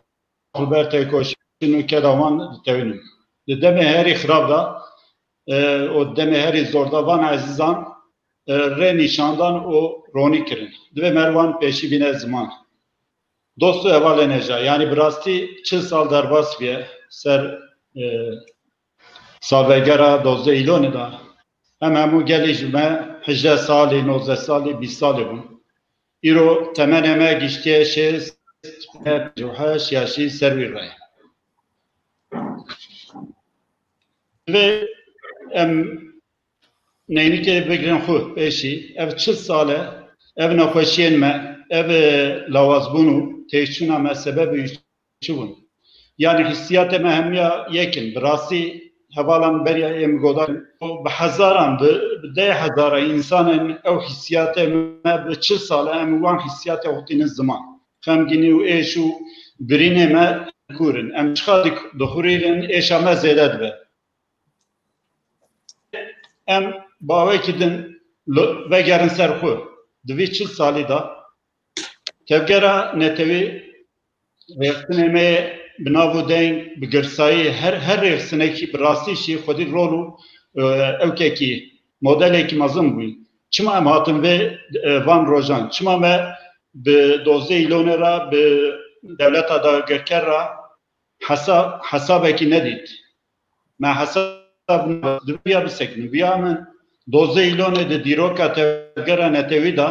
xwe ber têkoşîn û keda wan ditewînim. Di demê herî xirab de, e, û demê herî zor de van ezîzan, e, rê nîşandan û ronî kirin. Divê me wan pêşî bîne ziman. Dost û hevalên hêja, yanî bi rastî çil sal derbas bûye ser, e, salvegera dozdeh Îlonê de. Em hemû gelî ji me hejdeh salî, nozdeh salî, bîst salî bûn. Îro temenê me giştiye şêst, pêncî û heşt yaşî ser wî re ye. Divê em neynikê bigirin xwe pêşî. Ev çil sal e, ev nexweşiyên me, ev, e, lawazbûn û têkçûna me sebebê çi bûn? Yanî hissiyatê me hemiya yek in. Bi rastî hevalan beriya êm godan, bi hezaran, bi, bi deh hezara însanên ew hissiyatê me bi çil sal e, em wan hissiyatê xwe tînin ziman. Xemgînî û êş û birînê me kûr in. Em çiqa dik-, dixurîrin, êşa me zêde dibe. Em bawekî din lo-, vegerin ser xwe. Di vî çil salî de tevgera netewî rêxistinê me bi nav û deng, bi girsayî her, her rêxistinekî bi rastî jî xwedî rol û, e, ewkekî modelekî mezin bûn. Çima em hatin vê, e, van rojan? Çima me bi dozdeh Îlonê re, bi dewleta dagirker re hesa-, hesabekî nedît? Me hesab nabir, diviya bisekinin. Viya min dozdeh Îlonê di dîroka tevgera netewî de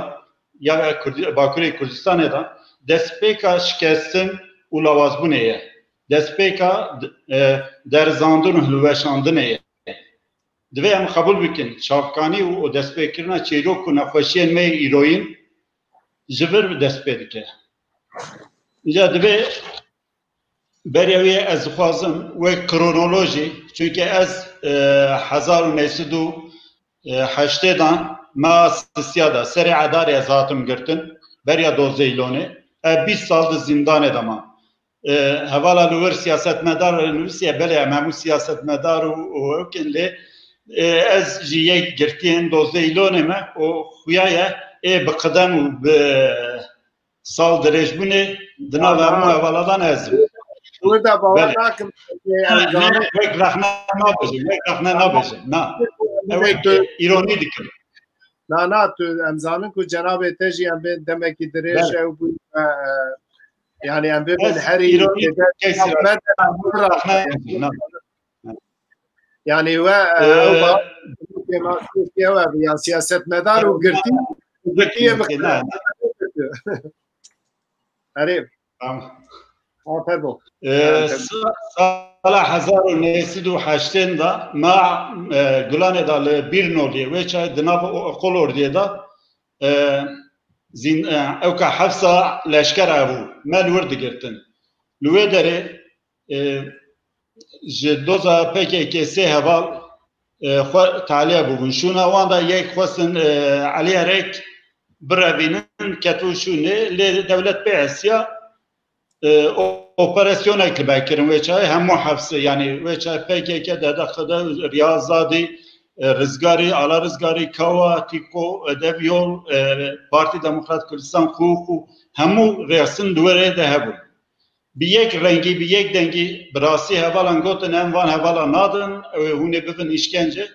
ya Kurdi-, Bakurê Kurdistanê de destpêka şikestin û lawazbûnê ye. Destpêka d-, e, derizandin û hilweşandinê ye. Divê em qebûl bikin, çavkanî û, û destpêkirina çîrok û nexweşiyên me yê îroyîn ji vir dest pê dike. Înca divê beriya wê ez dixwazim wek kronolojî, çunke ez, e, hezar û neh sed û heştê de meha sisiya de serê edarê ez hatim girtin, beriya dozdeh Îlonê. Ez bîst sal di zîndanê de mam. E, hevala li wir siyasetmedar nivîsiye, belê em hemû siyasetmedar û, û ewk in lê, e, ez jî yek girtiyên dozdeh Îlonê me û xuya ye ê bi qidem û bi sal dirêjbûnê di nav hemû hevaladan ez im. Wê de bawer nakim. Ne, wek rexne nabêjim, wek rexne nabêjim. Na. Ew wek îronî dikim. Na, na, tu, em zanin ku cenabê te jî em bên demekî dirêj ew bû, e, e, yani em bibin herî têde. Yanî we, e, ew ba-, ew e, ya siyasetmedar û girtî, girtî ye bi-, erê. Tamam. Ha, pardon. E, sa-, sala hezar û neh sed û heştên de ma, e, Gulanê de li Bîrnoliyê, wê çayê di nav o-, Qolordiyê de, e, zîn-, e, ewka hefsa leşkera bû. Me li wir digirtin. Li wê derê, e, ji doza P K K sê heval, e, xwe taliye bûbûn. Şûna wan de yek xwestin, e, Elî Erek birevînin, ketibû şûnê, lê dewlet pê hesiya, e, o-, operasyonek li me kirin wê çayê, hemû hefsê, yanî wê çayê P K K, D D K D, Riya Azadî, e, Rizgarî, Ala Rizgarî, Kawa, Tîko, Edebyol, e, Partî Demokrat Kurdistan, Xûx û hemû rêxistin li wê rê de hebûn. Bi yek rengî, bi yek dengî, bi rastî hevalan gotin, em van hevalan nadin, ew ê hûn ê bibin îşkence.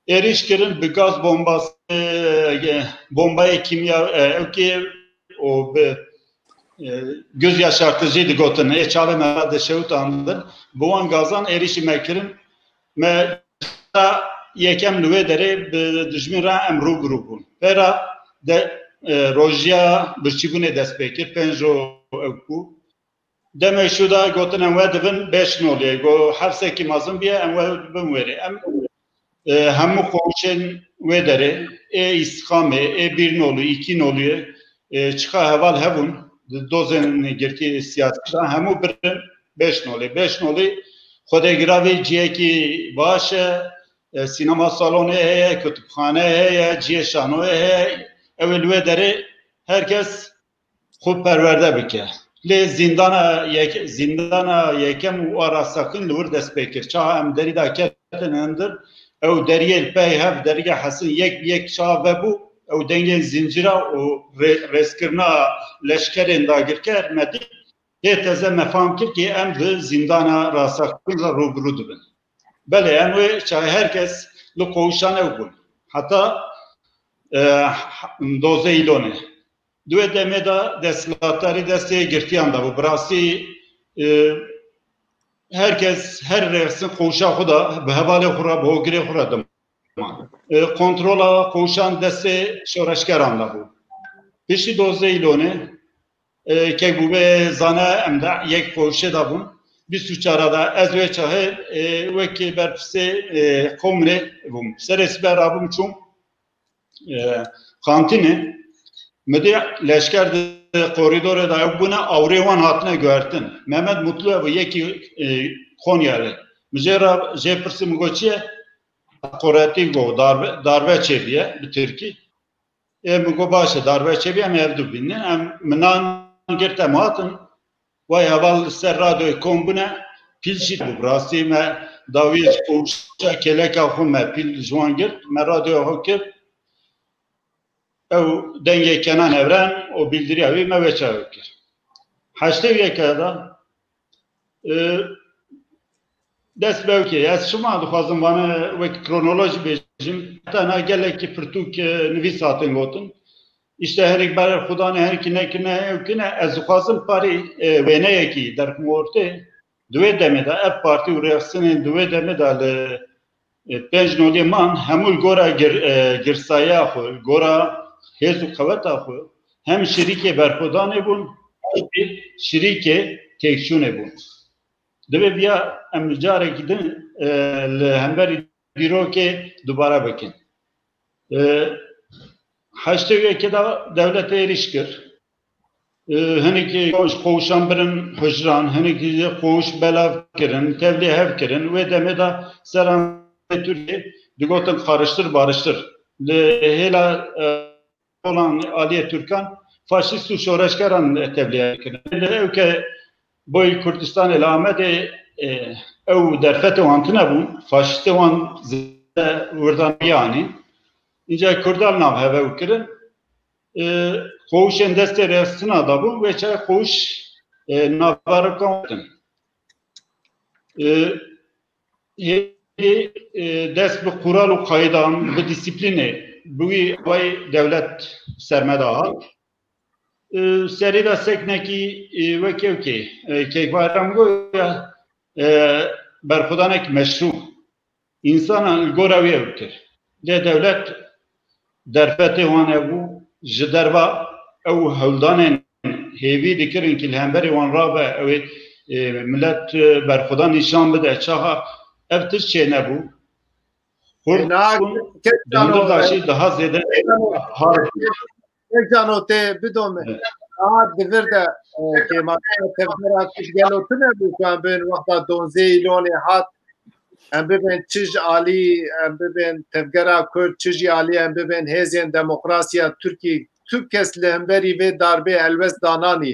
Êrîş kirin bi gaz bombası, e, bombayê kîmya, e, ewkê û bi, e, göz yaşartıcı digotin. Ê çavê me dişewitandin. Bi wan gazan êrîşî me kirin. Me yekem li wê derê bi dijmin re em rû bi rû bûn. Pera de, e, rojiya birçîbûnê dest pê kir, pênc ro ew ku. Demê şû de gotin em we dibin Beşnolê. Go hefsekî mezin bûye, em we dibin wêrê. Em, e, hemû koğuşên wê derê, ê Îstiqamê, ê Bîrnolî, Îkînoliyê, e, çiqa heval hebûn, di dozên girtî siyasî de hemû birin Beşnolê. Beşnolî xwedê giravê ciyekî baş e, e, sînema salonê heye, kutubxane heye, ciyê şanoyê heye. Ew ê li wê derê her kes xwe perwerde bike. Lê zîndana yek, zîndana yekem û a rasteqîn li wir dest pê kir. Çawa em derî da ketin hindir, ew deriyê li pey hev, deriyê Hesin yek bi yek çawa vebû, ew dengên zincîra û rê-, rêzkirina leşkerên dagirker me dî. Hê teze me fam kir ki em bi zîndana rasteqîn re rûbirû dibin. Belê, em wê çawa her kes li qowşan ew bûn. Heta, e, dozê îlonê. Di wê demê de desthilatdarî destê girtiyan de bû. Bi rastî, e, her kes, her rêxistin qowşa xwe de bi hevalê xwe re, bi hogirê xwe re diman. E, kontrola qowşan destê şoreşgeran de bû. Piştî dozê îlonê, e, kek bûbe zane em de yek qowşê de bûn. Bîst û çar de ez wê çaxê, e, wekî berpirsê, e, komrê bûm. Serê sibe rabûm çûm, e, kantînê. Mi dî leşker di korîdorê de ew bûne, awrê wan hatine guhertin. Mehmet Mutlu bû yekî, e, Konyalî. Mi jê re, jê pirsî, mi got çi ye? Haqoretî got, darbe, darbe çêbiye bi tirkî. Ê, min got, baş e, darbe çêbiye, em ev dibînin. Em, min nan girt, em hatin. Vay heval li ser radyoyê kom bûne, pîl jî bû. Bi rastî me dawiyê ji qowşa kêleka xwe me pîl ji wan girt, me radyoya xwe kir. Ew dengê Kenan Evren û bîldiriya wî me wê çawa kir. Heştê û yekê de, e, dest bi ew kê. Ez çima dixwazim vane wek kronolojî bêjim? Heta na gelekî pirtûk, e, nivîs hatin gotin. Îşte hinek berxwedanê, hinek nekirine, ew kine. Ez dixwazim parî, e, wêneyekî derxim ortê. Di wê demê de ev partî û rêxistinên di wê demê de li, e, pênc nolê man hemû li gora gir-, e, girsaya xwe, li gora hêz û qeweta xwe hem şirîkê berxwedanê bûn, hem jî şirîkê têkçûnê bûn. Divê viya em carekî din, e, li hemberî dîrokê dubare bikin. E, heştê û yekê de dewlet êrîş kir. E, hinekî ji qowşan birin hicran, hinekî ji qowş belav kirin, tevlî hev kirin. Wê demê de seran Tirkiyê digotin qariştir, bariştir. Li hêla, e, olan aliyê Tirkan faşîst û şoreşgeran tevlî hev kirin. Li ewke boy Kurdistanê li Amedê, e, ew derfetê wan tune bûn, faşîstê wan zêde wirdan yanî. Înca Kurdan nav hev ew kirin. E, qowşên destê rêxistina de bûn, wê çay qowş, e, naverokan din. E, hêdî, e, dest bi qural û qaydan, bi disiplînê, bi wî awayî dewlet ser me de hat. E, serî de seknekî, e, wek ew kê, e, Kek Bayram goya, e, berxwedanek meşrû. Însanan li gora wî ew kir. Lê dewlet derfetê wan hebû, ji derva ew hewldanên hêvî dikirin ki li hemberî wan rabe, ew ê, e, milet, e, berxwedan nîşan bide. Çaxa ev tişt çênebû. Xurt Êna bûn, kek di hundir cano, de jî daha zêde kek cano, har bûn. Kek cano tê bidome. Evet. Aha, di vir de, e, kêmaşiya tevgera Kurd gelo tune bû ku em bên wexta donzê îlonê hat, em bibên çi ji alî, em bibên tevgera Kurd, çi jî alî em bibên hêzên demokrasiya Tirkî, tu kes li hemberî vê darbê helwest dananî.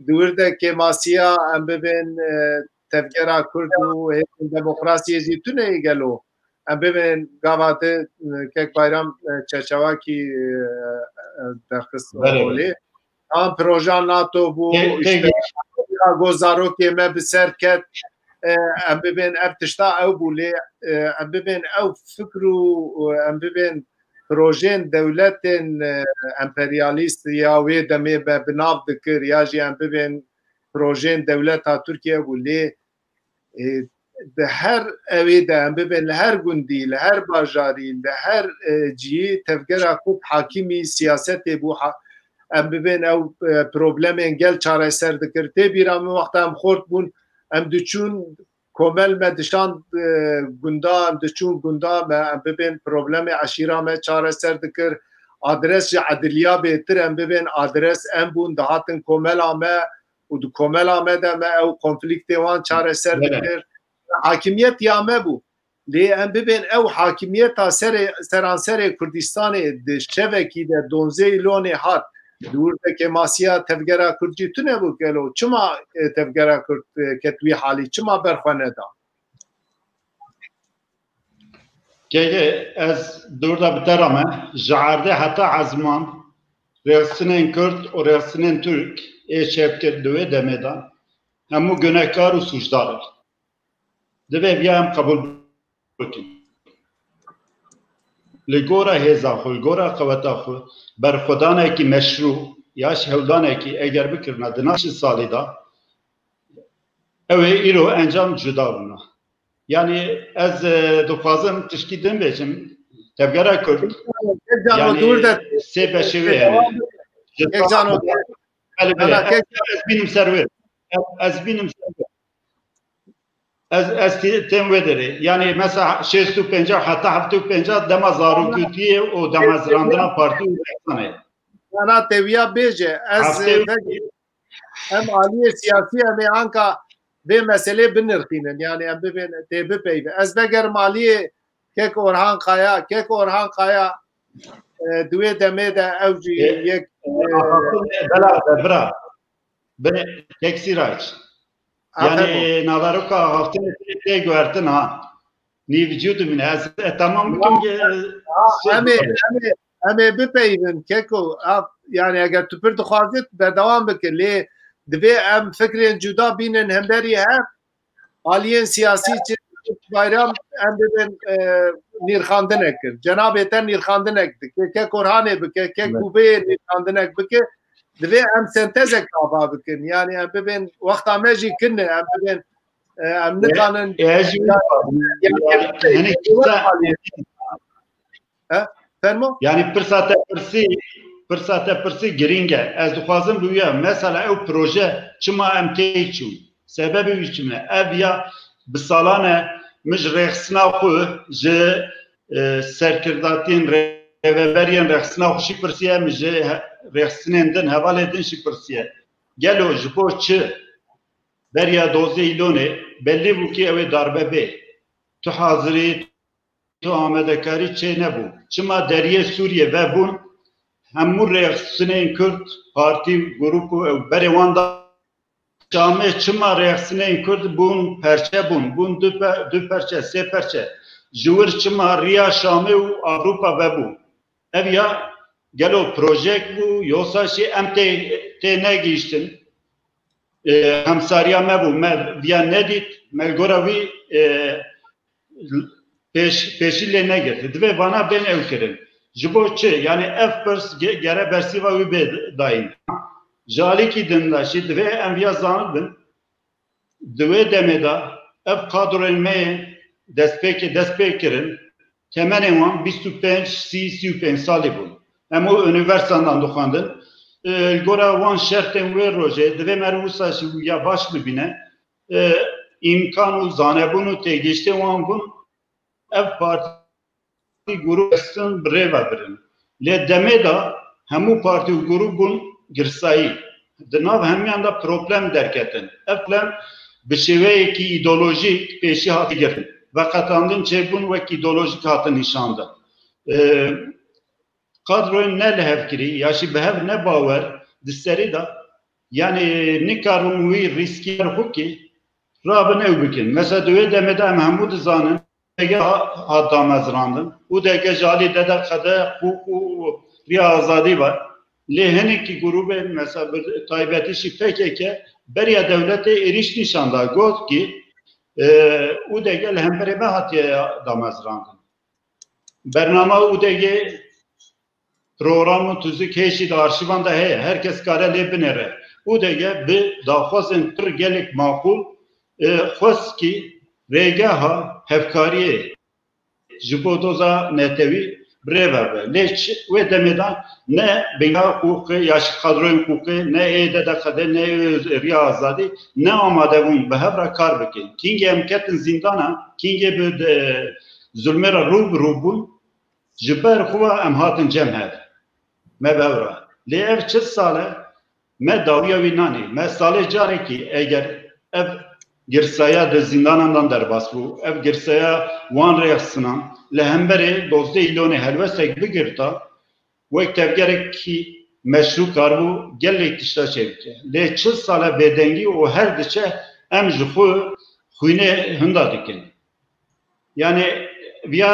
Di wir de kêmasiya em bibên, e, tevgera Kurd û hêzên demokrasiyê jî tune yê gelo. Em bibên gava te, e, Kek Bayram, e, çerçewakî, e, e, derxist Belê, belê. holê. An proja NATO bû, Tê-, işte, tê- ya go zarokê me bi ser ket, e, em bibên ev tişta ew bû lê, e, em bibên ew fikr û, û em bibên projeyên dewletên, e, emperyalîst ya wê demê me bi nav dikir ya jî em bibên projeyên dewleta Tirkiye bû lê, e, di her ewê de em bibên li her gundî, li her bajarî, li her, e, cihî tevgera Kurd hakimî siyasetê bû, ha-, em bibên ew, e, problemên gel çareser dikir. Tê bîra min wexta em xort bûn, em diçûn komel me dişand, e, gunda, em diçûn gunda me, em bibên problemê eşîra me çareser dikir. Adres ji ediliya bêtir em bibên adres em bûn, dihatin komela me, û di komela me de me ew konflîktê wan çareser Belê. dikir. Hakimiyet ya me bû. Lê em bibên ew hakimiyeta serê, seranserê Kurdistanê di şevekî de donzê îlonê hat. Di wir de kêmasiya tevgera Kurd jî tune bû gelo. Çima, e, tevgera Kurd, e, ket wî halî? Çima berxwe neda? Keke ez dûr de bi te re me, ji erdê heta ezman, rêxistinên Kurd û rêxistinên Tirk ê çêkir di wê demê de hemû gunehkar û sûcdar in. Divê viya em qebûl bikin. Li gora hêza xwe, li gora qeweta xwe, berxwedanekî meşrû ya ji hewldanekî eger bikirine di nav şeş salî de, ew ê îro encam cuda bûna. Yanî ez, e, dixwazim tişkî din bêjim. Tevgera Kurd, Kek Cano, yanî dûr de sê beşê wê hene. Kek Cano, belê, belê. Ana, kek- Ez, ez bînim ser wê. Ez, ez bînim ser wê. Ez, ez tê-, tên wê derê. Yanî mesela şêst û pênc heta heftê û pênc dema zarokûtiyê û dema zirandina partî û rexanê. Ana te wiya bêje. Ez Heftê û veg-, em aliyê siyasî em ê anka vê meselê binirxînin. Yanî em bibên tê bipeyve. Ez vegerim aliyê kek Orhan Kaya. Kek Orhan Kaya, e, di wê demê de ew jî E, yek, e, e, bela de bira. Binê tek Sîrac. Aferin. Yanî naveroka haftinê tê guhertin ha. Nî vücudum ne. Ez, e, tamam bikim ki, e, Ha, em ê, em ê, em ê bipeyvin, keko. Ha, yani eger tu pir dixwazit, berdewam bike. Lê divê em fikrên cuda bînin hemberî hev. Aliyên siyasî çi, çi bayram em bibin, e, nîrxandinek kin. Cenabê te nîrxandinek dike, kek Orhanê bike, kek Evet. Bûbeyê nîrxandinek bike. Divê em sentezek ava bikin. Yani em bibin, wexta me jî kin e, em bibin, e, em nikanin. E, ez jî Ya, wî dixwazim. Ya, Yani, ya, henî ya, kisa ya. He? Fermo? Yani pirsa te pirsî, pirsa te pirsî girîng e. Ez dixwazim bi wî ya. Mesela ew proje çima em tê çûn? Sebebê wî çi me? Ev ya bi salan e min ji rêxistina xwe, ji, e, serkirdatiyên rêveberiyên rêxistina xwe jî pirsiye, min ji he-, rêxistinên din, hevalê din jî pirsiye. Gelo ji bo çi? Beriya dozdeh Îlonê belî bû ki ew ê darbe bê. Tu hazirî, tu amadekarî çê nebû. Çima deriyê Sûriyê vebûn, hemû rêxistinên Kurd, partî, grûp û ew berê wan da Şamê çima rêxistinên Kurd bûn, perçe bûn, bûn du pe-, du perçe, sê perçe. Ji wir çima riya Şamê û Ewropa vebû? Ev ya gelo projek bû, yosa jî em tê, tê negihîştin. E, hemsariya me bû, me viya nedît, me li gora wî, e, pêş-, pêşî lê negirt. Divê vana bên ew kirin. Ji bo çi? Yani ev pirs ge-, gere bersiva wî bê dayîn. Ji alîkî din de jî divê em viya zanibin. Di wê demê de ev kadroyên me yên destpêkê dest pê kirin, temenên wan bîst û pênc, sî, sî û pênc salî bûn. Em û unîversandan dixwendin. E, li gora wan şertên wê rojê divê me wisa jî ya baş bibîne. E, îmkan û zanebûn û têgihiştên wan bûn, ev partî grûp estin bi rê ve birin. Lê demê de hemû partî û grûp bûn girsayî. Di nav hemiyan de problem derketin. Ev problem bi şêweyekî îdeolojîk pêşî hate girtin. Veqetandin çêbûn wek îdeolojîk hatin nîşandin. E, kadroyên ne lihevkirî ya jî bi hev ne bawer di serî de, yani nikarin wî rîskî xwe kî rabin ew bikin. Mesela di wê demê de em hemû dizanin, dege ha-, hat damezrandin û dege ji alî D D K D, hûk û riya azadî ve. Lê hinekî grûbên, mesela bi taybetî jî P K K, beriya dewletê êrîş nîşan da, got ki, e, û dege li hemberê me hatiye damezrandin. Bernama û dege program û tuzîk hê jî di arşîvan de heye. Her kes kare lê binêre. Û dege bi daxwazên pir gelek maqûl, e, xwest ki rêgeha hevkariyê ji bo doza netewî bi rê ve be. Lê çi, wê demê de ne bingeha hiqûqê ya jî kadroyên hiqûqê, ne ê D D K D, ne ê Riya Azadî ne amade bûn bi hev re kar bikin. Kîngê em ketin zîndana, kîngê bi, e, zulmê re rû bi rû bûn, ji ber xwe em hatin cem hev. Me bi hev re. Lê ev çil sal e, me dawiya wî nanî. Me salê carekî eger ev girsaya di zîndanan dan derbas bû, ev girsaya wan rêxistinan li hemberê dozdeh Îlonê helwestek bigirta, wek tevgerekî meşrû karibû gelek tişta çêbike. Lê çil sal e bêdengî û her diçe em ji xwe xwînê hinda dikin. Yani viya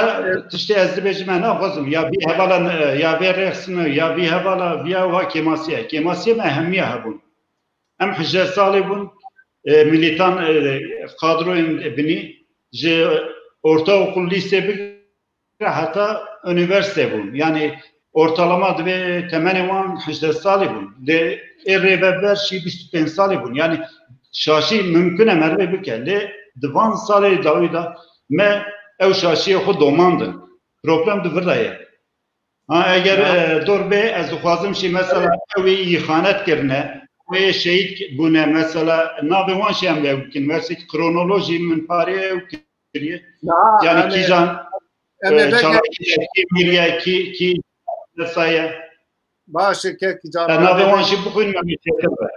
tiştê ez dibêjim, me naxwazim ya vî hevala, ya vê rêxistinê, ya vî hevala, viya wa kêmasiye. Kêmasiye me hemiya hebûn. Em hejde salî bûn, e, milîtan, e, kadroyên binî ji ortaokul, lîse bigire heta unîversîte bûn. Yani ortalama divê temenê wan hejde salî bûn. Lê ê rêveber jî bîst û pênc salî bûn. Yani şaşî mimkun e merivê bike. Lê di van salê dawî de me ew şaşiyê xwe domandin. Problem di vir de ye. Ha, eger, e, dor bê, ez dixwazim jî mesela ew ê îxanet kirine, ew ê şehîd bûne, mesela navê wan jî em vebikin. Wek kronolojî min parê ew kiriye. Yani kîjan, e, çalakî, kî miriye, kî, kî vesaye. Baş e, kek can. Navê wan jî bixwînim, em ê çêtir be.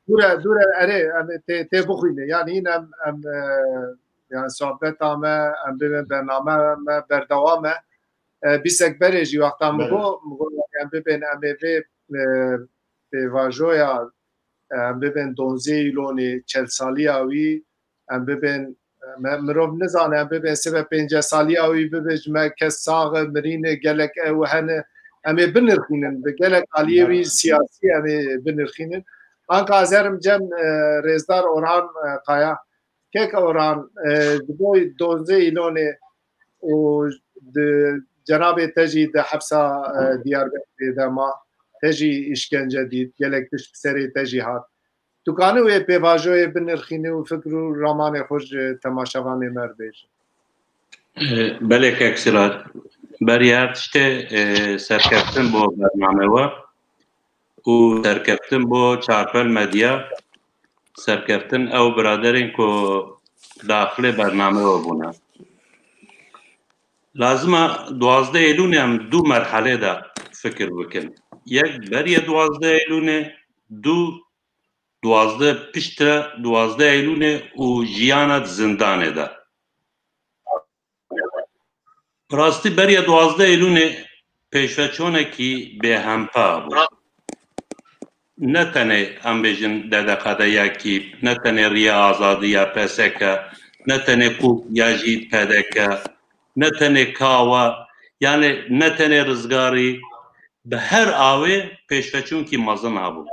Dûre, dûre, erê, em ê tê, tê bixwîne. Yani yine em, em, e, yani sohbeta me, em bibin bername me berdewam e. E, bîstek berê jî wexta min got, min got, em bibên, em ê vê, e, pêvajoya, e, em bibên donzê îlonê çelsaliya wî, em bibên, me, mirov nizane, em bibên sibe pênceh saliya wî, bibêjime kes sax e, mirîne, gelek ew hene, em ê binirxînin, bi gelek aliyê wî siyasî em ê binirxînin. Anka ez herim cem, e, rêzdar Orhan, e, Kaya. Kek Orhan, e, ji bo donzê îlonê û di cenabê te jî di hepsa, e, Diyarbekirê de ma, te jî îşkence dît, gelek tişt bi serê te jî hat. Tu kanî wê pêvajoyê binirxînî û fikr û ramanê xwe ji temaşevanê me re bêjî. E, belê kek Siraj. Berî her tiştê, e, serkeftin bo bername we û serkeftin bo Çarpel Medya, serkeftin ew biraderên ku daxilê bername we bûne. Lazim e duwazdeh Eylûnê em du merhelê de fikir bikin. Yek beriye duwazdeh Eylûnê, du duwazdeh piştre duwazdeh Eylûnê û jiyana di zindanê de. Bi rastî beriya duwazdeh Eylûnê pêşveçûnekî bêhempa bû. Ne tenê em bêjin D D K D ya Kîp, ne tenê Riya Azadî ya P S K, ne tenê Kûk ya jî P D K, ne tenê Kawa, yani ne tenê Rizgarî, bi her awê pêşveçûnkî mezin hebû.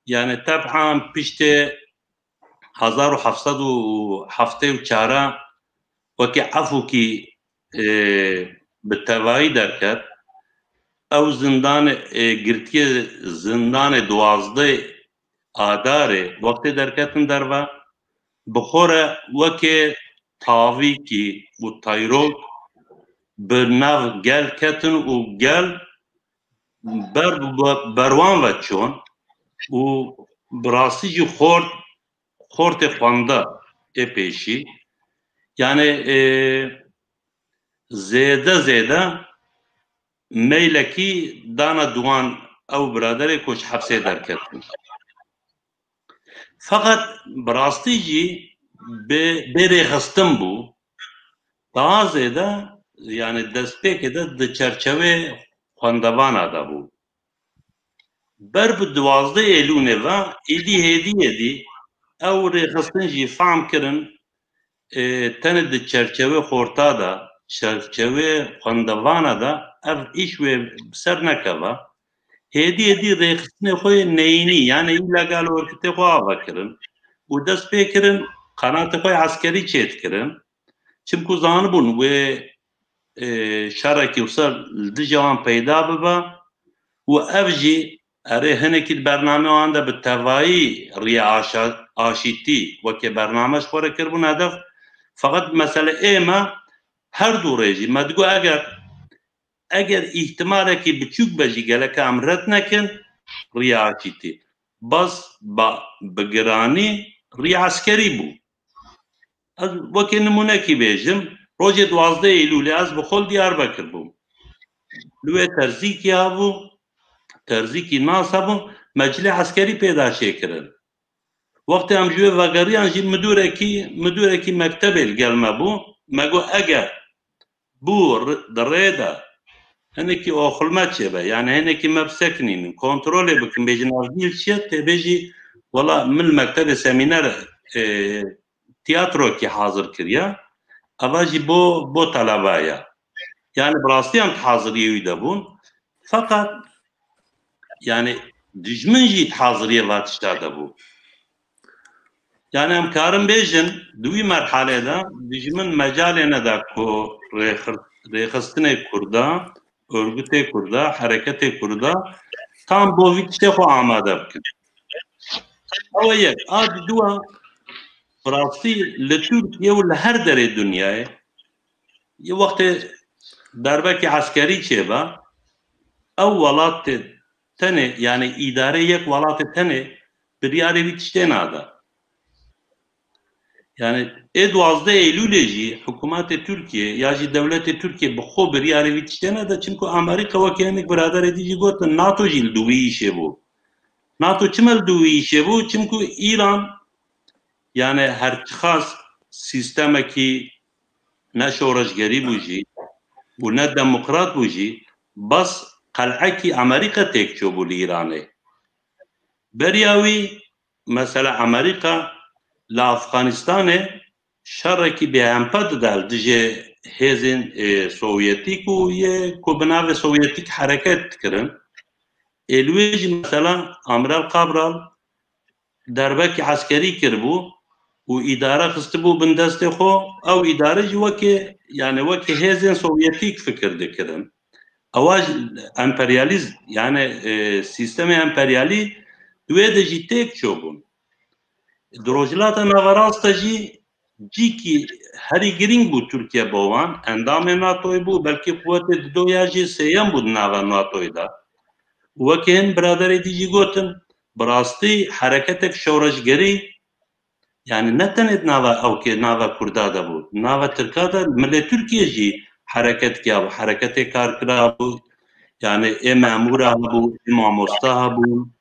Yani teb'an piştê hezar û heft sed û heftê û çar wekî efûkî, e, bi tevayî derket. Ew zindanê, e, girtiye zindanê duwazdeh Adarê wextê derketin derve, bi xwe re wekê tavîkî û tayrok bi nav gel ketin û gel ber, ber wan ve çûn û bi rastî jî xort, xortê xwenda ê pêşî. Yani, e, zêde zêde meylekî dana di wan ew biraderê ku ji hepsê derketin. Feqet bi rastî jî bê, bê rêxistin bû. Daha zêde, yani destpêkê de di çerçevê xwendevana de bû. Ber bi duwazdeh Êlûnê ve êdî hêdî êdî ew rêxistin jî fehm kirin, e, tenê di çerçevê xorta de, çerçevê xwendevana de ev îş wê bi ser nekeve. Hêdî hêdî rêxistinê xwe yê neyînî, yani îlegal orkitê xwe ava kirin û dest pê kirin qenatê xwe yê eskerî çêdikirin. Çimku zanibûn wê, e, şerekî wisa li dijî wan peyda bibe û ev jî erê hinekî di bername wan de bi tevayî riya aşa-, aşîtî wekê bername ji xwe re kiribûn hedef. Feqet mesele ê me her du rê jî me digot eger, eger îhtimalekî biçûk be jî geleke em red nekin riya aşîtî. Bas ba, bi giranî riya eskerî bû. Ez wekî nimûnekî bêjim, rojê duwazdeh Eylûlê ez bi xwe li Diyarbekir bûm. Li wê terzîkî hebû, terzîkî nas hebû, meclê eskerî pê de çêkirin. Wextê em ji wê vegeriyan jî midûrekî, midûrekî mektebê li gel me bû, me got eger bû r-, di rê de hinekî oxilme çêbe, yani hinekî me bisekinînin, kontrolê bikin, bêjin ev dîl çi ye, tê bêjî, wela min li mektebê semîner, e, tiyatrokî hazir kiriye, eva jî bo, bo teleba ye. Yani bi rastî em di haziriyê wî de bûn. Feqet yani dijmin jî di haziriyê va tişta de bû. Yani em karin bêjin, di wî merhalê de dijmin mecalê neda ku rêxir-, rêxistinê Kurda, örgütê Kurda, hereketê Kurda tam bo vî tiştê xwe amade bikin. Ew e yek. A diduwa, bi rastî li Tirkiye û li her derê dinyayê, yê wextê derbekî eskerî çêbe, ew welatê tenê, yani îdarê yek welatê tenê biryarê vî tiştê nade. Yani ê duwazdeh Eylûlê jî hikûmetê Tirkiye ya jî dewletê Tirkiye bi xwe biryarê vî tiştê nede, çimku Amerîka wekî hinek biraderê dî jî gotin, NATO jî li dû wî îşê bû. NATO çima li dû wî îşê bû? Çimku Îran, yani her çiqas sîstemekî ne şoreşgerî bû jî û ne demokrat bû jî, bas qel'ekî Amerîka têk çûbû li Îranê. Beriya wî, mesela Amerîka li Afganistanê şerekî bêhempe dide li dijê hêzên, e, Sovyetîk û yê ku bi navê Sovyetîk hereket dikirin. Ê li wê jî mesela Amiral Cabral derbekî eskerî kiribû û îdare xistibû bin destê xwe. Ew îdare jî wekî, yani wekî hêzên Sovyetîk fikir dikirin. Ewa jî emperyalîzm, yani, e, sîstemê emperyalî di wê de jî têk çûbûn. Di Rojhilata Naverast de jî cîkî herî girîng bû Tirkiye bo wan, endamê NATOyê bû, belkî quwetê dido ya jî sêyem bû di nava NATOyê de. Û wekî hin biraderê dî jî gotin, bi rastî hereketek şoreşgerî, yani ne tenê di nava ewkê, nava Kurda de bû, di nava Tirka de, milê Tirkiye jî hereketkî hebû, hereketê karkira hebû, yani ê memûra hebû, ê mamosta hebûn.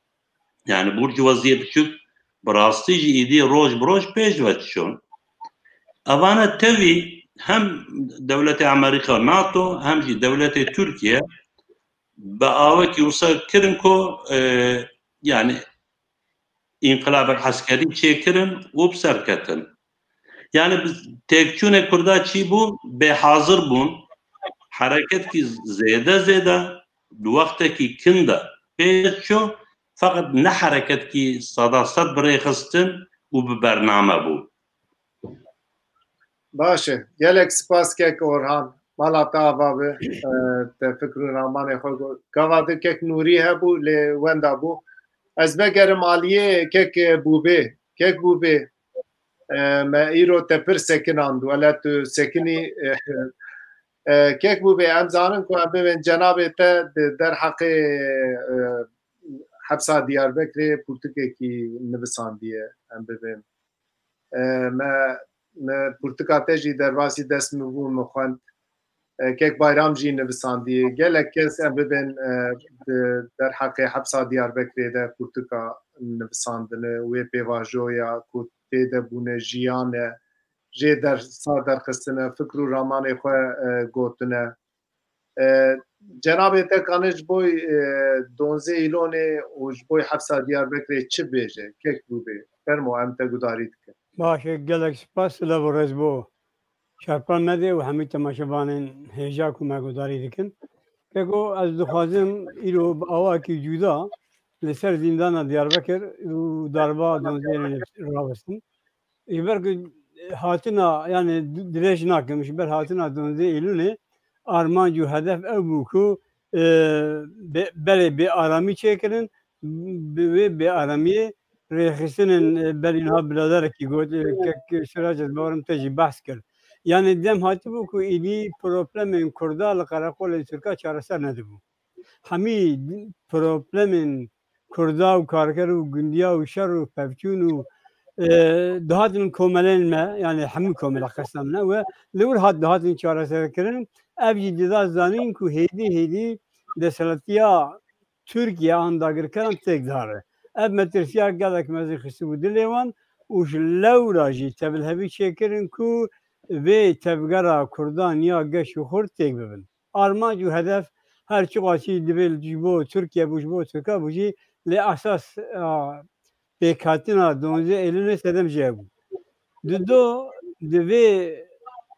Yani burcuvaziyê biçûk bi rastî jî îdî roj bi roj pêş ve diçûn. Evane tevî hem dewletê Amerîka, NATO, hem jî dewletê Tirkiye bi awekî wisa kirin ku, e, yani înqilabek eskerî çêkirin û bi ser ketin. Yani bi têkçûnê Kurda çî bû, bêhazir bûn, hereketkî zêde zêde di wextekî kin de pê çû, feqet ne hereketkî seda sed bi rêxistin û bi bername bû. Baş e. Gelek spas kek Orhan. Mala te ava be, e, te fikr û ramanê xwe got. Gava de kek Nûrî hebû, lê wenda bû. Ez vegerim aliyê kek, e, Bûbê. Kek Bûbê, e, me îro te pir sekinand. Wele tu sekinî, e, e, kek Bûbê, em zanin ku em bibên cenabê te di derheqê, e, hepsa Diyarbekirê pirtûkekî nivisandiye. Em bibên. E, me, me pirtûka te jî derbasî dest min bû, min xwend. E, kek Bayram jî nivisandiye. Gelek kes em bibên, e, di derheqê hepsa Diyarbekirê de pirtûka nivisandine, wê pêvajoya ku tê de bûne jiyan e, jê dersa derxistine, fikr û ramanê xwe, e, gotine. E, cenabê te kane ji bo, e, donzê Îlonê û ji bo hepsa Diyarbekirê çi bêje? Kek Bûbê, fermo, em te gudarî dikin. Baş e, gelek spas, silav û rêz bo şerpa me de û hemî temaşevanên hêja ku me gudarî dikin. Keko, ez dixwazim îro bi awakî cuda li ser zîndana Diyarbekir û darba donzê Îlonê rawestin. Ji ber ku hatina, yani di-, dirêj nakim, ji ber hatina donzê Îlûnê armanc û hedef ew bû ku, e, be-, berê bêaramî çêkirin, bi wê bêaramiyê rêxistinên, e, berî niha biraderekî got, e, kek Siraj, ez bawerim te jî behs kir. Yani dem hatibû ku êdî problemên Kurda li qereqolên Tirka çareser nedibû. Hemî problemên Kurda û karker û gundiya û şer û pevçûn û, e, dihatin komelên me, yani hemû komela qesta min e, we li wir hat dihatin çareserkirin. Ev jî dida zanîn ku hêdî hêdî desthilatiya Tirkiye an dagirkeran têk dihare. Ev metirsiya gelek mezin xistibû dilê wan û ji lewra jî tevlihevî çêkirin ku vê tevgera Kurdan ya geş û xurt têk bibin. Armanc û hedef Her çiqasî divê ji bo Tirkiye bû, ji bo Tirka bû jî, lê esas, a, pêkhatina duwazdeh Eylûlê sedem jê bû. Di do, di vê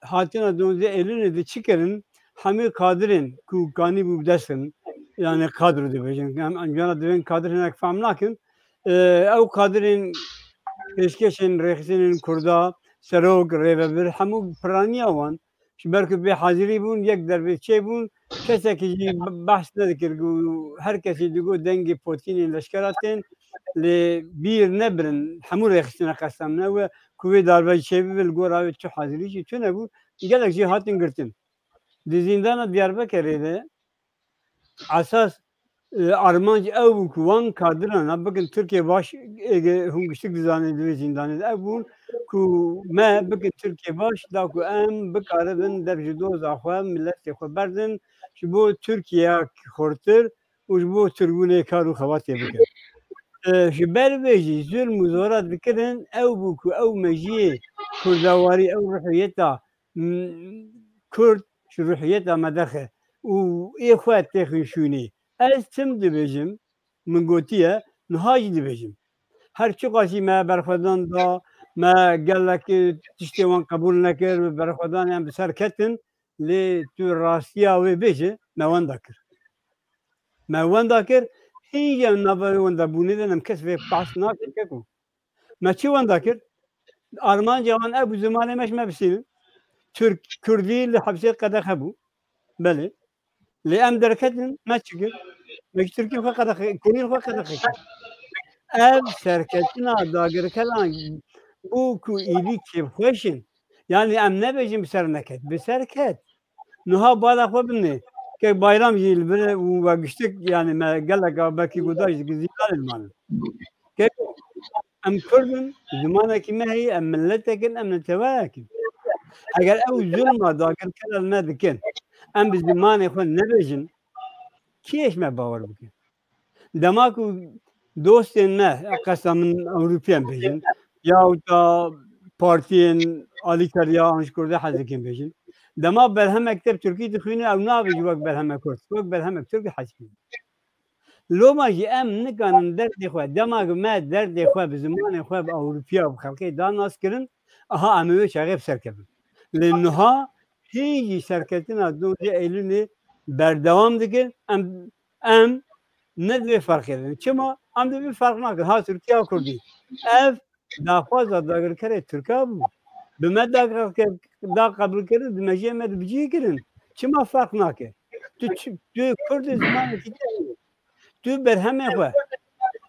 hatina duwazdeh Eylûlê de çi kirin? Hemû kadirên ku kanî bû bi dest kirin, yani kadro dibêjin. Em, em cana divên kadir hinek fehm nakin. Ee, ew kadirên pêşkêşên rêxistinên Kurda, serok, rêvebir, hemû piraniya wan. Ji ber ku bê hazirî bûn, yek dervê çêbûn, kesekî jî behs nedikir ku her kesî digot dengê Potînê leşkera tên, lê bîr nebirin, hemû rêxistina qesdem ne we ku vê darbe çêbibe, li gora wê tu hazirî jî tune bû, gelek jî hatin girtin. Di zîndana Diyarbekirê de esas, e, armanc ew bû ku wan kadirana bikin Tirkiye baş, êgê hûn giştik dizanên di vê zîndanê de ev bûn ku me bikin Tirkiye baş, da ku em bikaribin dev ji doza xwe, miletê xwe berdin, ji bo Tirkiyeya xurtir û ji bo tirbûnê kar û xebatê bikin. E, ji ber vê jî zulm û zora dikirin, ew bû ku ew mejiyê kurdawarî, ew ruhiyeta, m, kurd ji ruhiyeta me derxe û ê xwe têxin şûnê. Ez tim dibêjim, min gotiye, niha jî dibêjim. Her çiqasî me berxwedan da, me gelek tiştê wan qebûl nekir, bi berxwedanê em bi ser ketin, lê tu rastiya wê bêje, me wenda kir. Me wenda kir, hîn jî em nava wê wenda bûnê de em kes vê behs nakin keko. Me çi wenda kir? Armanca wan ev bû zimanê me ji me bisînin. Tirk, Kurdî li hepsê qedexe bû. Belê. Lê em derketin, me çi kir? Me ji Tirkî xwe qedexe, Kurdî xwe qedexe kir. Ev serketina dagirkeran bû ku îdî kêfxweş in. Yani em nebêjin bi ser neket, bi ser ket. Niha bala xwe binê. Kek Bayram jî li vir û we giştik, yani me gelek a belkî guda jî zîndanê manin. Kek em Kurd in, zimanekî me heye, em miletek in, em neteweyek in. Eger ew zulma dagirkeran me dikin, em bi zimanê xwe nebêjin, kî ji me bawer bikin? Dema ku dostên me, qesta min Ewropiyan bêjin, yahut da partiyên alîkariya an ji Kurdê hez dikin bêjin, dema berhemek te bi Tirkî dixwîne, ew nabêjî wek berhemek Kurd, wek berhemek Tirk hez dikin. Loma jî em nikanin derdê xwe, dema ku me derdê xwe bi zimanê xwe, bi Ewropiya, bi xelkê da nas kirin, aha em ê wê çaxê bi ser kevin. Lê niha hîn jî serketina duwazdeh Eylûlê berdewam dike. Em, em ne divê ferqê bibin. Çima? Em divê ferq nakin. Ha Tirkiye, ha Kurdî. Ev daxwaza dagirkerê Tirka bû. Bi me dagirker, da qebûl kirin, bi mejiyê me di bi cihê kirin. Çima ferq nake? Tu çi, tu Kurd î, zimanekî te heye. Tu berhemê xwe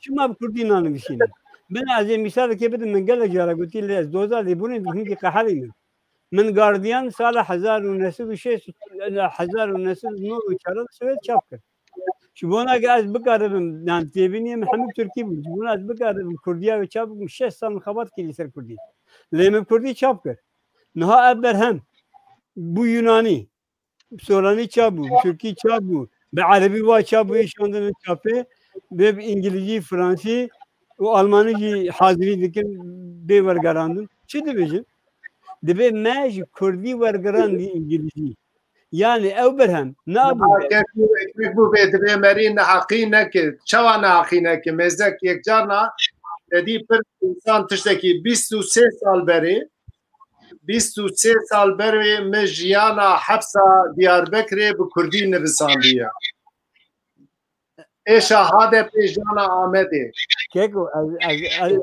çima bi Kurdî nanivîsînî? Bin ez ê mîsalekê bidim, min gelek cara gotî, lê ez doza lêbûnê hingî qeherînim. Min Guardian sala hezar û neh sed û şêst, hezar û neh sed û nod û çar li Swêd çap kir. Ji bona ku ez bikaribim, yani têbîniyê min hemû Tirkî bûn. Ji bona ez bikaribim Kurdiya wê çap bikim, şeş sal min xebat kir li ser Kurdî. Lê min bi Kurdî çap kir. Niha ev berhem bû Yunanî. Soranî çap bû, bi Tirkî çap bû, bi Erebî wa çap bû, yê şandine çapê, bê bi Îngilîzî, Fransî û Almanî jî hazirî dikin, bê wergerandin. Çi dibêjin? Dibê me ji Kurdî wergerandî Îngilîzî. Yani ew berhem nabû. Niha kek bû, kek bû bê dibê merî neheqî neke. Çawa neheqî neke? Mêzek yek carna, te dî pir însan tiştekî bîst û sê sal berê, bîst û sê sal berê min jiyana hepsa Diyarbekirê bi kurdî nivisandiye. Êşa H D P jiyana Amedê. Keko, ez, ez, ez,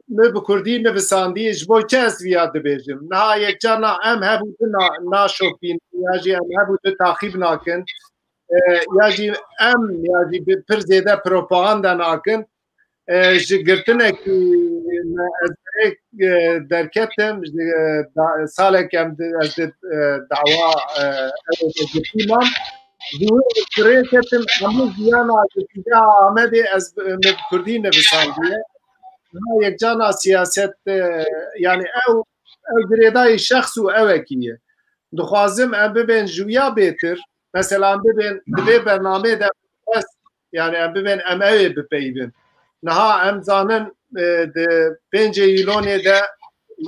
Min bi kurdî nivisandiye, ji bo çi ez viya dibêjim? Niha yek carna em hev û tu na-, naşopînin, ya jî em hev û tu taxîb nakin, e, ya jî em, ya jî bi pir zêde propaganda nakin. E, ji girtinekî me ez ê, e, derketim, ji, e, da-, salek em di, ez di, e, dawa, e, ew girtî mam. Ji wê rê ketim, hemû jiyana girtîgeha Amedê ez bi, min bi kurdî nivisandiye. Niha yekcana siyaset, e, yani ew, ew girêdayî şexs û ewekî ye. Dixwazim em bibên ji wiya bêtir, mesela em bibên di vê bernameyê de bes, yani em bibên em ew ê bipeyivin. Niha em zanin, e, di pêncê Îlonê de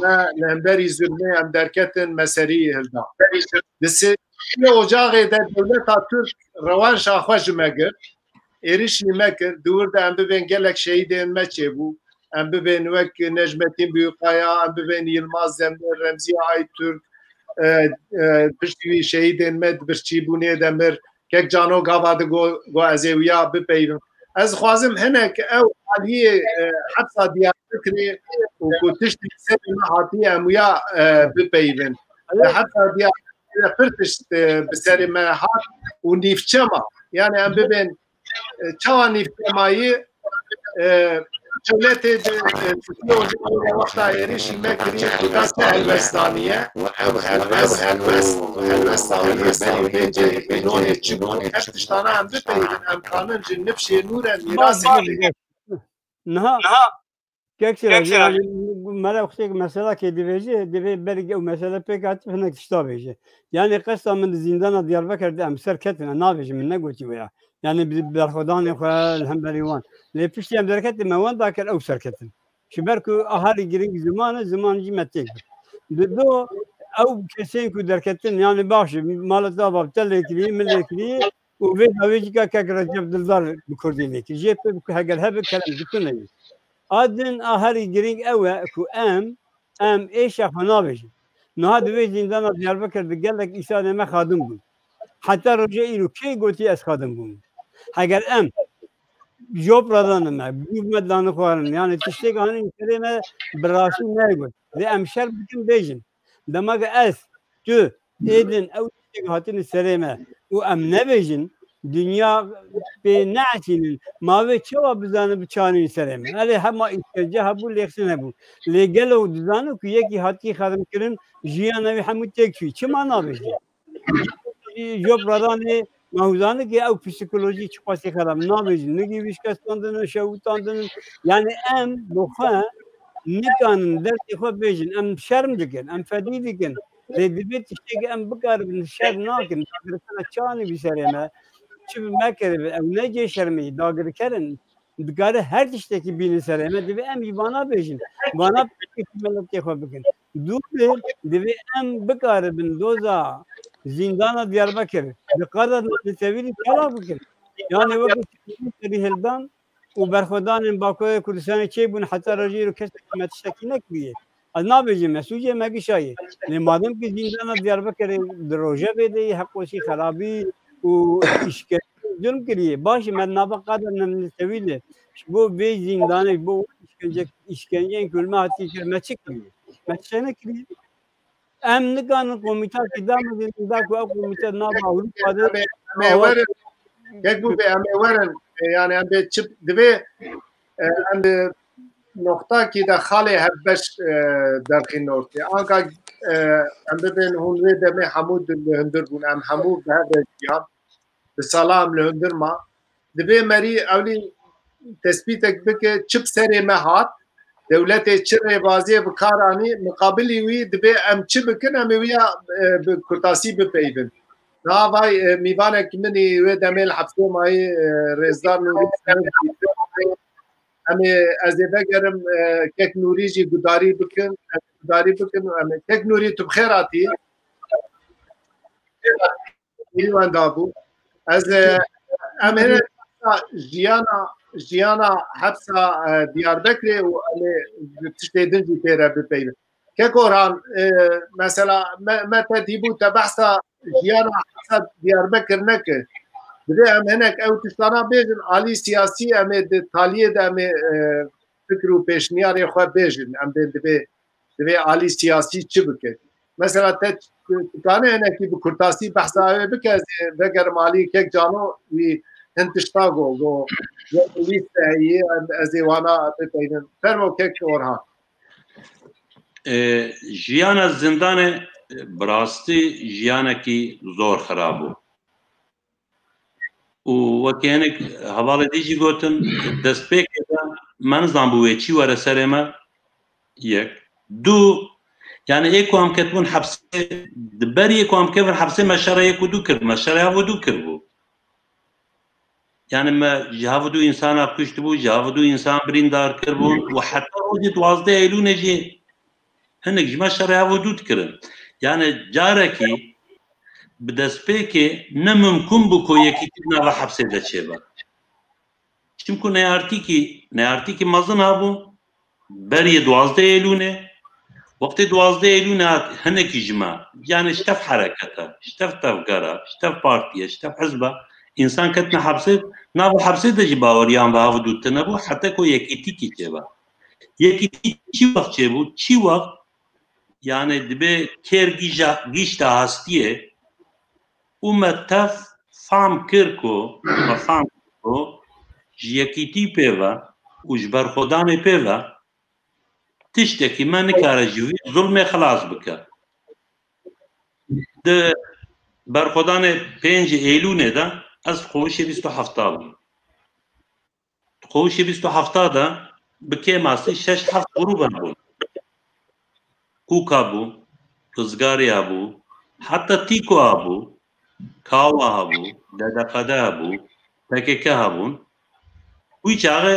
me li hemberî zulmê em derketin, me serî hilda. Di si-, Li ocaxê de dewleta Tirk rewanşa xwe ji me girt, êrişî me kir, di wir de em bibên gelek şehîdên me çêbû, em bibên wek Necmetîn Büyükaya, em bibên Yilmaz Demir, Remziye Aytürk, e, e, piştî wî şehîdên me di birçîbûnê de mir, kek Cano gava di got, got ez ê wiya bipeyivim. Ez dixwazim hinek ew aliyê, e, hepsa Diyarbekirê û ku tiştî serê me hatiye em wiya, e, bipeyivin. Li hepsa Diyarbekirê pir tişt, e, bi serê me hat û nîvçe ma. Yani em bibên, e, çawa nîvçe mayî, e, dewletê di, e, Tirkiye û di wexta êrişî me kirî, kuta çi helwest daniye? Ew helwest, ew helwest, helwest daniye, berê vê cihê nonê çi bû? Ev tiştana em bipeyivin, em kanin ji nifşê nû re mîras Bas, bas. Niha, Niha, kek Siracî, kek Siracî, yani, me re xwiştek mesela ke divêje, divê berî ew mesele pêk hatî hinek tişta bêje. Yani qesta min di zîndana Diyarbekir de em ser ketin, em nabêjin, min negotî wê ya. Yani bi berxwedanê xwe li hemberî wan. Lê piştî em derketin, me wan dakir ew ser ketin. Ji ber ku a herî girîng ziman e, ziman jî me têk bir. Di do ew kesên ku derketin, yani baş e, mala te ava te lê kirî, min lê kirî, û vê dawê jî ka kek Recep Dildar bi Kurdî lê kir. Jê pê bi ku heger hebe kerem dikune wî. A din a herî girîng ew e ku em, em êşa xwe nabêjin. Niha di vê zîndana Diyarbekir di gelek îsanê me xadim bûn. Heta roja îro kê gotî ez xadim bûm? Heger em jop radanime, gûv me danixwarin, yani tiştê anîn serê me bi rastî negot. Lê em şer bikin bêjin. Dema ku ez, tu, êdin ew tiştek hatine serê me û em nebêjin, dinya pê neesînin, ma wê çawa bizane biçarîn serê me? Erê hema îşkence hebû, lêxistin hebû. Lê gelo dizane ku yekî hatî xedimkirin, jiyana wî hemû têk çûyî. Çima nabêjin? Jop radanê, ma hûzane ki ew psîkolojî çiqasî xerab nabêjin. Nigî wîşkestandin, şewitandin. Yani em bi xwe nikanin derdê xwe bêjin. Em şerm dikin, em fedî dikin. Lê divê tiştekî em bikaribin şer nakin. Dagirkirina çanî bi serê me. Çi bi me kiribin, ew ne cê şermê, dagirker in. Dikare her tiştekî bînin serê me. Divê em jî vana bêjin. Vana piştî miletê xwe bikin. Dû bi, divê em bikaribin doza zîndana Diyarbekir bi qada netewî çalak bikin. Yani wekî serî hildan û berxwedanên Bakurê Kurdistanê çêbûn heta rojê îro kesekî me tiştekî nekiriye. Ez nabêjim, me sûcê me gişayê. Lê madem ki zîndana Diyarbekirê di rojevê de yê heqosî, xerabî û îşkence, zulm kiriye, baş e, me nava qada netewî de ji bo vê zîndanê, ji bo îşkence, îşkenceyên ku li me hatiye kir, me çi kiriye? Me tiştek nekiriye. Em nikanin komîta ki damezin, da ku ew komîta nava Ewropa de Em ê, em ê werin, kek bû bê, em ê werin. E, yani em bê çi divê, e, em bi noxtakî de xalê hevbeş, e, derxîn ortê. Anka, e, em bibên hûn wê demê hemû di-, li hundir bûn. Em hemû bi hev re jiyan. Bi sala em li hundir ma. Divê merî ewlî tespîtek bike, çi bi serê me hat, dewletê çi rêbaziyê bi kar anî, miqabilî wî divê em çi bikin, em ê wîya, e, bi kurtasî bipeyivin. Niha vay, e, mîvanek min î wê demê li hefsê mayî, e, Rêzdar Nûrî, em ê, ez ê vegerim, e, kek Nûrî jî gudarî bikin, em ê gudarî bikin û em ê, kek Nûrî, tu bi xêr hatî. Îwan dabû. Ez, e, em hene jiyana, jiyana hepsa, e, Diyarbekirê û em ê tiştê din jî pê re bipeyivin. Kek Orhan, e, mesela me, me te dîbû te behsa jiyana hepsa Diyarbekir nekir. Divê em hinek ew tiştana bêjin, alî siyasî em ê di taliyê de em ê, e, fikir û pêşniyarê xwe bêjin. Em bên divê, divê alî siyasî çi bike? Mesela te dikane hinekî bi kurtasî behsa wê bike, ez ê vegerim alî kek Cano, wî hin tişta got, got, got lîste heye, ez ê wana bipeyvin. Fermo kek Orhan. E, jiyana zindanê, e, bi rastî jiyanekî zor xirab bû. Û wekî hinek hevalê dî jî gotin, destpêkê de me nizanbû wê çî were serê me. Yek. Du, yani ê ku em ketibûn hepsê, di berî ê ku em kevin hepsê me şerê yek û du kir, me şerê hev û du kiribû. Yani me ji hev û du însana kuştibû, ji hev û du însan birîndar kiribûn û heta rojê duwazdeh Eylûnê jî hinek ji me şerê hev û du dikirin. Yani carekî bi destpêkê ne mimkun bû ku yekîtî di nava hepsê de çêbe. Çimku neyartîkî, neyartîkî mezin hebû, beriyê duwazdeh Eylûnê, wextê duwazdeh Eylûnê hat hinekî ji me, yani ji tev hereketa, ji tev tevgera, ji tev partiye, ji tev hizba, însan ketine hepsê, nava hepsê de jî baweriyan ve hev dû tune bû, heta ku yekîtîkî çêbe. Yekîtî çi wext çêbû, çi wext, yani dibe kêr gîja, gîşta hastiyê û me tev fam kir ku, me fam kir ku ji yekîtî pê ve û ji berxwedanê pê ve tiştekî me nikare ji vî zulmê xilas bike. Di berxwedanê pêncê Eylûnê de ez di qowişê bîst û hefta bûm. Di qowişê bîst û hefta de bi kêmasî şeş heft grûb hebûn. Kûka bû, Rizgarî hebû, heta Tîko hebû, Kawa hebû, D D Q D hebû, P K K hebûn. Wî çaxê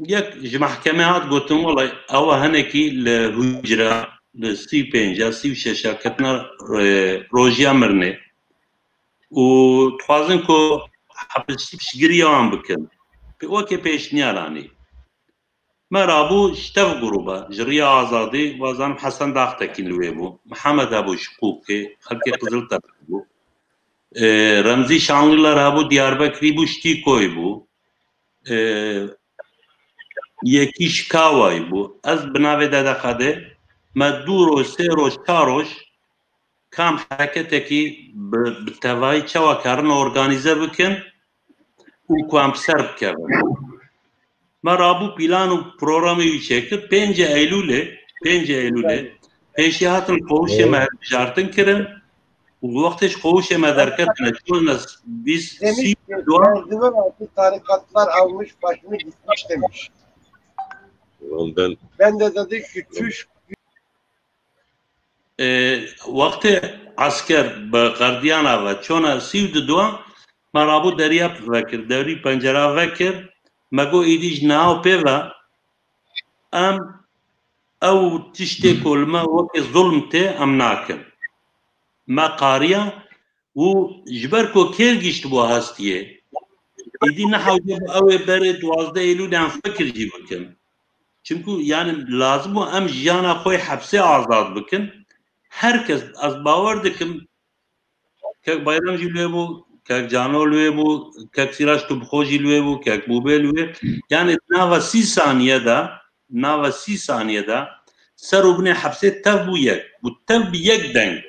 yek ji mehkemê hat gotin, wela ewa hinekî li hucra, li sî û pênca, sî û şeşa ketine, e, rojiya mirinê. Û dixwazin ku hepsî piştgiriya wan bikin. Pê wekê pêşniyar anî. Me rabû ji tev grûba, ji Riya Azadî, wazanim Hesen Daxtekîn li wê bû, Mihemed hebû ji Qûqê, xelkê Qiziltepe bû. Ê, Remzî Şanlılar hebû, Diyarbekirî bû, ji Tîkoyê bû. Ê, yekî ji Kawayê bû. Ez bi navê D D Q D, me du roj, sê roj, çar roj kam hereketekî bi, bi tevayî çawa karin organîze bikin û ku em bi ser bikevin. Me rabû plan û programê wî çêkir. Pêncê Eylûlê, pêncê Eylûlê pêşî hatin qowişê me hilbijartin kirin û wextê ji qowişê me derketine çûne bîst, Demiş sî ki, duan. Merdiven altı tarikatlar almış başını gitmiş demiş. Ondan Ben de dedi ki, çüş Ê, wextê esker bi qerdiyana ve çûne sî û duduan, me rabû deriya vekir, derî pencera vekir, me got, êdî ji niha û pê ve em ew tiştê ku li me wekî zulm tê, em nakin. Me qariya û ji ber ku kêr gihiştibû hestiyê, êdî nehewce bû ew ê berê duwazdeh Eylûlê em fikir jî bikin. Çimkû, yani, lazim bû em jiyana xwe yê hepsê azad bikin. Her kes, ez bawer dikim, kek Bayram jî li wê bû, kek Cano li wê bû, kek Sîrac Tubxo jî li wê bû, kek Bûbê li wê. Yani, nava sî saniye de, nava sî saniye de ser û binê hepsê tev bû yek. Û tev bi yek deng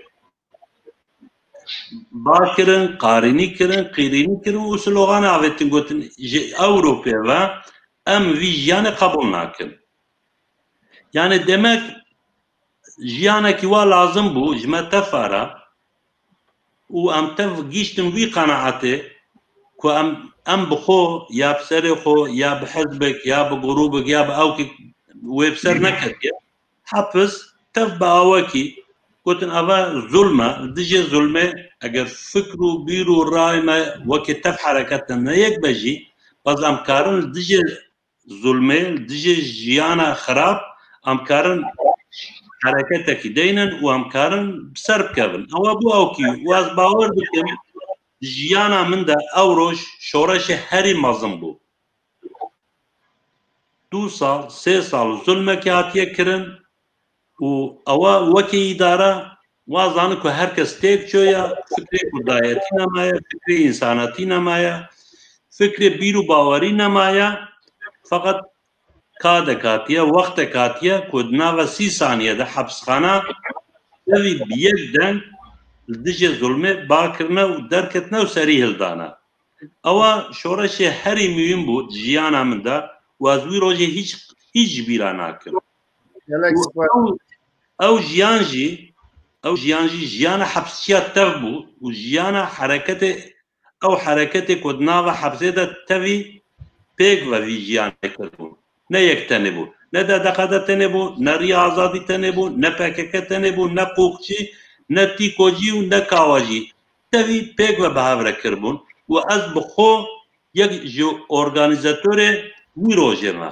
bar kirin, qarînî kirin, qîrînî kirin û slogan avêtin, gotin, ji Ewropê ve em vî jiyanê qebûl nakin. Yani demek jiyanekî wa lazim bû ji me tev re û em tev gihiştin vî qenaetê ku em, em bi xwe ya bi serê xwe ya bi hizbek ya bi grûbek ya bi ewkek wê bi ser neketiye. Hepis tev bi awekî gotin, eva zulm e, li dijê zulmê eger fikr û bîr û ray me wekî tev hereket de ne yek be jî, baz em karin li dijê zulmê, li dijê jiyana xirab, em karin hereketekî deynin û em karin bi ser bikevin. Ewa bû ewkî û ez bawer dikim, di jiyana min de ew roj şoreşê herî mezin bû. Du sal, sê sal zulmekî hatiye kirin û ewa wekî îdare wa zanin ku her kes têk çûye, fikrê kurdayetî nemaye, fikrê însanetî nemaye, fikrê bîr û bawerî nemaye. Feqet kadek hatiye, wextek hatiye ku di nava sî saniye de hepsxana tevî bi yek deng li dijê zulmê bar kirine û derketine û serî hildane. Ewa şoreşê herî muhîm bû di jiyana min de û ez wî rojê hîç, hîç ji bîra nakim. Gelek Û spas. ew, ew jiyan jî, ew jiyan jî jiyana hepsçiya tev bû û jiyana hereketê, ew hereketê ku di nava hepsê de tevî pêk ve vî jiyanê kiribû. Ne yek tenê bû. Ne D D Q D tenê bû, ne Riya Azadî tenê bû, ne P K K tenê bû, ne Qûqçî, ne Tîkocî û ne Kawajî. Tevî pêk ve bi hev re kiribûn û ez bi xwe yek ji organîzatorê wî rojê me.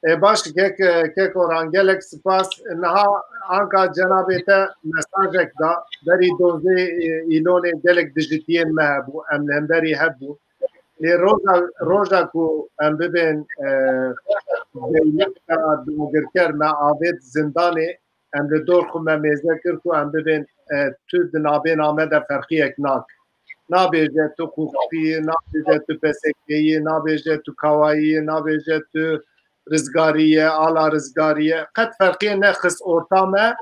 E, baş, kek, kek Orhan, gelek spas. Niha anka cenabê te mesajek da. Berî dozdeh îlonê gelek dijitiyên me hebû. Em li hemberî hev bûn. Lê roja, roja ku em bibên, e, dewleta dagirker me avêt zindanê, em li dor xwe me mêze kir ku em bibên, e, tu di navêna me de ferqiyek nake. Nabêje tu Qûqtî yî, nabêje tu P S K yî, nabêje tu Kawayî yî, nabêje tu Rizgarî ye, ala Rizgarî ye. Qet ferqiyê nexist orta me.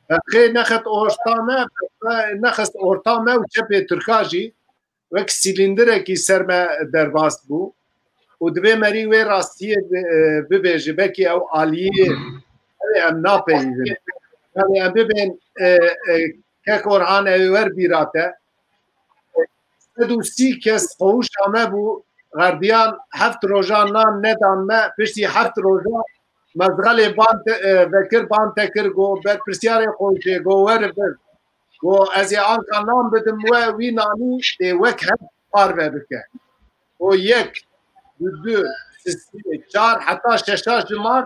Ferqiyê nexist orta me, ferqiyê nexist orta me û çepê Tirka jî wek sîlîndirekî ser me derbas bû û divê merî wê rastiyê bi-, e, bibêje. Belkî ew aliyê ew ê em napeyivin. Yani em bibên, e, e, kek Orhan, ew ê wer bîra te. Sed û sî kes qewûşa me bû, gardiyan heft rojan nan nedan me, piştî heft rojan mezxelê ban te, e, vekir, ban te kir, got, berpirsiyarê qewûşê, got, were vir. Got, ez ê anka nan bidim we, wî nanî tê wek hev parve bike. Got, yek, du, du, sisî, çar, heta şeşa jimar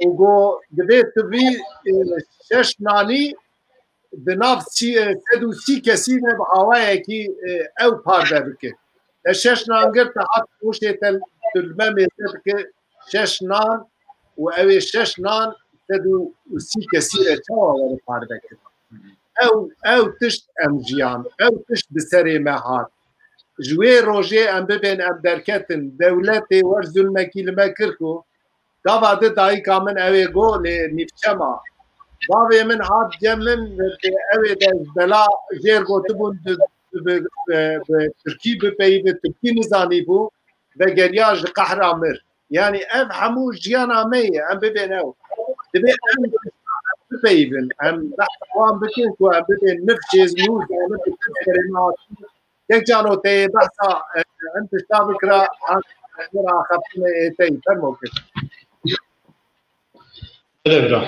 û got, divê tu vî, e, şeş nanî di nav sî, e, sed û sî kesî de bi awayekî, e, ew parve bike. Te şeş nan girt, te hat qewûşê te tu li me mêze bike şeş nan û ew ê şeş nan sed û sî kesî re çawa were parve kirin? Ew, ew tişt em jiyan, ew tişt bi serê me hat. Ji wê rojê em bibên, em derketin, dewletê wer zulmekî li me kir ku gava di dayika min ew ê got lê nîvçe ma. Bavê min hat cem min, ew ê de ji bela jêr gotibûn, bi, bi, bi, bi tirkî bipeyivî, tirkî nizanîbû, vegeriya, ji qehra mir. Yani ev hemû jiyana me ye, em bibên ew. Divê em bipeyivin, em behsa wan bikin ku em bibên nifşê nû zanin bi tir serê me hatî. Kek Cano, te yê behsa, e, em tişta bikira, an, bira axaftinê ê te yî, fermo kir. Belê bira.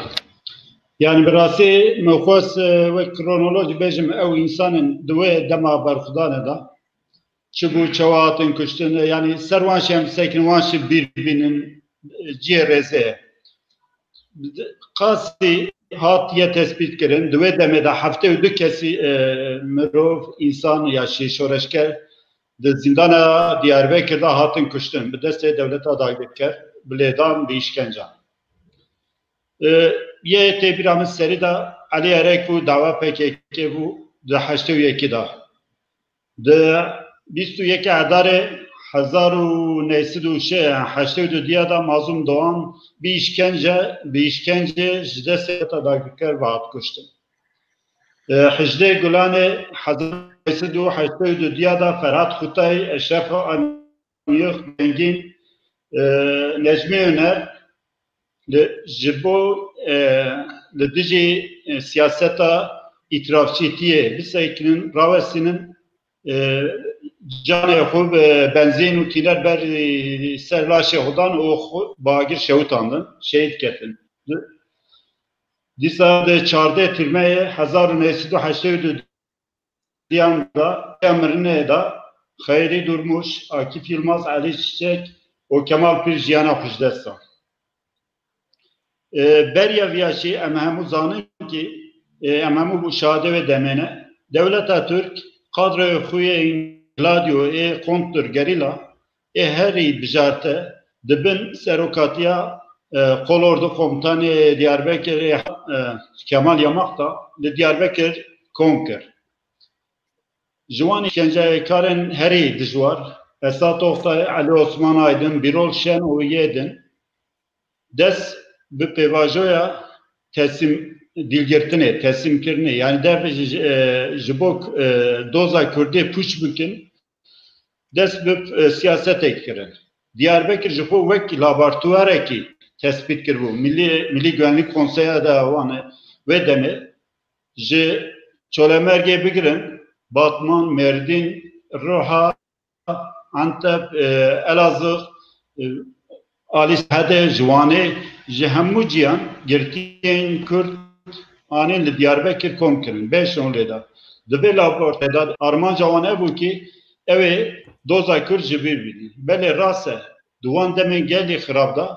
Yani bi rastî min xwest, e, wek kronolojî bêjim, ew însan in di wê dema berxwedane de çi bû, çawa hatin kuştin, yani ser wan jî em bisekin, wan jî bîr bînin, e, cihê rêzê ye. Qasî hatiye tespît kirin, di wê demê de heftê û du kesî, e, mirov, însan ya jî şoreşger di zîndana Diyarbekir de hatin kuştin, bi destê dewleta dagirker, bi lêdan, bi îşkencan. E, yê tê bîra min serî de Elî Erek bû, dawa P K K bû, di heştê û yekî de. Di bîst û yekê Edarê hezar û neh sed û heştê û du diya de Mazlûm Doğan bi îşkence, bi îşkence ji destê dagirker ve hat kuştin. E, hejdê Gulanê hezar û neh sed û heştê û du diya de Ferhat Kutay, Eşref Amiyok, Dengîn, e, Necmî Öner, li, ji bo, e, li dijî, e, siyaseta îtirafçîtiyê bisekinin, rawestînin, e, canê xwe bi benzîn û tîner ber, e, ser laşê xwe dan û xwe bi agir şewitandin, şehîd ketin. Dîsa di çardeh Tîrmeyê hezar û neh sed û heştê û du diyan de, ya mirinê de Xeyrî Durmuş, Akif Yilmaz, Elî Çiçek û Kemal Pîr jiyana xwe ji dest dan. E, beriya viya jî em hemû zanin kî, e, em hemû şahidê wê demê ne. Dewleta Tirk kadroyê xwe yê Gladio ê kontrgerîla ê herî bijarte di bin serokatiya, e, Kolordu Komutanê Diyarbekirê, e, Kemal Yamak da li Diyarbekir kom kir. Ji wan îşkencekarên herî dijwar, Esat Oktay, Elî Osman Aydin, Birol Şen û yê din dest bi pêvajoya teslîm, dîlgirtinê, teslîmkirinê, yani dev ji, e, ji bo, e, doza Kurdê pûç bikin, dest bi, e, siyasetê kirin. Diyarbekir ji xwe wek laboratuwarekî tespît kiribû. Milî, Milî Güvenlik Konseya de wan e, wê demê ji Çolemergê bigirin, Batman, Mêrdîn, Riha, Antep, e, Elazığ, e, alî Sehedê, ji Wanê, ji hemû ciyan girtiyên Kurd anîn li Diyarbekir kom kirin. Beş on lê de. Di vê laboratuvarê de armanca wan ev bû ki ew ê doza Kurd ji bîr bînin. Belê rast e, di wan demên gelî xirab de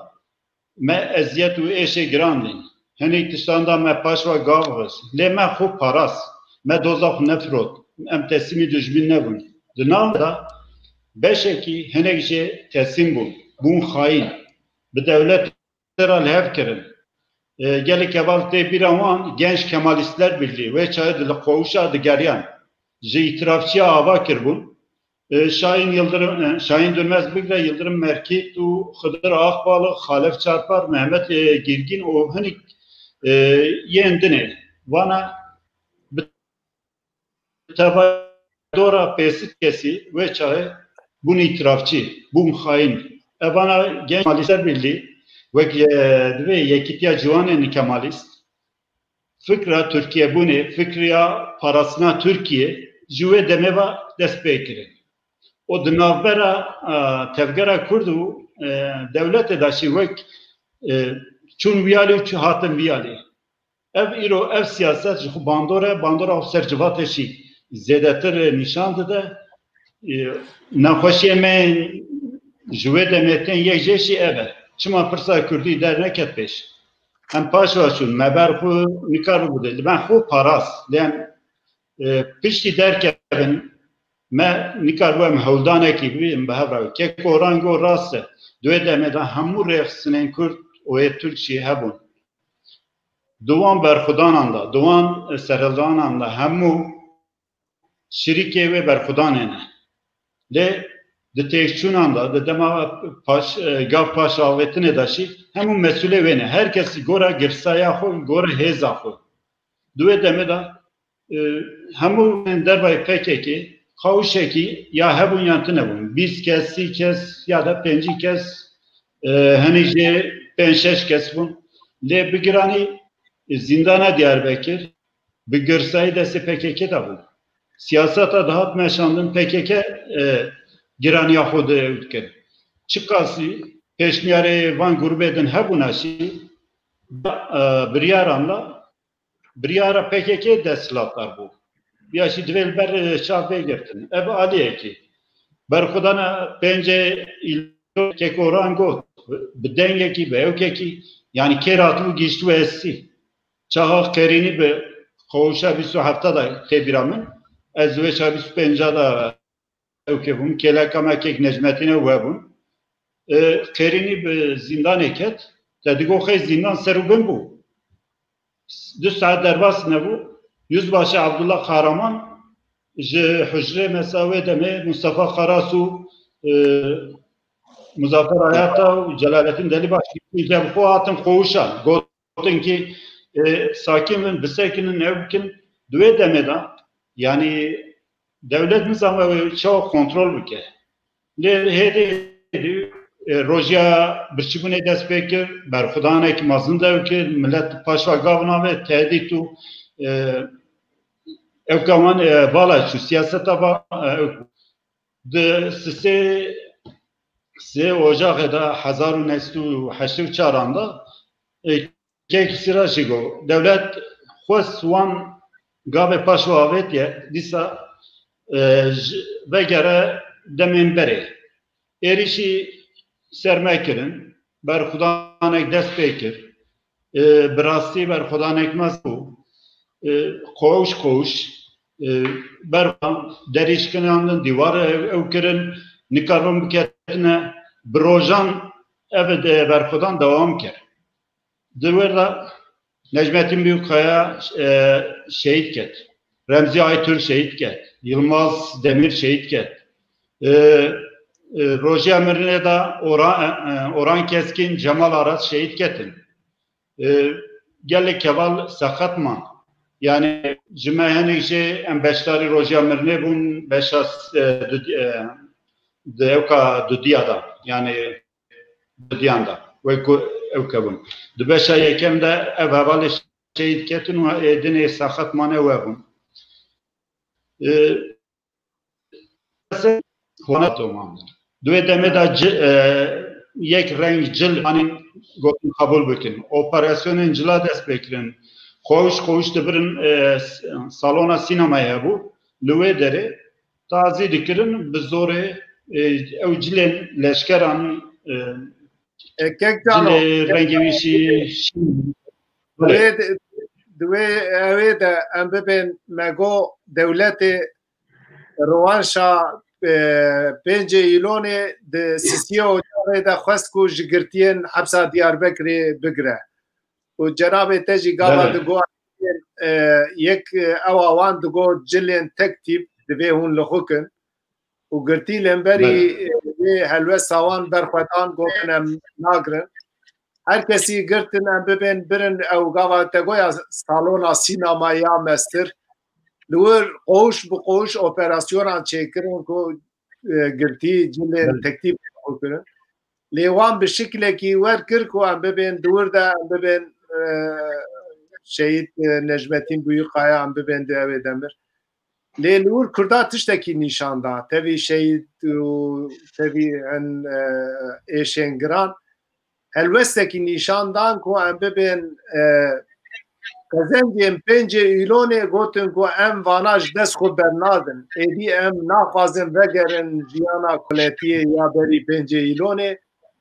me eziyet û êşê giran dîn. Hinek tiştan da me paşva gav xist. Lê me xwe parast. Me doza xwe nefirot. Em teslîmî dijmin nebûn. Di nav de beşekî hinek jê teslîm bûn. Bûn xayîn. Bi dewlet ra li hev kirin. E, gelek heval tê bîra wan, Genç Kemalistler Birliği, wê çaxê di li Qawuşa digeriyan. Ji îtirafçiya ava kiribûn. E, Şahin Yıldırım, e, Şahin Dönmez bigre, Yıldırım Merkit û Xıdır Akbalı, Xalef Çarpar, Mehmet, e, Girgin û hinek, e, yên dinê. Vana bi tevayê dora pêsî kesî wê çaxê bûn îtirafçî, bûn xayîn. Evana Genç Kemalistler Birliği wek, e, divê Yekîtiya Ciwanên Kemalîst, fikra Tirkiyebûnê, fikriya parastina Tirkiye ji wê demê ve dest pê kirin. Û di navbera, e, tevgera Kurd û, e, dewletê de jî wek, e, çûn wiyalî û çû hatin wiyalî. Ev îro, ev siyaset ji xwe bandor e, bandora xwe ser civatê jî zêdetir nîşan dide. E, nexweşiyê me ji wê demê tên yek jê jî ev e. Çima pirsa Kurdî derneket pêş? Em paş ve çûn, me ber xwe nikar bû bide. Li me xwe parast. Lê em, e, piştî derkevin, me nikar bû em hewldanekî bibin bi hev re. Kek Orhan got rast e. Di wê demê de hemû rêxistinên Kurd û yê Tirk jî hebûn. Di wan berxwedanan de, di wan serhildanan de hemû şirîkê wê berxwedanê ne. Lê di têkçûnan de, di dema paş, e, gav paş avêtinê de jî hemû mesûlê wê ne. Her kes gora girsaya xwe, gora hêza xwe. Di wê demê de, e, hemû dervayê P K K, qawişekî ya hebûn yan tune bûn. Bîst kes, sî kes ya da pêncî kes, e, henî jê pênc şeş kes bûn. Lê bi giranî, e, zîndana Diyarbekir, bi girsayî destê P K K de bû. Siyaseta dihat meşandin P K K, e, giraniya xwe di ew dikir. Çiqasî pêşniyarê van grûbê din hebûna jî, e, biryaran la, biryara P K K desthilatdar bû. Ya jî divê li ber, e, çav bê girtin. Ev aliyekî. Berxwedana pêncê îl- Kek Orhan got, bi dengekî, bi ewkekî, yanî kêr hatibû gihiştibû hestî. Çaxa Qerînî bi qawişa bîst û heft de tê bîra min, ez wê çaxa bîst û pênc de ew kê bûm, kêleka me kek Necmetîn ew hebûn. E, Qerînî bi zîndanê ket, te digot xey zîndan ser û bin bû. Du saet derbas nebû. Yüzbaşı Abdullah Kahraman ji hicrê mesela wê demê Mustafa Karas û, e, Muzaffer Ayata û Celalettin Delibaş gihîştin, ji xwe hatin qawişan. Gotin ki, e, sakin bin, bisekinin, ew bikin. Di wê demê de, yanî dewlet nizam ew çawa kontrol bike. Lê hêdî, e, rojiya birçîbûnê dest pê kir, berxwedanek mezin dew kir, milet paşva gav nave, tehdît û, e, ew kaman, e, vala çû, siyaseta va, e, ew. Di sisê, sê Ocaxê de hezar û neh sed û heştê û çaran de, e, Kek Sîra jî got, dewlet xwest wan gavê paşva avêtiye, dîsa, e, ji, vegere demên berê. Êrîşî ser me kirin, berxwedanek dest pê kir. E, bi rastî berxwedanek mezin bû. E, qawş qawş, e, ber derî şikinandin, dîwar ew, ew kirin, nikaribin biketine, bi rojan ev de berxwedan dewam kir. Di wir de Necmettin Büyükkaya, e, şehîd ket. Remzi Aytürk şehîd ket. Yılmaz Demir şehîd ket. E, e, Rojiya mirinê de Orhan, e, e, Orhan Keskin, Cemal Aras şehîd ketin. E, gelek heval seqet man. Yani ji me hinek jê em beşdarî rojiya mirinê bûn, beşa, e, du-, e, di ewka dudiya de. Yani diyan de. Wek ku ew kevin. Di beşa yekem de ev hevalê şehîd ketin û ê dinê saxet mane we bûn. E, hona tomam. Di wê demê de ci-, e, yek reng cil anîn gotin qebûl bikin. Operasyonên cila dest pê kirin. Xweş xweş dibirin, e, s-, salona sînemayê hebû. Li wê derê tazî dikirin, bi zorê, e, ew cilên leşkeran, e, E, Kek Cano, cilê rengê wî jî şîn. Belê. Wê di, di wê ewê de em bibên me got dewletê Rwanşa, e, pêncê Îlonê di sisiyê Ocaxê de xwest ku ji girtiyên hepsa Diyarbekirê bigire. Û cenabê te jî gava Belê. Digot, e, yek, e, ewa wan digot cilên tek tîp divê hûn li xwe kin. Û girtî li hemberî, Belê. e, vê helwesta wan berxwedan gotin em nagirin. Her kesî girtin em bibên birin ew gava te goya salona sînema ya mestir. Li wir qoş bi qoş operasyonan çêkirin ku, e, girtî cilên Belê. tek tîp kirin. Lê wan bi şiklekî wer kir ku em bibên di wir de em bibên, e, şehîd, e, Necmetîn Buyukaya em bibên di ewê demir. Lê li wir Kurda tiştekî nîşan da. Tevî şehîd û tevî hin, e, êşên giran. Helwestekî nîşan dan ku em bibên, e, qezencên pêncê Îlonê gotin ku em vana ji dest xwe bernadin. Êdî em naxwazin vegerin jiyana koletiyê ya berî pêncê Îlonê,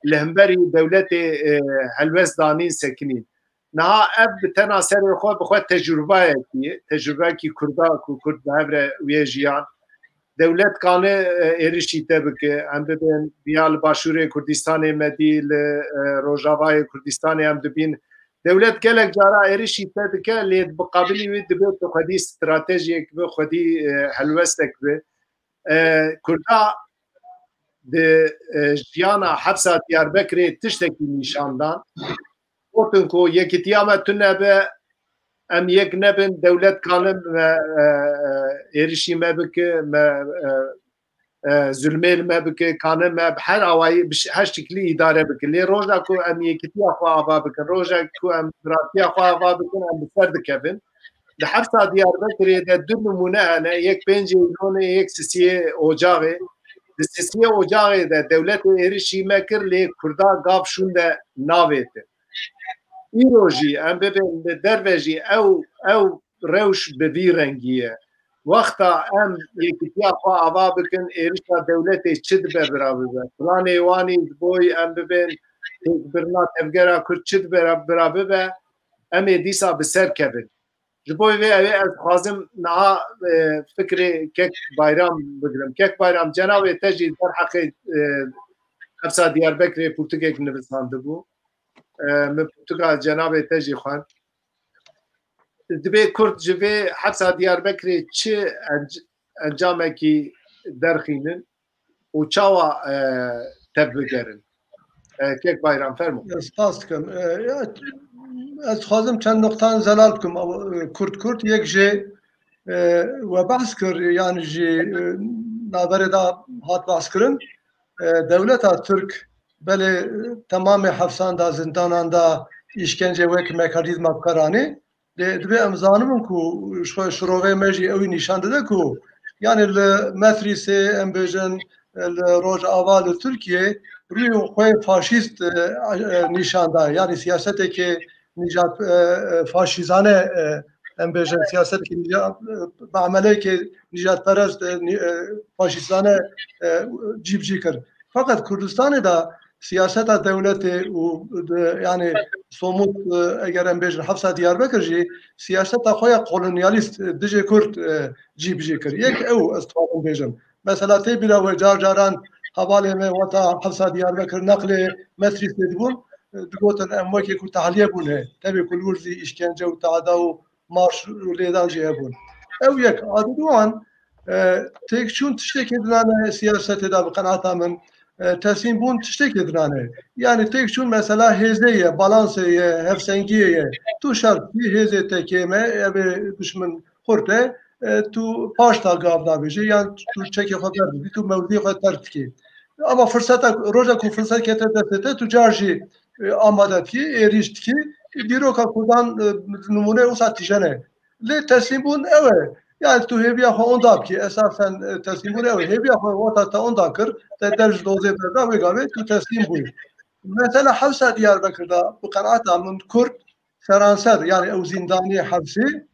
li hemberî dewletê, e, helwest danîn sekinîn. Niha ev bi tena serê xwe bi xwe tecrubeyekî ye. Tecrubeyekî Kurda ku Kurd bi hev re wê jiyan. Dewlet kane, e, êrişî te bike. Em bibên ya li Başûrê Kurdistanê me dî, li, e, Rojavayê Kurdistanê em dibîn. Dewlet gelek cara êrişî te dike, lê bi qabiliyê wî dibe tu xwedî stratejiyek bi, xwedî, e, helwestek bi. E, Kurda di, e, jiyana hepsa Diyarbekirê tiştekî nîşan dan. Gotin ku yekîtiya me tune be, em yek nebin, dewlet kanin me, e, e, êrişî me bike, me, e, e, zulmê li me bike, kanin me bi her awayî, bi ş-, her şiklî îdare bike. Lê roja ku em yekîtiya xwe ava bikin, roja ku em biratiya xwe ava bikin, em bi ser dikevin. Di hefta Diyarbekirê de du nimûne hene, yek pêncê Îlonê, yek sisiyê Ocaxê. Di sisiyê Ocaxê de dewletê êrişî me kir, lê Kurda gav şûnde navêtin. Îro jî em bibên li derve jî ew, ew rewş bi vî rengî ye. Wexta em yekîtiya xwe ava bikin, êrişa dewletê çi dibe bira bibe? Planê wanî ji bo em bibên têkbirina tevgera Kurd çi dibe bira bibe? Em ê dîsa bi ser kevin. Ji bo vê ew ê ez dixwazim niha, e, fikrê kek Bayram bigirim. Kek Bayram, cenabê te jî derheqê, e, hepsa Diyarbekirê pirtûkek nivisandibû. E, min pirtûka cenabê te jî xwend. Divê Kurd ji vê hepsa Diyarbekirê çi enc-, encamekî derxînin û çawa, e, tevbigerin? E, Kek Bayram, fermo. Spas dikim. E, ya, ez dixwazim çend noqtan zelal bikim, e, kurt kurt. Yek jê, e, we behs kir, yani jî, e, naberê de hat behs kirin. E, dewleta Tirk belê, e, temamê hefsan da, zindanan da, îşkence wek mekanîzma bikaranê. Lê divê em zanibin ku ji xwe şirovê me jî ew nîşan dide ku, yani li Metrîsê, em bêjin, li Rojava, li Tirkiyê rûyê xwe faşîst, e, e, nîşan da. Yani siyasetekê nîjat, e, e, faşîzane, e, em bêjin, siyasetekê nîjat, e, bi emelekê nîjatperest, e, nî-, e, faşîstane, e, cîbicî kir. Feqet Kurdistanê de siyaseta dewletê û de, yani somut, e, eger em bêjin hefsa Diyarbekir jî siyaseta xwe ya kolonyalîst, e, dijê Kurd, e, cîbicî kir. Yek ew ez dixwazim bêjim. Mesela tê bîra we car caran hevalê me weta hefsa Diyarbekir neqlê Metrîsê dibûn, e, digotin em wekî ku tahliye bûne. Tevî ku li wir zî îşkence û teada û marş û lêdan jî hebûn. Ew yek. A diduan, e, têkçûn tiştekê dinane siyasetê de bi qenaeta min, e, teslîmbûn tiştekê dinane. Yani têkçûn mesela hêzê ye, balansê ye, hevsengiyê ye. Tu şer dikî hêzê te kêm e, ev ê dişmin xurt e, e, tu paş da gav nabêjî, yan tu çekê xwe berdidî, tu mewridê xwe terk dikî. Ama firseta, roja ku firset kete destê te, tu car jî, e, amade dikî, êrîş dikî. Dîroka Kurdan, e, nimûne wisa tîjene. Lê teslîmbûn ew e. Yani tu hêviya xwe onda bikî. Esasen, e, teslîmbûn ew e. Hêviya xwe wata te onda kir, te dev ji dozê berda, wê gavê tu teslîm bûyî. Mesela hewsa Diyarbekir de bi qenaeta min Kurd seranser, yani ew zîndaniyê hewsê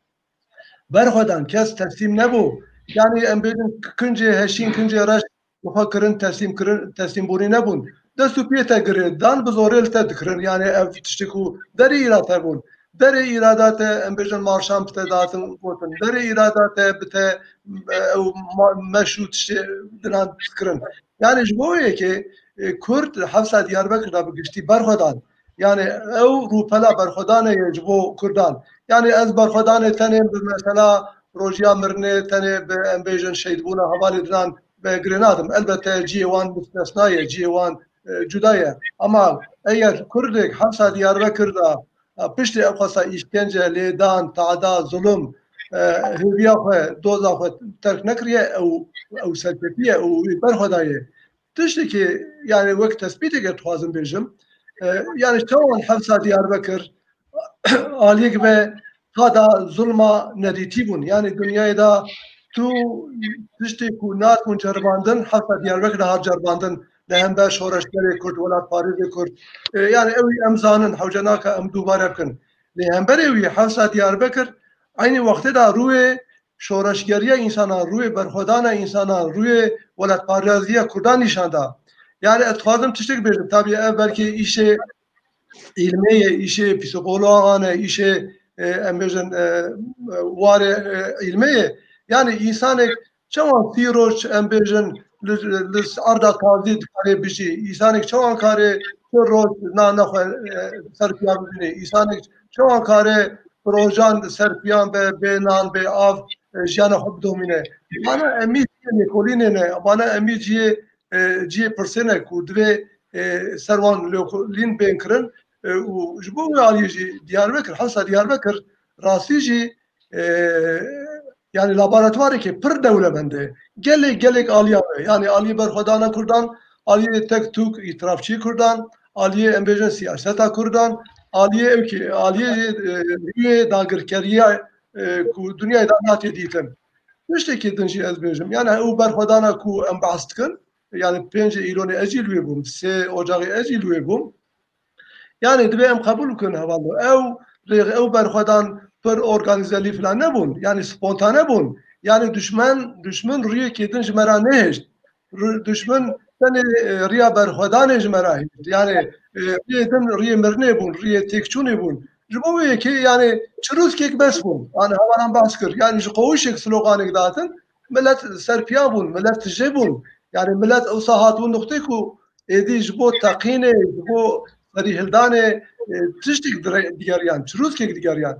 berxwedan, kes teslîm nebû. Yani em bêjin kincê heşîn, kincê reş bi xwe kirin, teslîm kirin, teslîmbûnî nebûn. dest û piyê te girê dan, bi zorê li te dikirin. Yani ev tiştê ku derê îrada te bûn. Derê îrada te, em bêjin, marşan bi te datin gotin. Derê îrada te bi te, e, ew ma-, meş û tiştê dinan dikirin. Yani ji bo yekê, e, Kurd li hevsa Diyarbekir de bi giştî berxwedan. Yani ew rûpela berxwedanê ye ji bo Kurdan. Yani ez berxwedanê tenê bi mesela rojiya mirinê, tenê bi, em bêjin, şehîdbûna hevalê dinan ve girê nadim. Elbette cihê wan mustesna ye, cihê wan, e, cuda ye. Ama eger Kurdek hevsa Diyarbekir de, e, piştî ev qasa îşkence, lêdan, tada, zulum, e, hêviya xwe, doza xwe terk nekiriye, ew, ew serketiye, ew wî berxwe daye. Tiştekî, yani wek tespîteke dixwazim bêjim, e, yani çawan hevsa Diyarbekir aliyek ve qada zulma nedîtî bûn. Yani dinyayê de tu tiştê ku nat bûn ceribandin, hevsa Diyarbekir de hat ceribandin, li hember şoreşgerê Kurd, welatparêzê Kurd. E, yani ew em zanin, hewce nake em dubare bikin. Lê hemberê wî hevsa Diyarbekir eynî wextê de rûyê şoreşgeriya însanan, rûyê berxwedana însanan, rûyê welatparêziya Kurdan nîşan da. Yani ez dixwazim tiştek bêjim. Tabî ev belkî îşê îlmê ye, îşê psîkologan e, îşê, e, em bêjin, e, warê, e, îlmê ye. Yani însanek çawan sî roj, em bêjin, li, li arda tazî dikare bijî? Însanek çawan kare çi roj nane xwe, e, ser piya bibîne? Însanek çawan kare rojan ser piyan be, bê nan, bê av, e, jiyana xwe bidomîne? Bana emî cihê lêkolînê ne, bana emî cihê, e, cihê pirsê ne ku divê, e, ser wan lêkolîn bên kirin, e, û ji bo wê aliyê jî Diyarbekir, hewsa Diyarbekir rastî jî, e, yani laboratuvareke pir dewlemend e. Gelek, gelek aliya me. Yani aliyê berxwedana Kurdan, aliyê tek tûk îtirafçî Kurdan, aliyê em bêjin siyaseta Kurdan, aliyê ew ki, aliyê jî, e, rûyê dagirkeriya, e, ku dinyayê de natiye dîtin. Tiştekî din jî ez bêjim. Yani ew berxwedana ku em behs dikin, yani pêncê Îlonê ez jî li wê bûm, sê Ocaxê ez jî li wê bûm. Yani divê em qebûl bikin hevalno. Ew rêx-, ew berxwedan pir organîzelî filan nebûn. Yani spontane bûn. Yani duşmen, duşmin rûyekê din ji me re nehişt. Ru-, duşmin tenê, e, riya berxwedanê ji me re hişt. Yani, e, riyê din riyê mirinê bûn, riyê têkçûnê bûn. Ji bo wê yekê yani çirûskek bes bûn. Yani hevalan behs kir. Yani ji qowişek sloganek datin, millet serpiya bûn, millet tije bûn. Yani millet ewsa hatibûn nuqtê ku êdî ji bo teqînê, ji bo serîhildanê, e, tiştek dire-, digeriyan, çirûskek digeriyan.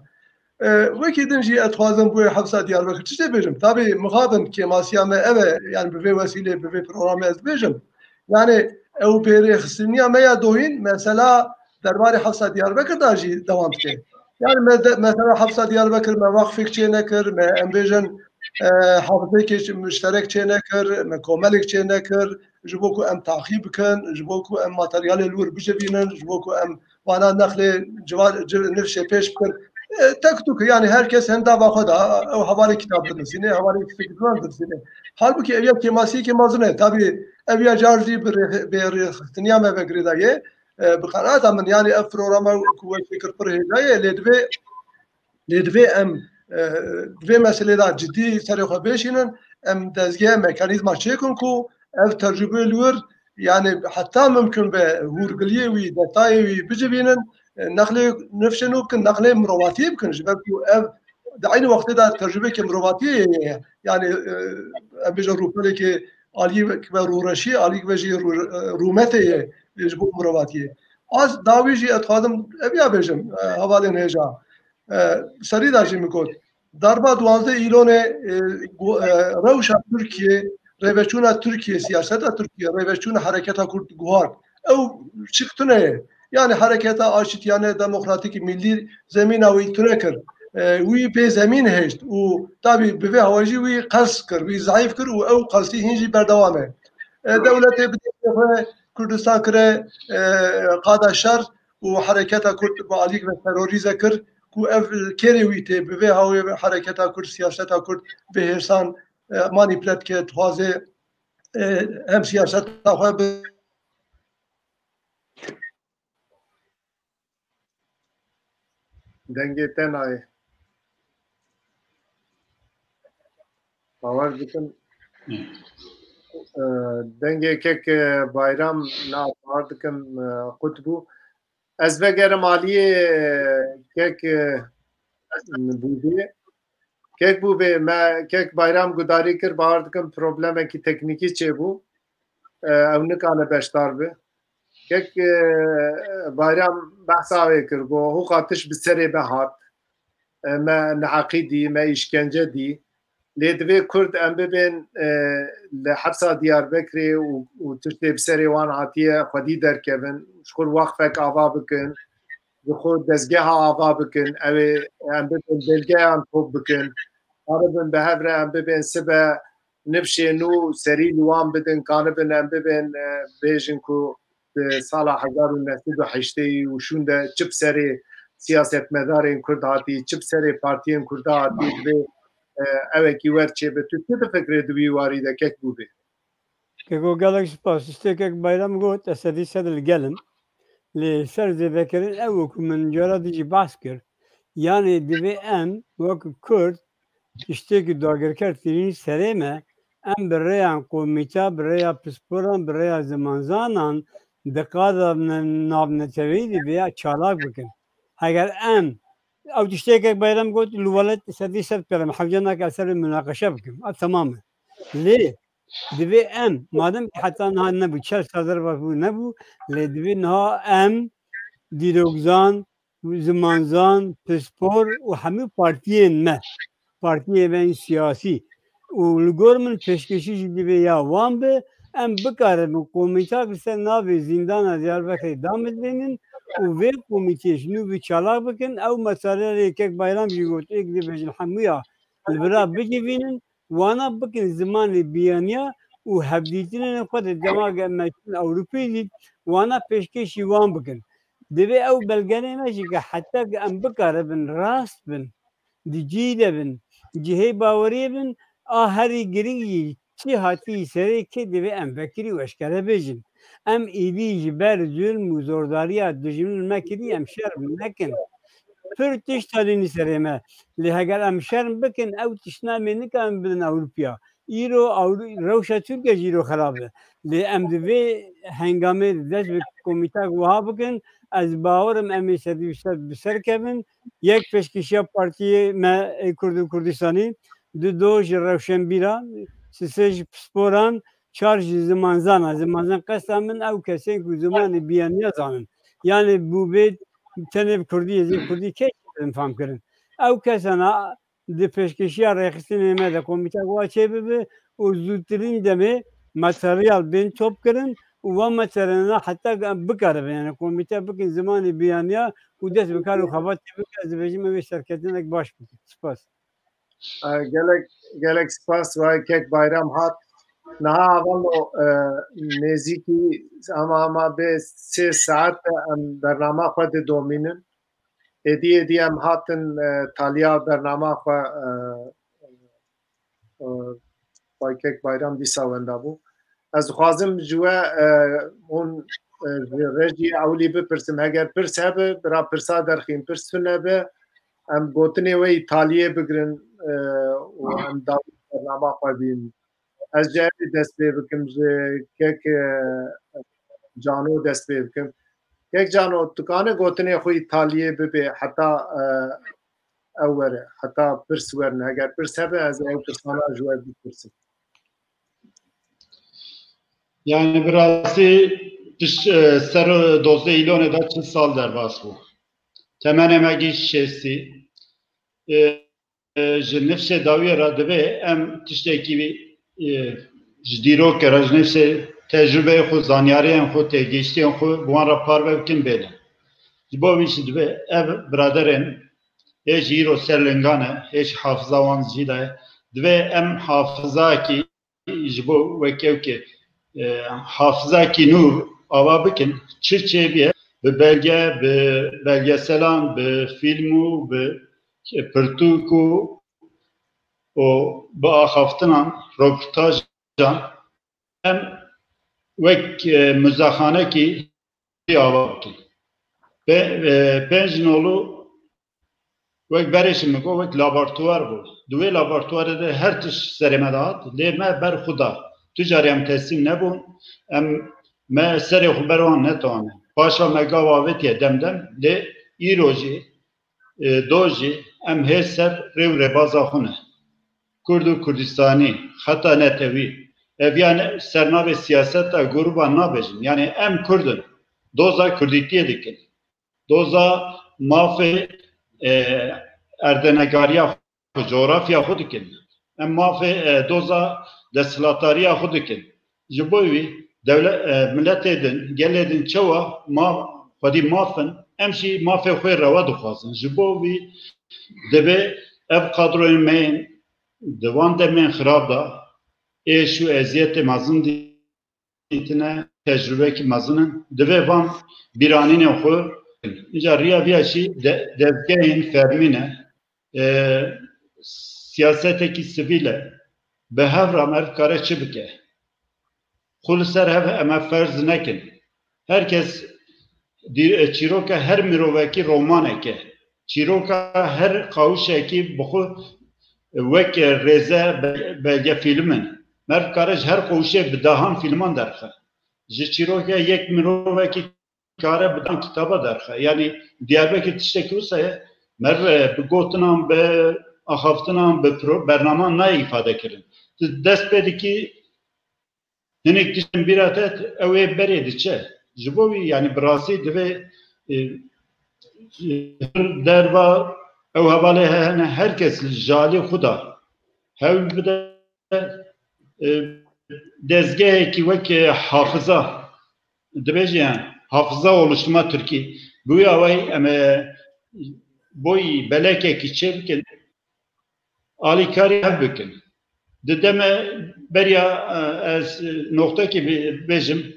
E, wekî din jî ez dixwazim bo hevsa Diyarbekir tiştê bêjim. Tabî mixabin kêmasiya me ev e, yani bi vê wesîlê, bi vê programê ez dibêjim. Yani ew bêrêxistiniya me ya dohîn, mesela derbarê hevsa Diyarbekir de jî dewam dike. Yani me de, mesela hevsa Diyarbekir me waqfek çê nekir, me em bêjin, e, hafizekê çi-, muşterek çê nekir, me komelek çê nekir, ji bo ku em taxîb bikin, ji bo ku em materyalê li wir bicivînin, ji bo ku em vana nexlê civar, ci-, nifşê pêş bikin. E, tek tûk, yani her kes henda va xwe da, ew hevalê kitab dinivîsîne, hevalê fik diwan dinivîsîne. Halbûkî ev ya kêmasiyekê mezin e. Tabî ev ya car jî bi rê-, bi rêxistiniya me ve girêdayî ye. E, bi qenaeta min, yani ev programa ku we çêkir pir hêja ye, lê divê, lê divê em, e, di vê meselê de cidî serê xwe bêşînin, em dezgeh, mekanîzma çêkin ku ev tecrûbeyê li wir, yani heta mimkun be hûrgiliyê wî, detayê wî bicivînin, e, nexlê nifşê nû bikin, nexlê mirovatiyê bikin, ji ber ku ev di eynî wextê de tecrûbeyeke mirovatiyê ye. Yani, e, em bêjin rûpelekê aliyê ve rûreşî, aliyê ve jî rû-, e, rûmetê ye, e, ji bo mirovatiyê. Az dawî jî ez dixwazim ev ya bêjim, e, hevalên hêja. E, serî de jî min got. Darba duwazdeh Îlonê, e, gu-, e, rewşa Tirkiye, rêveçûna Tirkiye, siyaseta Tirkiye, rêveçûna hereketa Kurd guhart. Ew şik tune ye. Yani hereketa aşitiyane, demokratîk, millî zemîna wî tune kir. E, wî pê zemîn hêşt û tabî bi vê hawajî wî qels kir, wî zeîf kir û ew qelsî hîn jî berdewam e. E, dewletê bi destê xwe Kurdistan kire, e, qada şer û hereketa Kurd bi alîk ve terorîze kir ku ev kêrê wî tê bi vê hawê hereketa Kurd, siyaseta Kurd bi hêrsan, e, manîpule dike, dixwaze, e, hem siyaseta xwe bi Dengê te nayê. Bawer dikim. E, dengê kek, e, Bayram na bar dikim, e, qut bû. Ez vegerim aliyê kek, e, Bûbê. Kek Bûbê, me kek Bayram gudarî kir, bar dikim problemekî teknîkî çêbû. E, ew nikane beşdar bi. Kek, e, Bayram behsa wê kir, got, hûqa tişt bi serê me hat. E, me neheqî dî, me îşkence dî. Lê divê Kurd em bibên, e, li hepsa Diyarbekirê û, û tiştê bi serê wan hatiye xwedî derkevin. Ji xwe wexfek ava bikin, ji xwe dezgeha ava bikin. Ew ê em bibên belgeyan top bikin. Karibin bi hev re em bibên sibe nifşên nû serî li wan bidin, karibin em bibên, e, bêjin ku di sala hezar û neh sed û heştê û şûn de çi bi serê siyasetmedarên Kurd hatî, çi bi serê partiyên Kurda hatî, divê, e, ewekî wer çêbe. Tu çi difikirî di wî warî de kek Bûbê? Keko, gelek spas. Tiştê kek Bayram got, ez sedî sed li gel im. Lê ser zêdekirin ew ku min cara din jî behs kir. Yanî divê em wek Kurd tiştê ku dagirker tînin serê me, em bi rêya komîta, bi rêya pisporan, bi rêya zimanzanan di qada ne-, navneteweyî de vêya çalak bikin. Heger em, ew tiştê kek Bayram got, li welat sedî sed pêre me, hewce nake ez ser wê munaqeşe bikim. A, temam e. Lê divê em, madem ki heta niha nebû, çel sal derbas bû, nebû, lê divê niha em dîrokzan, zimanzan, pispor û hemû partiyên me, partiyên me yên siyasî û li gor min pêşkêşî jî divê ya wan be, em bikaribin komîtak li ser navê zîndana Diyarbekirê damizrênin û vê komîtê ji nû vî çalak bikin. Ew materyalê kek Bayram jî got, êk dibêjin hemûya li vira bicivînin, wana bikin zimanê biyaniya û hevdîtinên xwe di dema ge me çûn Ewropê dît, wana pêşkêşî wan bikin. Divê ew belgenê me jî ke heta ke em bikaribin rast bin, di cî de bin, cihê baweriyê bin, a herî girîng jî çi hatî serê kê divê em vekirî û eşkere bêjin. Em êdî ji ber zulm û zordariya dijmin me kirî, em şerm nekin. Pir tişt halînî serê me. Lê heger em şerm bikin, ew tiştna em ê nikarin bidin Ewropiya. Îro Ewro-, rewşa Tirkiye jî îro xerab e. Lê em di vê hengamê de dest bi komîtak wiha bikin. Ez bawer im em ê sedî bi ser kevin. Yek pêşkêşiya partiyê me ê Kurd û Kurdistanî, di do ji rewşenbîran, sisê ji pisporan, çar ji zimanzana. Zimanzan qesta min ew kesên ku zimanê biyaniya zanin. Yanî Bûbê tenê bi Kurdî, ez ê Kurdî kê em fam kirin. Ew kesana di pêşkêşiya rêxistinê me de komîtek wa çê bibe û zûtirîn demê materyal bên top kirin û wa materyalina heta em bikaribin, yani komîte bikin zimanê biyaniya û dest bi kar û xebatê bikin, ez dibêjim ew ê serketinek baş bikin. Spas. E, gelek, gelek spas, vay kek Bayram hat. Niha avalo, e, nêzîkî ama, ama bê sê saet de em bernama xwe didomînin. Êdî, êdî em hatin, e, taliya bernama xwe, e, e, vay kek Bayram dîsa wenda bû. Ez dixwazim ji we, e, hûn, e, ji rejî ewilî bipirsim. Heger pirs hebe, bira pirsa derxîn, pirs tune be, em gotinê we yî taliyê bigirin, e, û em dawî bernama xwe bîn. Ez ji evê dest pê bikim, ji kek, e, Cano dest pê bikim. Kek Cano, tu kane gotinê xwe yî taliyê bibe heta, e, ew were, heta pirs werin. Heger pirs hebe, ez ew pirsana ji we bipirsim. Yani bi rastî piş-, e, ser dozdeh Îlonê de çil sal derbas bû. Temenê me gihîşt şêstî. E, e, ji nifşê dawiyê re divê em tiştekî, e, ji dîrokê re, ji nifşê tecrûbeyê xwe, zanyariyên xwe, têgihiştiyên xwe bi wan re parve bikin bêlin. Ji bo vî jî divê ev biraderên hê jî îro ser lingan e, hê jî hafiza wan jî de ye. Divê em hafizayekî ji bo wekî ew ke, e, hafizayekî nû ava bikin, çi çêbiye, bi belge, bi belgeselan, bi fîlm û bi pirtûk û, û bi axaftinan, roportajan em wek, e, muzexanekî ava bikin. Pe-, e, pênc nolu wek berê jî min got, wek laboratuvar bû. Di wê laboratuvarê de her tişt serê me dihat, lê me ber xwe da. tu carî em teslîm nebûn, em me serê xwe ber wan netane. Paşa me gava avêtiye dem dem, lê îro jî, e, do jî em hê ser rê û rêbaza xwe ne. Kurd û Kurdistanî, xeta netewî, ev yan sernavê siyaseta grûban nabêjin. Yanî em Kurd in, doza Kurdîtiyê dikin. Doza mafê, e, erdenegariya xwe, cografya xwe dikin. Em mafê, e, doza desthilatdariya xwe dikin. Ji bo wî dewle-, e, miletê din, gelê din çawa ma-, xwedî maf in, em jî mafê xwe rewa dixwazin. Ji bo wî divê ev kadroyên me yên di van demên xirab de êş û eziyetê mezin dîtine, tecrûbekî mezin in. Divê van bîranînên xwe. Îca riya viya jî de-, dezgehên fermî ne. E, siyasetekî sivîl e. Bi hev re meriv kare çi bike? Xwe li ser hev em ev ferz nekin. Her kes dî-, e, çîroka her mirovekî romanek e. Çîroka her qawişekî bi xwe wek rêze be-, belgefîlm in. Meriv kare ji her qawişê bi dehan fîlman derxe. Ji çîroka yek mirovekî kare bi dan kitaba derxe. Yanî Diyarbekir tiştekî wisa ye, meriv bi gotinan, bi axaftinan, bi pro-, bernaman nayê îfade kirin. Tu dest pê dikî, hinek tiştên bîra te, ew ê berê diçe. Ji bo wî, yanî bi rastî divê, e, e, derva ew hevalê hene, her kes ji alî xwe de hewl bide, e, dezgehekî wek, e, hafiza, dibêje, yani, hafiza oluşturma Tirkî. Bi wî awayî em, e, boyî belekekî çêbikin, alîkarî hev bikin. Di deme beriya, e, ez, e, noqtekî bi-, bêjim,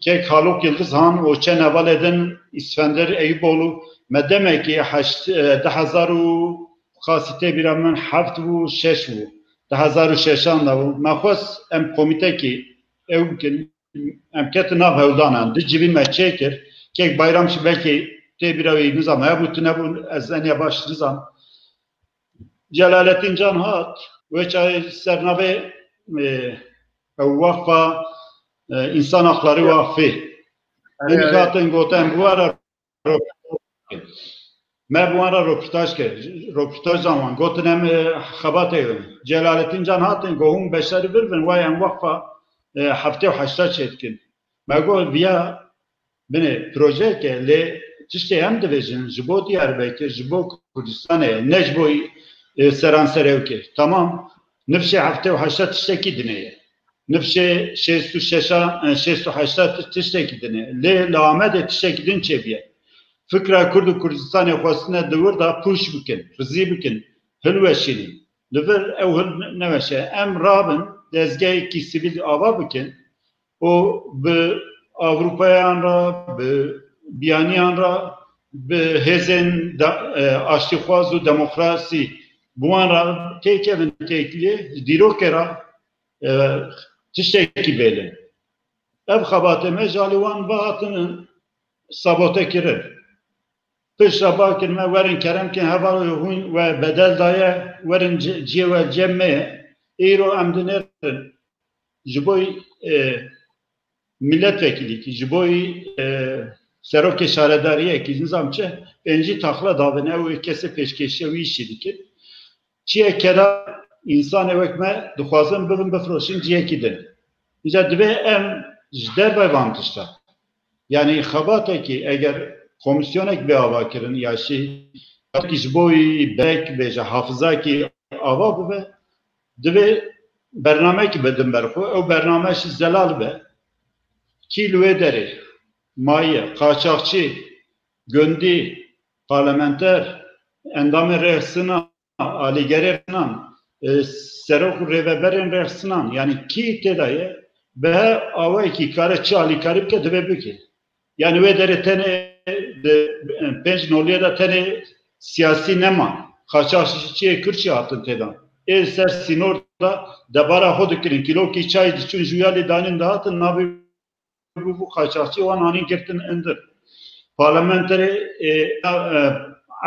kek Halok Yildiz han û çend hevalê din, Îsfender Eyüboğlu, me demekî heşt, e, du hezar û qasî tê bîra min heft bû, şeş bû. Du hezar û şeşan de bû. Me xwest em komîtekî ew bikin. Em ketin nav hewldanan. Du civîn me çêkir. Kek Bayram jî belkî tê bîra wî nizam hebû, tu nebû, ez eniya baş nizam. Celalettin Can hat, wê çayê ser navê, e, ew Waqfa, e, Însan Hakları Vakfı. Erê, Hinek erê. Hatin gotin, em bi wan re röportaj kir. Me bi wan re röportaj kir. Röportaj dan wan. Gotin em, e, xebatê bin. Celalettin Can hatin, got hûn beşerî vir bin, wayê em Waqfa, e, heftê û heşta çêdikin. Me got viya binê projeyeke, lê tiştê em dibêjin, ji bo Diyarbekir, ji bo Kurdistanê ye, ne ji bo, e, seranserê ewkê. Tamam, nifşê heftê û heşta tiştekî dinê ye. Nifşê şêst û şeşa, e, şêst û heşta ti-, tiştekî dinê. Lê li Amedê tiştekî din çêbûye. Fikra Kurd û Kurdistanê xwestine di wir de pûç bikin, rizî bikin, hilweşînin. Li vir ew hil ne-, neweşe. Em rabin, dezgehekî sivîl ava bikin. û bi Ewropayan re, bi biyaniyan re, bi hêzên de-, e, aştîxwaz û demokrasî, bi wan re têkevin têkiliyê, dîrokê re, e, tiştekî bêlin. Ev xebatê me ji alî wan ve hatinin sabote kirin. Piştre bakin me werin kerem kin, hevalê hûn we bedel daye, werin ci-, ciyê we cem me ye. Îro em dinêrin. Ji bo, e, milletvekilîkî, ji bo, e, serokê şaredariyekî, nizam çi, pêncî taxla davin, ew ê kesê pêşkêşiya wî îşî dikin. Çiyê keda, însanê wek me dixwazin bibin bifiroşin ciyekî din. Îca divê em ji derve van tişta. Yanî xebatekî eger komîsyonek bê avakirin ya jî ji bo berek bêje hafizakî ava bibe, divê bernamekî bidin ber xwe. Ew bername jî zelal be. Kî li wê derê maye, qaçaxçî, gundî, parlamenter, endamên rêxistina, alîgerê nan, e, serok û rêveberên rêxistina, yanî kî tê de ye, bi her awayekî kare çi alîkarî bike, divê bike. Yanî wê derê tenê di, e, pênc noliyê de tenê siyasî nema. Qaçaxçiyê Kurd jî hatin têdan. Ê ser sînor de debara xwe dikirin. Kîlokî çayê diçûn ji wî alî danîn dihatin, navê bûbû qaçaxçî, wan anîn girtin indir. Parlamenterê, e, e,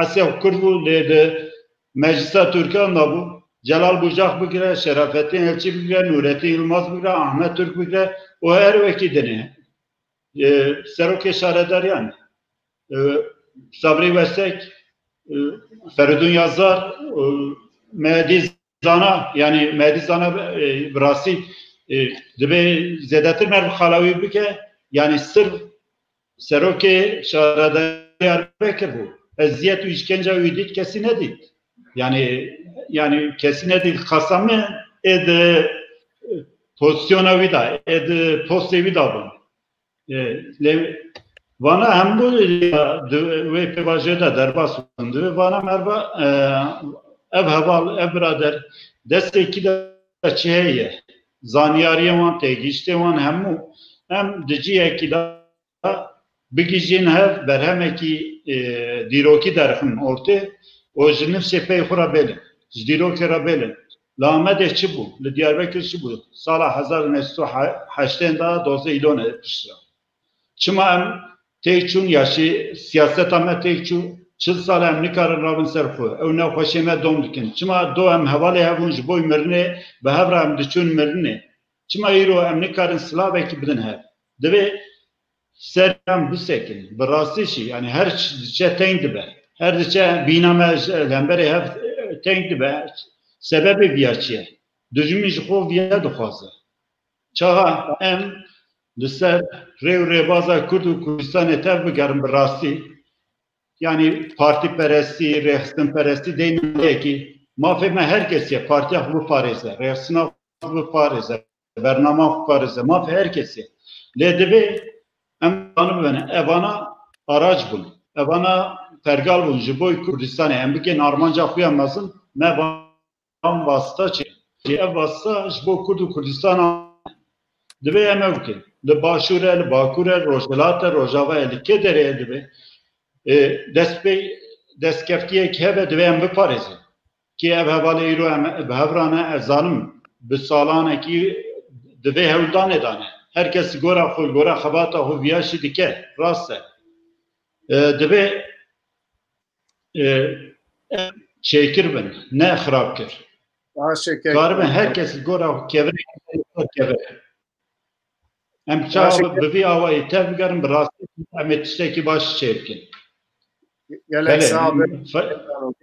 Esya Kurd bû, lê di meclisa Tirkan de bû. Celal Bucak bigire, Şerafettin Elçi bigire, Nurettin Yilmaz bigire, Ahmet Türk bigire, o her wekî dinê. E, Serokê Şaredariyan, e, Sabrî Wesek, e, Feridun Yazar, e, Mehdi Zana, yani Mehdi Zana, e, bi rastî, e, divê zêdetir merv xala wî bike, yani sirf Serokê Şaredariya Diyarbekir bû. Eziyet û îşkenca wî dît, kesî nedît. Yani, yani kesî nedît. Qasami ê di pozisyona wî de, ê di postê wî de bûn. E, lê vana hemû ya di wê pêvajoyê de derbas bûn. Divê vana merva, e, ev heval, ev birader, destekî de çi heye? Zanyariyê wan, têgihiştê wan hemû em di cihekî de bigihîjin hev, berhemekî, e, dîrokî derxin ortê û ji nifşê pey xwe re bêlin, ji dîrokê re bêlin. Li Amedê çi bû? Li Diyarbekir çi bû? Sala hezar û neh sed û heştê de dozdeh Îlonê piştre. Çima em têk çûn ya jî siyaseta me têk çû? Çil sal e em nikarin rabin ser xwe. Ew nexweşiyê me dom dikin. Çima do em hevalê hev bûn ji bo mirinê, bi hev re em diçûn mirinê? Çima îro em nikarin silavekî bidin hev? Divê ser em bisekin. Bi rastî jî, yani her ç-, diçe teng dibe. Her diçe bîna me ji, li hemberê hev, e, teng dibe. Sebebê viya çi ye? Dijmin ji xwe viya dixwaze. Çaxa em li ser rê û rêbaza Kurd û Kurdistanê tev bigerin bi rastî, yani partîperestî, rêxistinperestî deyne yekî, mafê me her kesî ye, partiya xwe biparêze, rêxistina xwe biparêze, bernama xwe biparêze, mafê her kesî ye. Lê divê em zanibin, evana arac bûn, evana pergal bûn ji bo Kurdistanê, em bikin armanca xwe ya mezin, me van vasita çêkin. Jî ev vasita ji bo Kurd û Kurdistana divê em ew bikin. Li Başûr e, li Bakur e, li Rojhilat e, Rojava e, li kê derê e divê. E, destpê, destkeftiyek hebe divê em biparêzin. Kê ev hevalê îro em bi hev re ne, ez zanim bi salanekî di vê hewldanê de ne. Her kes li gora xwe, li gora xebata xwe viya jî dike. Rast e. E, divê, e, em çêkir bin, ne xirab kir. Baş e, kek. Karibin her kes li gora kevirê kevir. Em çawa bi vî awayî tev bigerin, bi rastî em ê tiştekî baş çêbikin. Gelek sağ ol.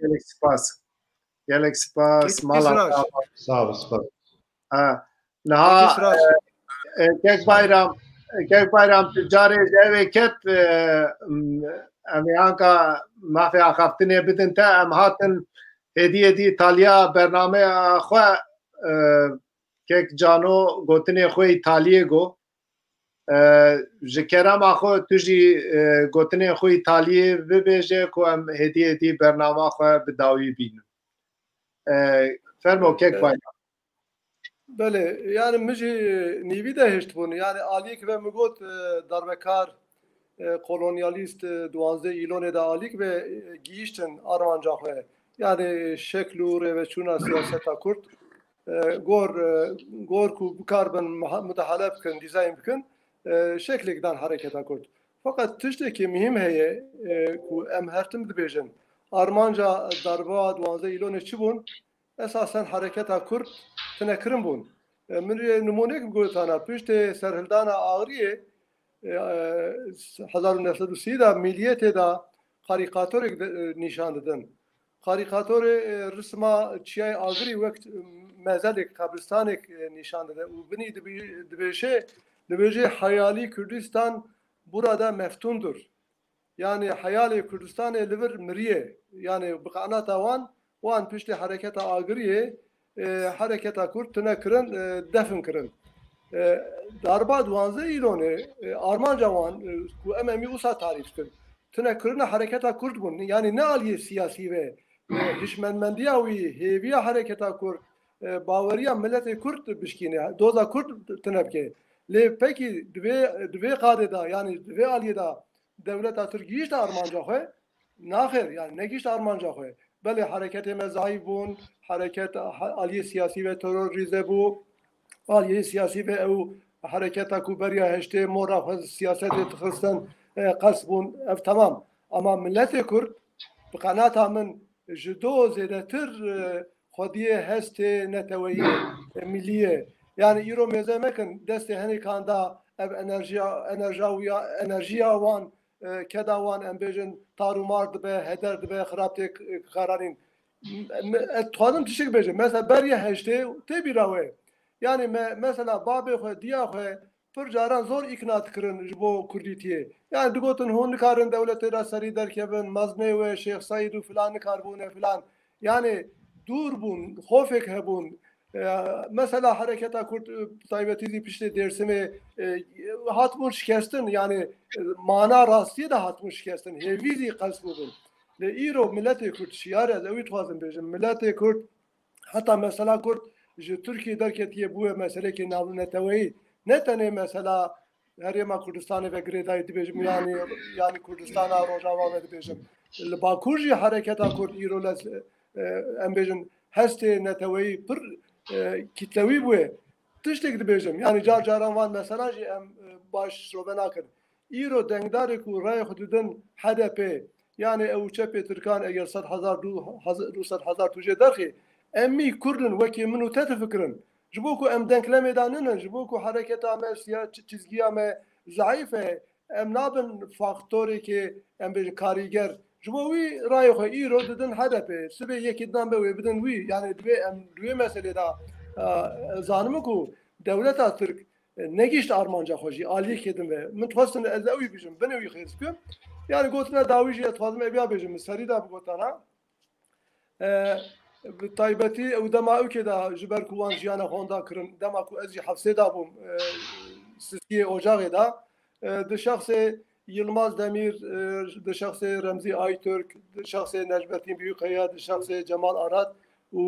Gelek spas. Gelek spas. Mala sağ ol. Sağ ol, spas. Ha. Niha, e, e, Kek Bayram, e, Kek Bayram, tu carê ji evê ket, e, m, em ê anka mafê axaftinê bidin te, em hatin hêdî hêdî taliya bernameya xwe, e, Kek Cano gotinê xwe îtaliyê got. E, ji kerema xwe tu jî, e, gotinê xwe îtaliyê bibêje ku em hêdî hêdî bernama xwe bi dawî bînin. E, fermo Kek Bayram. Belê, yani min jî nîvî de hiştbûn. Yani aliyek ve min got, e, darbekar, e, kolonyalîst, e, duwazdeh Îlonê de aliyek ve, e, gihîştin armanca xwe. Yani şekl û rêveçûna siyaseta Kurd, e, gor, e, gor ku bikaribin muha-, mudahale bikin, dîzayn bikin, e, şeklek dan hereketa Kurd. Fakat tiştekî muhîm heye, e, ku em her tim dibêjin. Armanca darba duwazdeh Îlonê çi bûn? Esasen hereketa Kurd tine kirin bûn. E, min rê nimûnek bigotana, piştê serhildana Agriyê, e, e, hezar û neh sed û sî de Milliyetê de karîkatorek de, e, nîşan didin. Karîkatorê, e, risma çiyayê Agrî wek, e, mezelek, qebristanek, e, nîşan dide û binî dibî-, dibêje, dibêje, "Hayali Kürdistan burada meftundur." Yani heyalê Kurdistanê li vir miriye. Yani bi qanata wan, wan piştî hereketa Agiriyê, e, hereketa Kurd tune kirin, e, defin kirin. E, darba duwazdeh Îlonê, e, armanca wan, e, ku em emî usa tarîf kir, tune kirina hereketa Kurd bûn. Yani ne aliyê siyasî ve, e, hişmenmendiya wî, hêviya hereketa Kurd, e, baweriya miletê Kurd bişkîne, doza Kurd tune bike. Lê pekî di vê, di vê qadê de, yani di vê aliyê de, dewleta Tirk gihîşte armanca xwe? Naxêr, yani negihîşte armanca xwe. Belê hereketê me zayîf bûn, hereket, ha-, aliyê siyasî ve terorîze bû, aliyê siyasî ve ew hereketa ku beriya heştê mora xwe siyasetê dixistin, e, qels bûn, ev temam. Ama miletê Kurd, bi qenata min, ji do zêdetir, e, xwediyê hestê neteweyî, e, millî ye. Yani îro mêze mekin, destê henêkan da ev enerjiya, enerjiya wiya, enerjiya wan, e, keda wan, em bêjin, tar û mar dibe, heder dibe, xirab tê k-, karanîn. M-, me-, ez dixwazim tiştek bêjim. Mesela beriya heştê tê bîra we. Yani me, mesela babê xwe, diya xwe, pir caran zor îkna dikirin ji bo kurdîtiyê. Yani digotin hûn nikarin dewletê re serî derkevin, mezinê we Şêx Seîd û filan nikaribûne filan. Yani dûr bûn, xofek hebûn. E, mesela hereketa Kurd, e, taybetî zî piştê Dêrsimê, e, hatibûn şikestin. Yani, e, mana rastiyê de hatibûn şikestin. Hêvî zî qels bûbûn. Lê îro miletê Kurd şiyar e, ez ewî dixwazim bêjim. Miletê Kurd heta mesela Kurd ji Tirkiyê derketiye bûye meselekê navneteweyî. Ne tenê mesela Herêma Kurdistanê ve girêdayî dibêjim, yani, yani Kurdistana Rojava ve dibêjim. Li Bakur jî hereketa Kurd îro le, e, em bêjin hestê neteweyî pir, e, kitlewî bûye. Tiştek dibêjim, yani car caran van mesela jî em, e, baş şove nakin. Îro dengdarê ku rayê xwe didin H D P, yani ew çepê Tirkan eger sed hezar, du, haz-, du sed hezar tu jê derxî, em mî Kurd in wekî min û te difikirin. Ji bo ku em denklemê de ninin, ji bo ku hereketa me, siya-, çi-, çizgiya me zeîf e, em nabin faktorekê, em bêjin karîger. Ji bo wî rayê xwe îro didin H D P. Sibê yekî didan be wê bidin wî. Yani divê em di wê meselê de, e, zanim ku dewleta Tirk, e, negihişt armanca xwe jî aliyekê din ve. Min dixwestin ez ewî bijim, bin ewî xêz bikim. Yani gotina dawî jî ez dixwazim eviya bêjim, min serî da bi gotana. E, bi taybetî ew dema ewkê de ji ber ku wan jiyana xwe wenda kirin, dema ku ez jî hefsê de bûm, e, Siskiyê Ocaxê de, e, di şexsê Yilmaz Demîr, e, di şexsê Remzî Aytürk, di şexsê Necmettin Büyükaya, di şexsê Cemal Arat û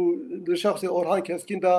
di şexsê Orhan Keskin de,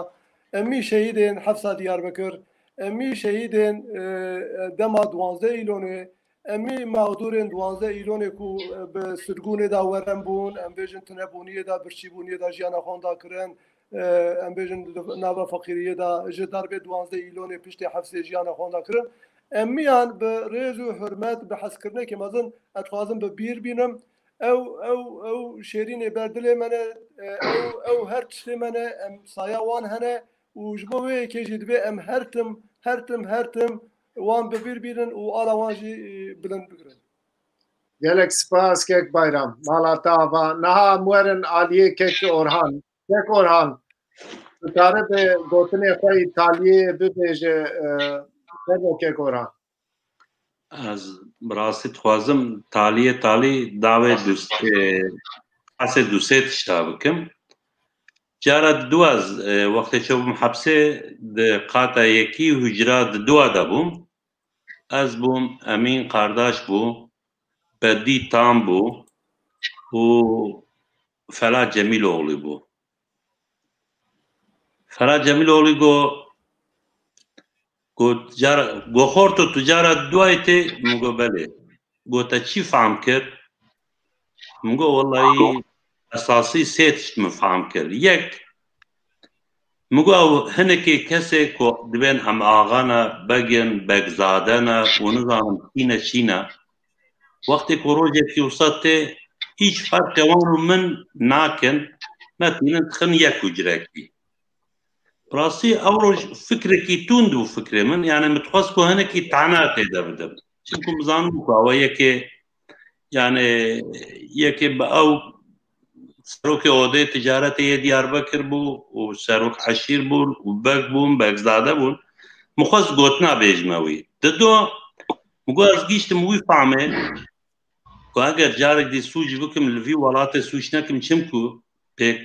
em mî şehîdên hefsa Diyarbekir, em mî şehîdên, e, dema duwazdeh Îlonê, em mî mağdurên duwazdeh Îlonê ku, e, bi sirgûnê de werem bûn, em bêjin tunebûniyê de, birçîbûniyê de jiyana xwe wenda kirin, e, em bêjin di nava feqîriyê de, ji darbê duwazdeh Îlonê piştê hefsê jiyana xwe wenda kirin. Em miyan bi rêz û hurmet, bi hezkirinekê mezin, ez dixwazim bi bîr bînim. Ew, ew, ew şêrînê ber dilê me ne, e, ew, ew her tiştê me ne, em saya wan hene û ji bo wê yekê jî divê em her tim, her tim, her tim wan bi bîr bînin û ala wan jî, e, bilind bigirin. Gelek spas kek Bayram. Mala te ava. Niha em werin aliyê kek Orhan. Kek Orhan, tu karibî gotinê xwe yî taliyê bibêje, e, fermo kek Orhan. Ez bi rastî dixwazim taliyê talî dawê du, e, qasê du sê tişta bikim. Cara di dua ez, e, wextê çêbûm hepsê di qata yekî hucra di dua de bûm. Ez bûm, Emîn Kardaş bû, Bedî Tam bû û Ferhat Cemîloğlu bû. Ferhat Cemîloğlu got, got, cara, got, "Xorto, tu cara duayê tê?" Min got, "Belê." Got, "Te çi fehm kir?" Min got, "Wellahî esasî sê tişt min fehm kir. Yek, min got, ew hinekê kesê ku dibên em axa ne, beg in, begzade ne û nizanim çî ne, çî ne. Wextê ku rojekî wisa tê, hîç ferqê wan û min nakin, me tînin dixin yek hucrekî." Rastî, ew roj fikrekî tund bû fikrê min. Yani, min dixwest ku hinekî tana tê de bidim. Çimku min zanim ku ew yekê, yani, yekê bi ew serokê odê ticaretê yê Diyarbekir bû û serok eşîr bûn û beg bûn, begzade bûn. Min xwest gotina bêjime wî. Dido, min got, ez gihîştim wî famê ku eger carek dî sûc bikim, li vî welatê sûc nekim, çimku pêk,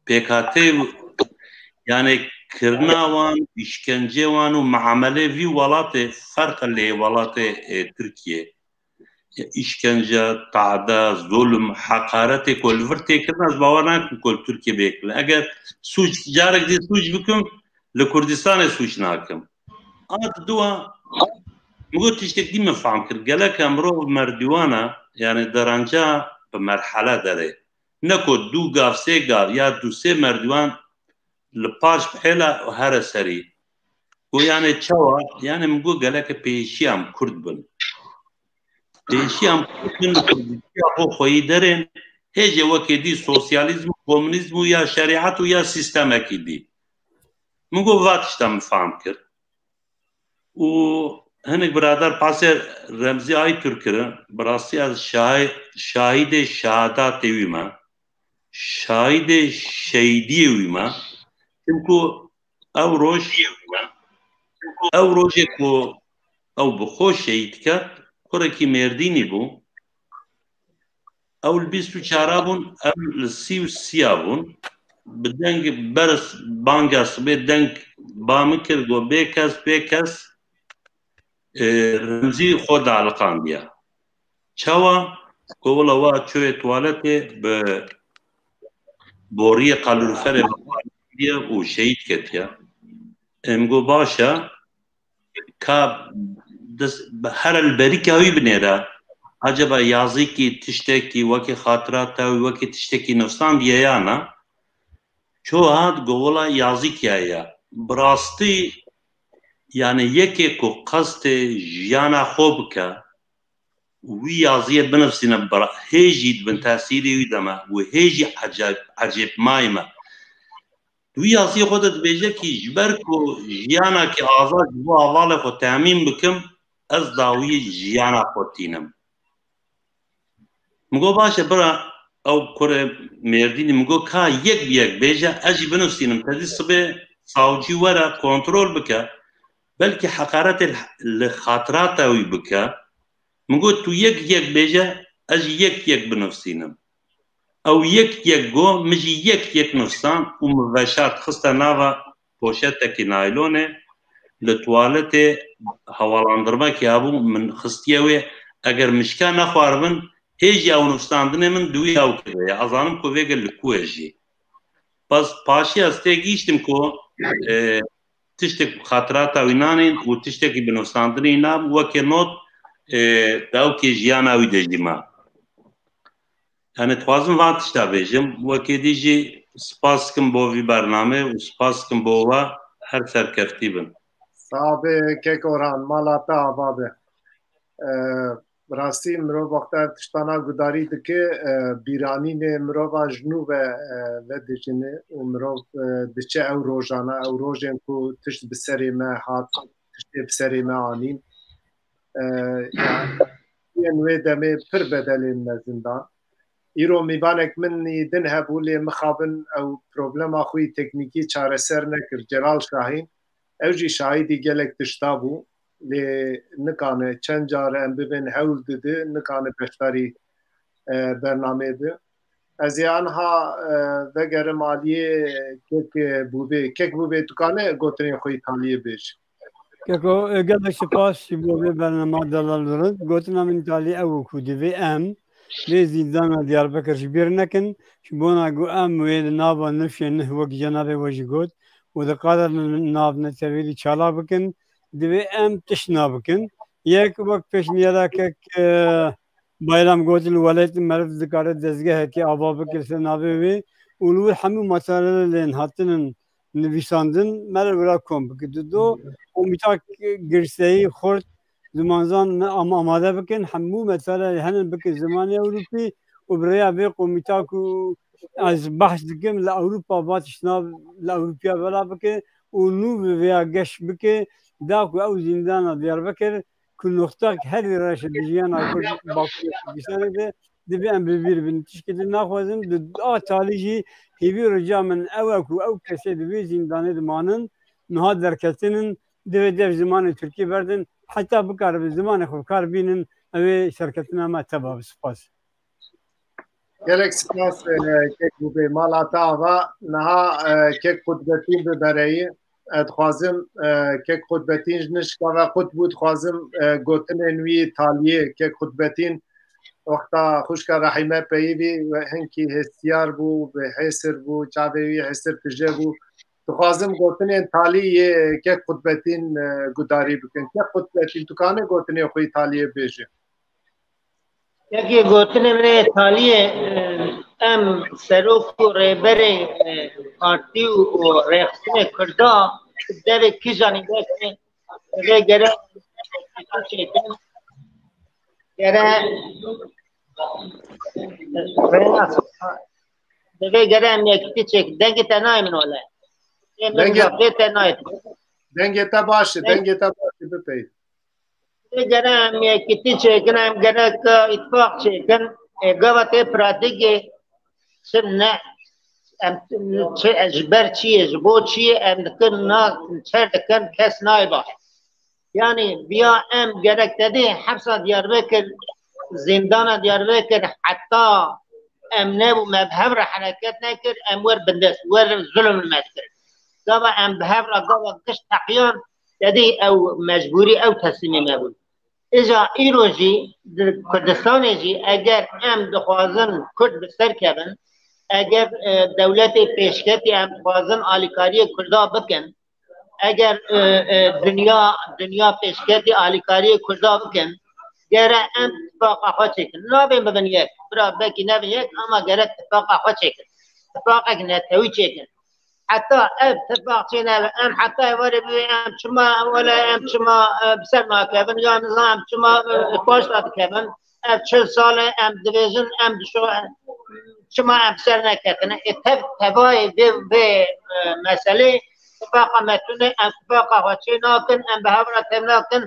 pêkhatê, yani kirina wan, îşkence wan û muamelê vî welatê ferq e lê welatê, e, Tirkiye. Ya îşkence, tahde, zulm, heqaretê ku li vir tê kirin, ez bawer nakim ku li Tirkiye bê kirin. Eger sûc, carek dî sûc bikim, li Kurdistanê sûc nakim. A diduwa, min got tiştek dî min fehm kir. Gelek e mirov merdiwan e, yani deranca bi merhele derê. Ne ku du gav, sê gav ya du sê merdiwan li paş bihêle û here serî. Ku yani çawa, yani min got geleke pêşiya em Kurd bin. Pêşiya em Kurd bin, Kurdistiya xwe xweyî derên, Hêjê wekê dî sosyalîzm û komunîzm û ya şerîet û ya sîstemekî dî. Min got, va tişta min fam kir. Û hinek birader pasê Remzî Aytürk kirin, bi rastî ez şahî-, şahîdê şehadatê wî me. Şahîdê şehîdiyê wî me. Çimku ew roj, ew rojê ku ew bi xwe şehîd ket, kurekî Mêrdînî bû. Ew li bîst û çar bûn, ew li sî û sî bûn. Bi deng ber banga sibê deng ba min kir, got, "Bê kes, bê kes, e, Remzî xwe dialiqandiye." Çawa? Got, "Wela wa çûye tuwaletê, bi boriyê kaloriferê ve xwe aliqandiye û şehîd ketiye." Em got, "Baş e." Ka dis-, here li berîka wî binêre. Acaba yazîkî tiştekî wekî xatirata wî, wekî tiştekî nivîsandiye ya na? Ço hat got, "Wela yazîkiya ye." Bi rastî, yani yekê ku qestê jiyana xwe bike, wî yaziyê binivîsîne, bi ra-, hê jî di bin tesîrê wî de me û hê jî eceb-, ecêbmayî me. Di wî yaziyê xwe de dibêje kî, "Ji ber ku jiyanakî azad ji bo hevalê xwe temîn bikim, ez dawiyê jiyana xwe tînim." Min got, "Baş e, bira ew kurê Mêrdînî." Min got, "Ka yek bi yek bêje, ez jî binivîsînim, te dî sibê savcî were kontrol bike, belkî heqaretê li, li xatirata wî bike." Min got, "Tu yek yek bêje, ez jî yek yek binivîsînim." Ew yek yek got, min jî yek yek nivîsand û min veşart, xiste nava poşetekî naylonê, li tuwaletê hewalandirmekî hebû, min xistiye wê, eger mişka nexwaribin, hê jî ew nivîsandinê min di wî ewkê de ye. Ez zanim ku vêge li ku ye jî. Bes paşî ez têgihîştim ku, e, tiştek xatirata wî nanîn û tiştekî binivîsandinê wî nabin, wekê not, e, di ewkê jiyana wî de jî ma. Yani dixwazim van tişta bêjim. Wekê dî jî spas dikim bo vî bernamê û spas dikim bo we, her serkeftî bin. Sax be kek Orhan, mala te ava be. E, bi rastî mirov wexta ev tiştana gudarî dike, e, bîranînê mirova ji nû ve, e, vedijîne û mirov, e, diçe ew rojana, ew rojên ku tişt bi serê me hat, tiştê bi serê me anîn. E, yani, yên wê demê pir bedelên mezin dan. Îro mîvanek min î din hebû, lê mixabin ew problema xwe yî teknîkî çareser nekir. Celal Şahîn, ew jî şahidî gelek tişta bû, lê nikane çend car em bibin hewl didi, nikane beşdarî, e, bernameyê bi. Ez ê anha, e, vegerim aliyê kek, e, Bûbê. Kek Bûbê, tu kane gotinên xwe yî taliyê bêj? Keko, e, gelek spas ji bo vê bernama delal dirin. Gotina min talî ew ku divê em vê zîndana Diyarbekir ji bîr nekin. Ji bona ku em wê di nava nifşên nih wek cenabê we jî got û dikarin nav netewî dî çalak bikin, divê em tişt nabikin. Yek wek pêşniyara kek, e, Bayram got, li welat meriv dikare dezgehekê ava bike ser navê wê û li wir hemû materyalên hatinin nivîsandin meriv wira kom bike. Dido, komîta girseyî xurt zimanzan me ama-, amade bikin, hemû materyalê henin bikin zimanê Ewropî û bi rêya vê komîta ku ez behs dikim, li Ewropa va tiştna li Ewropiya bela bike û nû bi vêya geş bike, da ku ew zîndana Diyarbekir ku noxtak herî reş e di jiyana Kurd Bakurê Kurdistanê de, divê em bi bîr bin. Tişkê din naxwazim, di a talî jî hêvî û rica min ew e ku ew kesê di vê zîndanê de manin, niha derketinin, divê dev zimanê Tirkî berdin, heta bikaribin zimanê xwe bi kar bînin, ew ê serketina me teva be. Spas. Gelek spas, e, kek Bûbê. Mala te ava, niha, e, kek Qutbetîn bi bereyî. Ez dixwazim, e, kek Qutbetîn ji nişka ve qut bû, dixwazim, e, gotinên wî taliyê kek Qutbetîn wexta xwişka Rehîme peyivî we hinkî hêstiyar bû, bi hêsir bû, çavê wî hêsir tije bû. Dixwazim gotinên talî yê kek Qutbetîn, e, gudarî bikin. Kek Qutbetîn, tu kanê gotinê xwe yî taliyê bêjî? Yekê gotinê min ê taliyê, e, em serok û rêberê, e, partî û, û rêxistinê Kurda devê kijanî destê vê gere çêkin. Gere rêna Divê gere em yekîtî çêkin. Dengê te nayê min wele. Ê min Dengê- zaf lê te nayê. Dengê te baş e, Deng- dengê te baş e, bipey. Divê gere em yekîtî çêkin, em gerek îtifaq çêkin. Ê, gava tê pratîkê çi ne, em çi, ji ber çi ye, ji bo çi ye, em dikin, nakin, çer dikin, kes nayê baş. Yani, biya em gerek te dê hepsa Diyarbekir, zindana Diyarbekir, heta em nebû, me bi hev re hereket nekir, em wer bindest, wer zulm li me dikir. Gava em bi hev re gava giş teqiyan, te dê ew mecbûrî, ew teslîmê me bûn. Îja îro jî di Kurdistanê jî eger em dixwazin Kurd bi ser kevin, eger, e, dewletê pêşketî em dixwazin alîkariyê Kurda bikin, eger, e, e, dinya, dinya pêşketî alîkariyê Kurda bikin, gere em tifaqa xwe çêkin. Nabên bibin yek. Bira, belkî nebin yek, ama gerek tifaqa xwe çêkin. Tifaqek netewî çêkin. Heta ev tifaq çê nebe, em heta êvarê bibê, em çima, wele em çima, e, bi ser nakevin, ya nizam em çima, e, paşta dikevin. Ev çil sal e, em dibêjin, em dişo-, çima em ser neketine. Ê tev-, tevayê vê, vê, e, meselê tifaqa me tune, em tifaqa xwe çê nakin, em bi hev re têm nakin.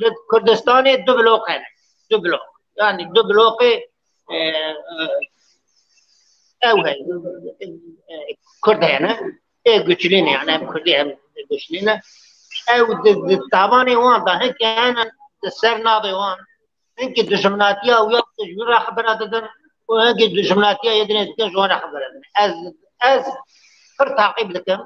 Li Kurdistanê du blok hene. Du blok. Yani du bloqê, e, e, ew heye. E, Kurd hene. Ê güçlî ne, yani hem Kurdî hem güçlî ne. Ew di, di tavanê wan de heke hene, di ser navê wan. Hinkî dijminatiya û ya ji wî re xebera didin û hinkî dijminatiya yê dinê dikin ji wan re xebera didin. Ez, ez pir taqîb dikim.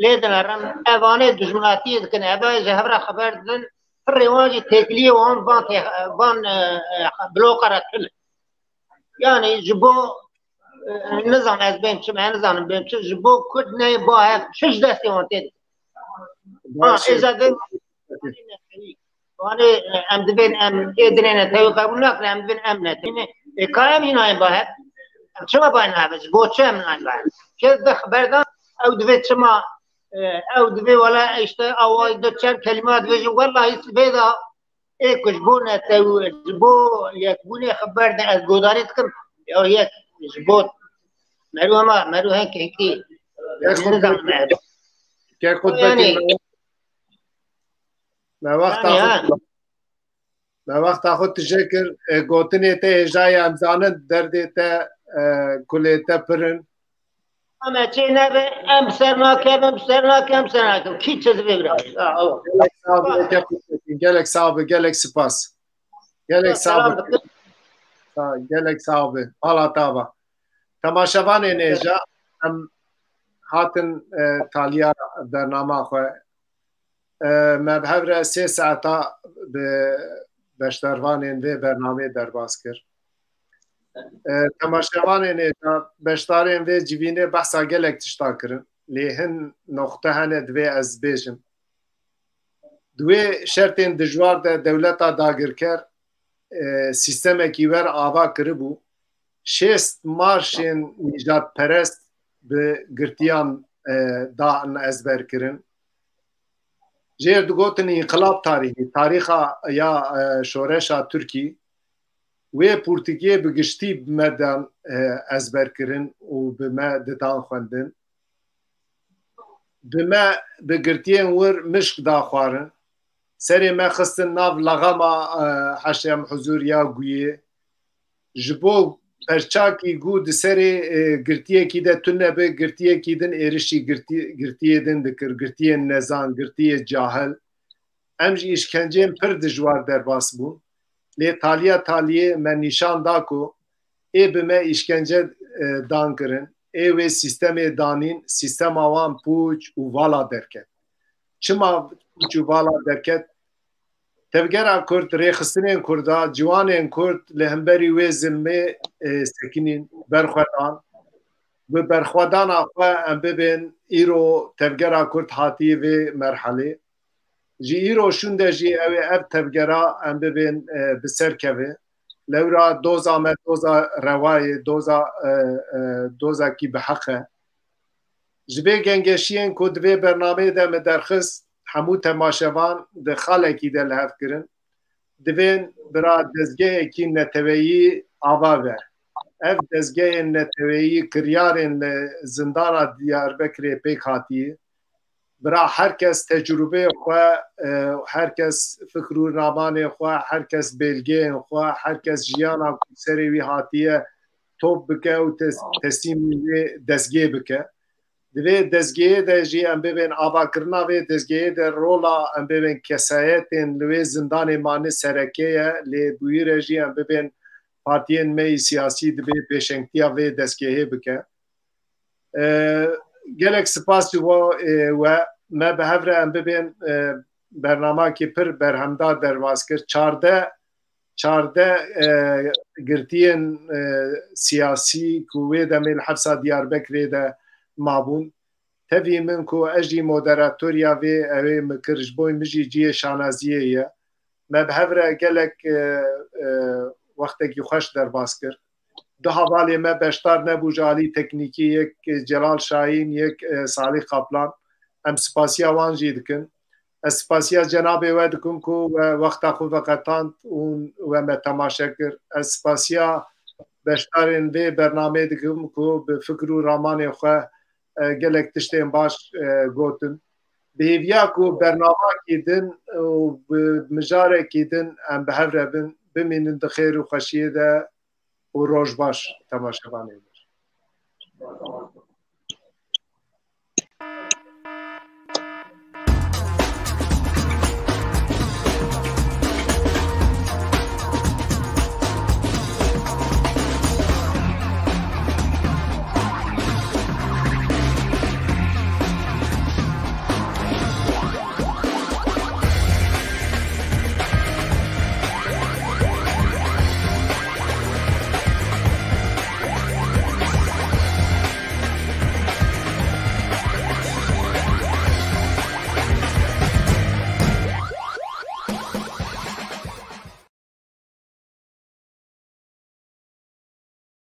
Lê dinerim, evanê dijminatiyê dikin, eva ji hev re xeber didin, pirê wan jî têkiliyê wan van tê-, van, e, e, bloqa re tune. Yani ji bo, e, nizam ez bêm çi, ez nizanim bêm çi, ji bo Kurd neyê ba hev çi ji destê wan tê dikin. Ha, êza vê Wanê, e, em divên em ê dinê netewî qebûl nakin, em divên em netewî. Ê, ka em hînayên ba hev? Em çima bayên hev? Ji bo çi em nayên ba hev? Kes de xeber da, ew divê çima, e, ew divê wele işte awa de çend kelîma dibêjin, wellahî sibê de ê ku ji bo netewî, ji bo yekbûnê xeber de ez godarî dikim, ya yek ji bo merû hema, merû hen kekî. Kek xwe nizam me. Kek xwe Yani, Me wexta Yani, xwe, ha. Me wexta xwe tije kir. E, gotinê te hêja ye, em zanin derdê te, e, kulê te pir in. Em ê çê nebe, em ser nakevin, ser nakevin, ser nakevin. Kî çi divê bira? Ha, o. Gelek sağ ol, gelek sağ ol, gelek spas. Gelek sağ ol. Selam dikim. Ha, gelek sağ ol. Hala tava. Temaşevanê nêja, em hatin, e, taliya bernama xwe. E, me bi hev re sê saeta bi beşdarvanên vê bernameyê derbas kir. E, temaşevanê nêja, beşdarên vê civînê behsa gelek tişta kirin. Lê hin noqte hene divê ez bêjim. Di wê şertên dijwar de dewleta dagirker, e, sîstemekî wer ava kiribû. Şêst marşên nîjadperest bi girtiyan, e, da ezber kirin. Jêr digotin înqilab tarîxî, tarîxa ya, e, şoreşa Tirkî. Wê pirtûkê bi giştî bi me dan, e, ezber kirin û bi me didan xwendin. Bi me bi girtiyên wir mişk da xwarin. Serê me xistin nav lexama, e, Heşem Huzur ya Guyê. Ji bo perçakî ku di serê, e, girtiyekî de tune bi, girtiyekî din êrişî girtî-, girtiyê din dikir, girtiyên nezan, girtiyê cahil. Em ji îşkenceyên pir dijwar derbas bûn. Lê taliya taliyê me nîşan da ku ê bi me îşkence, e, dan kirin, ê wê sîstemê danîn, sîstema wan pûç û vala derket. Çima pûç û vala derket? Tevgera Kurd, rêxistinên Kurda, ciwanên Kurd li hemberî wê zilmê, e, sekinîn, berxwedan. Bi berxwedana xwe em bibên îro tevgera Kurd hatî vê merhelê. Ji îro şûnde jî ew ê ev tevgera em bibên, e, bi ser keve. Lewra doza me doza rewayê, doza, e, e, dozekî bi heq e. Ji vê gengeşiyên ku di vê bernameyê de me derxist, hemû temaşevan di xalekî de li hev kirin. Divên bira dezgehekî neteweyî ava be. Ev dezgehên neteweyî kiryarên li zindana Diyarbekirê pêk hatiye. Bira her kes tecrûbeyê xwe, e, her kes fikr û ramanê xwe, her kes belgeyên xwe, her kes jiyana ku serê wî hatiye top bike û tes-, teslîmî wê dezgehê bike. Di vê dezgehê de jî em bibên avakirina vê dezgehê de rola em bibên kesayetên li wê zindanê mane sereke ye, lê bi wî re jî em bibên partiyên me yî siyasî dibê pêşengtiya vê dezgehê bike. E, gelek spas ji bo, e, we. Me bi hev re em bibên, e, bernamekî pir berhemdar derbas kir. Çardeh, çardeh, e, girtiyên, e, siyasî ku wê demê li hepsa Diyarbekirê de mabûn. Tevî min ku ez jî moderatoriya vê ew ê min kir, ji bo min jî cihê şanaziyê ye. Me bi hev re gelek, e, e, wextekî xweş derbas kir. Du hevalê me beşdar nebû ji alî teknîkî, yek Celal Şahîn, yek, e, Salih Kaplan. Em spasiya wan jî dikin. Ez spasiya cenabê we dikim ku we wexta xwe veqetand û we me temaşe kir. Ez spasiya beşdarên vê bernameyê dikim ku bi fikr û ramanê xwe, e, gelek tiştên baş, e, gotin. Bi hêviya ku bernamekî din û bi mijarekî din em bi hev re bin, bimînin di xêr û xweşiyê de û roj baş temaşevanê me.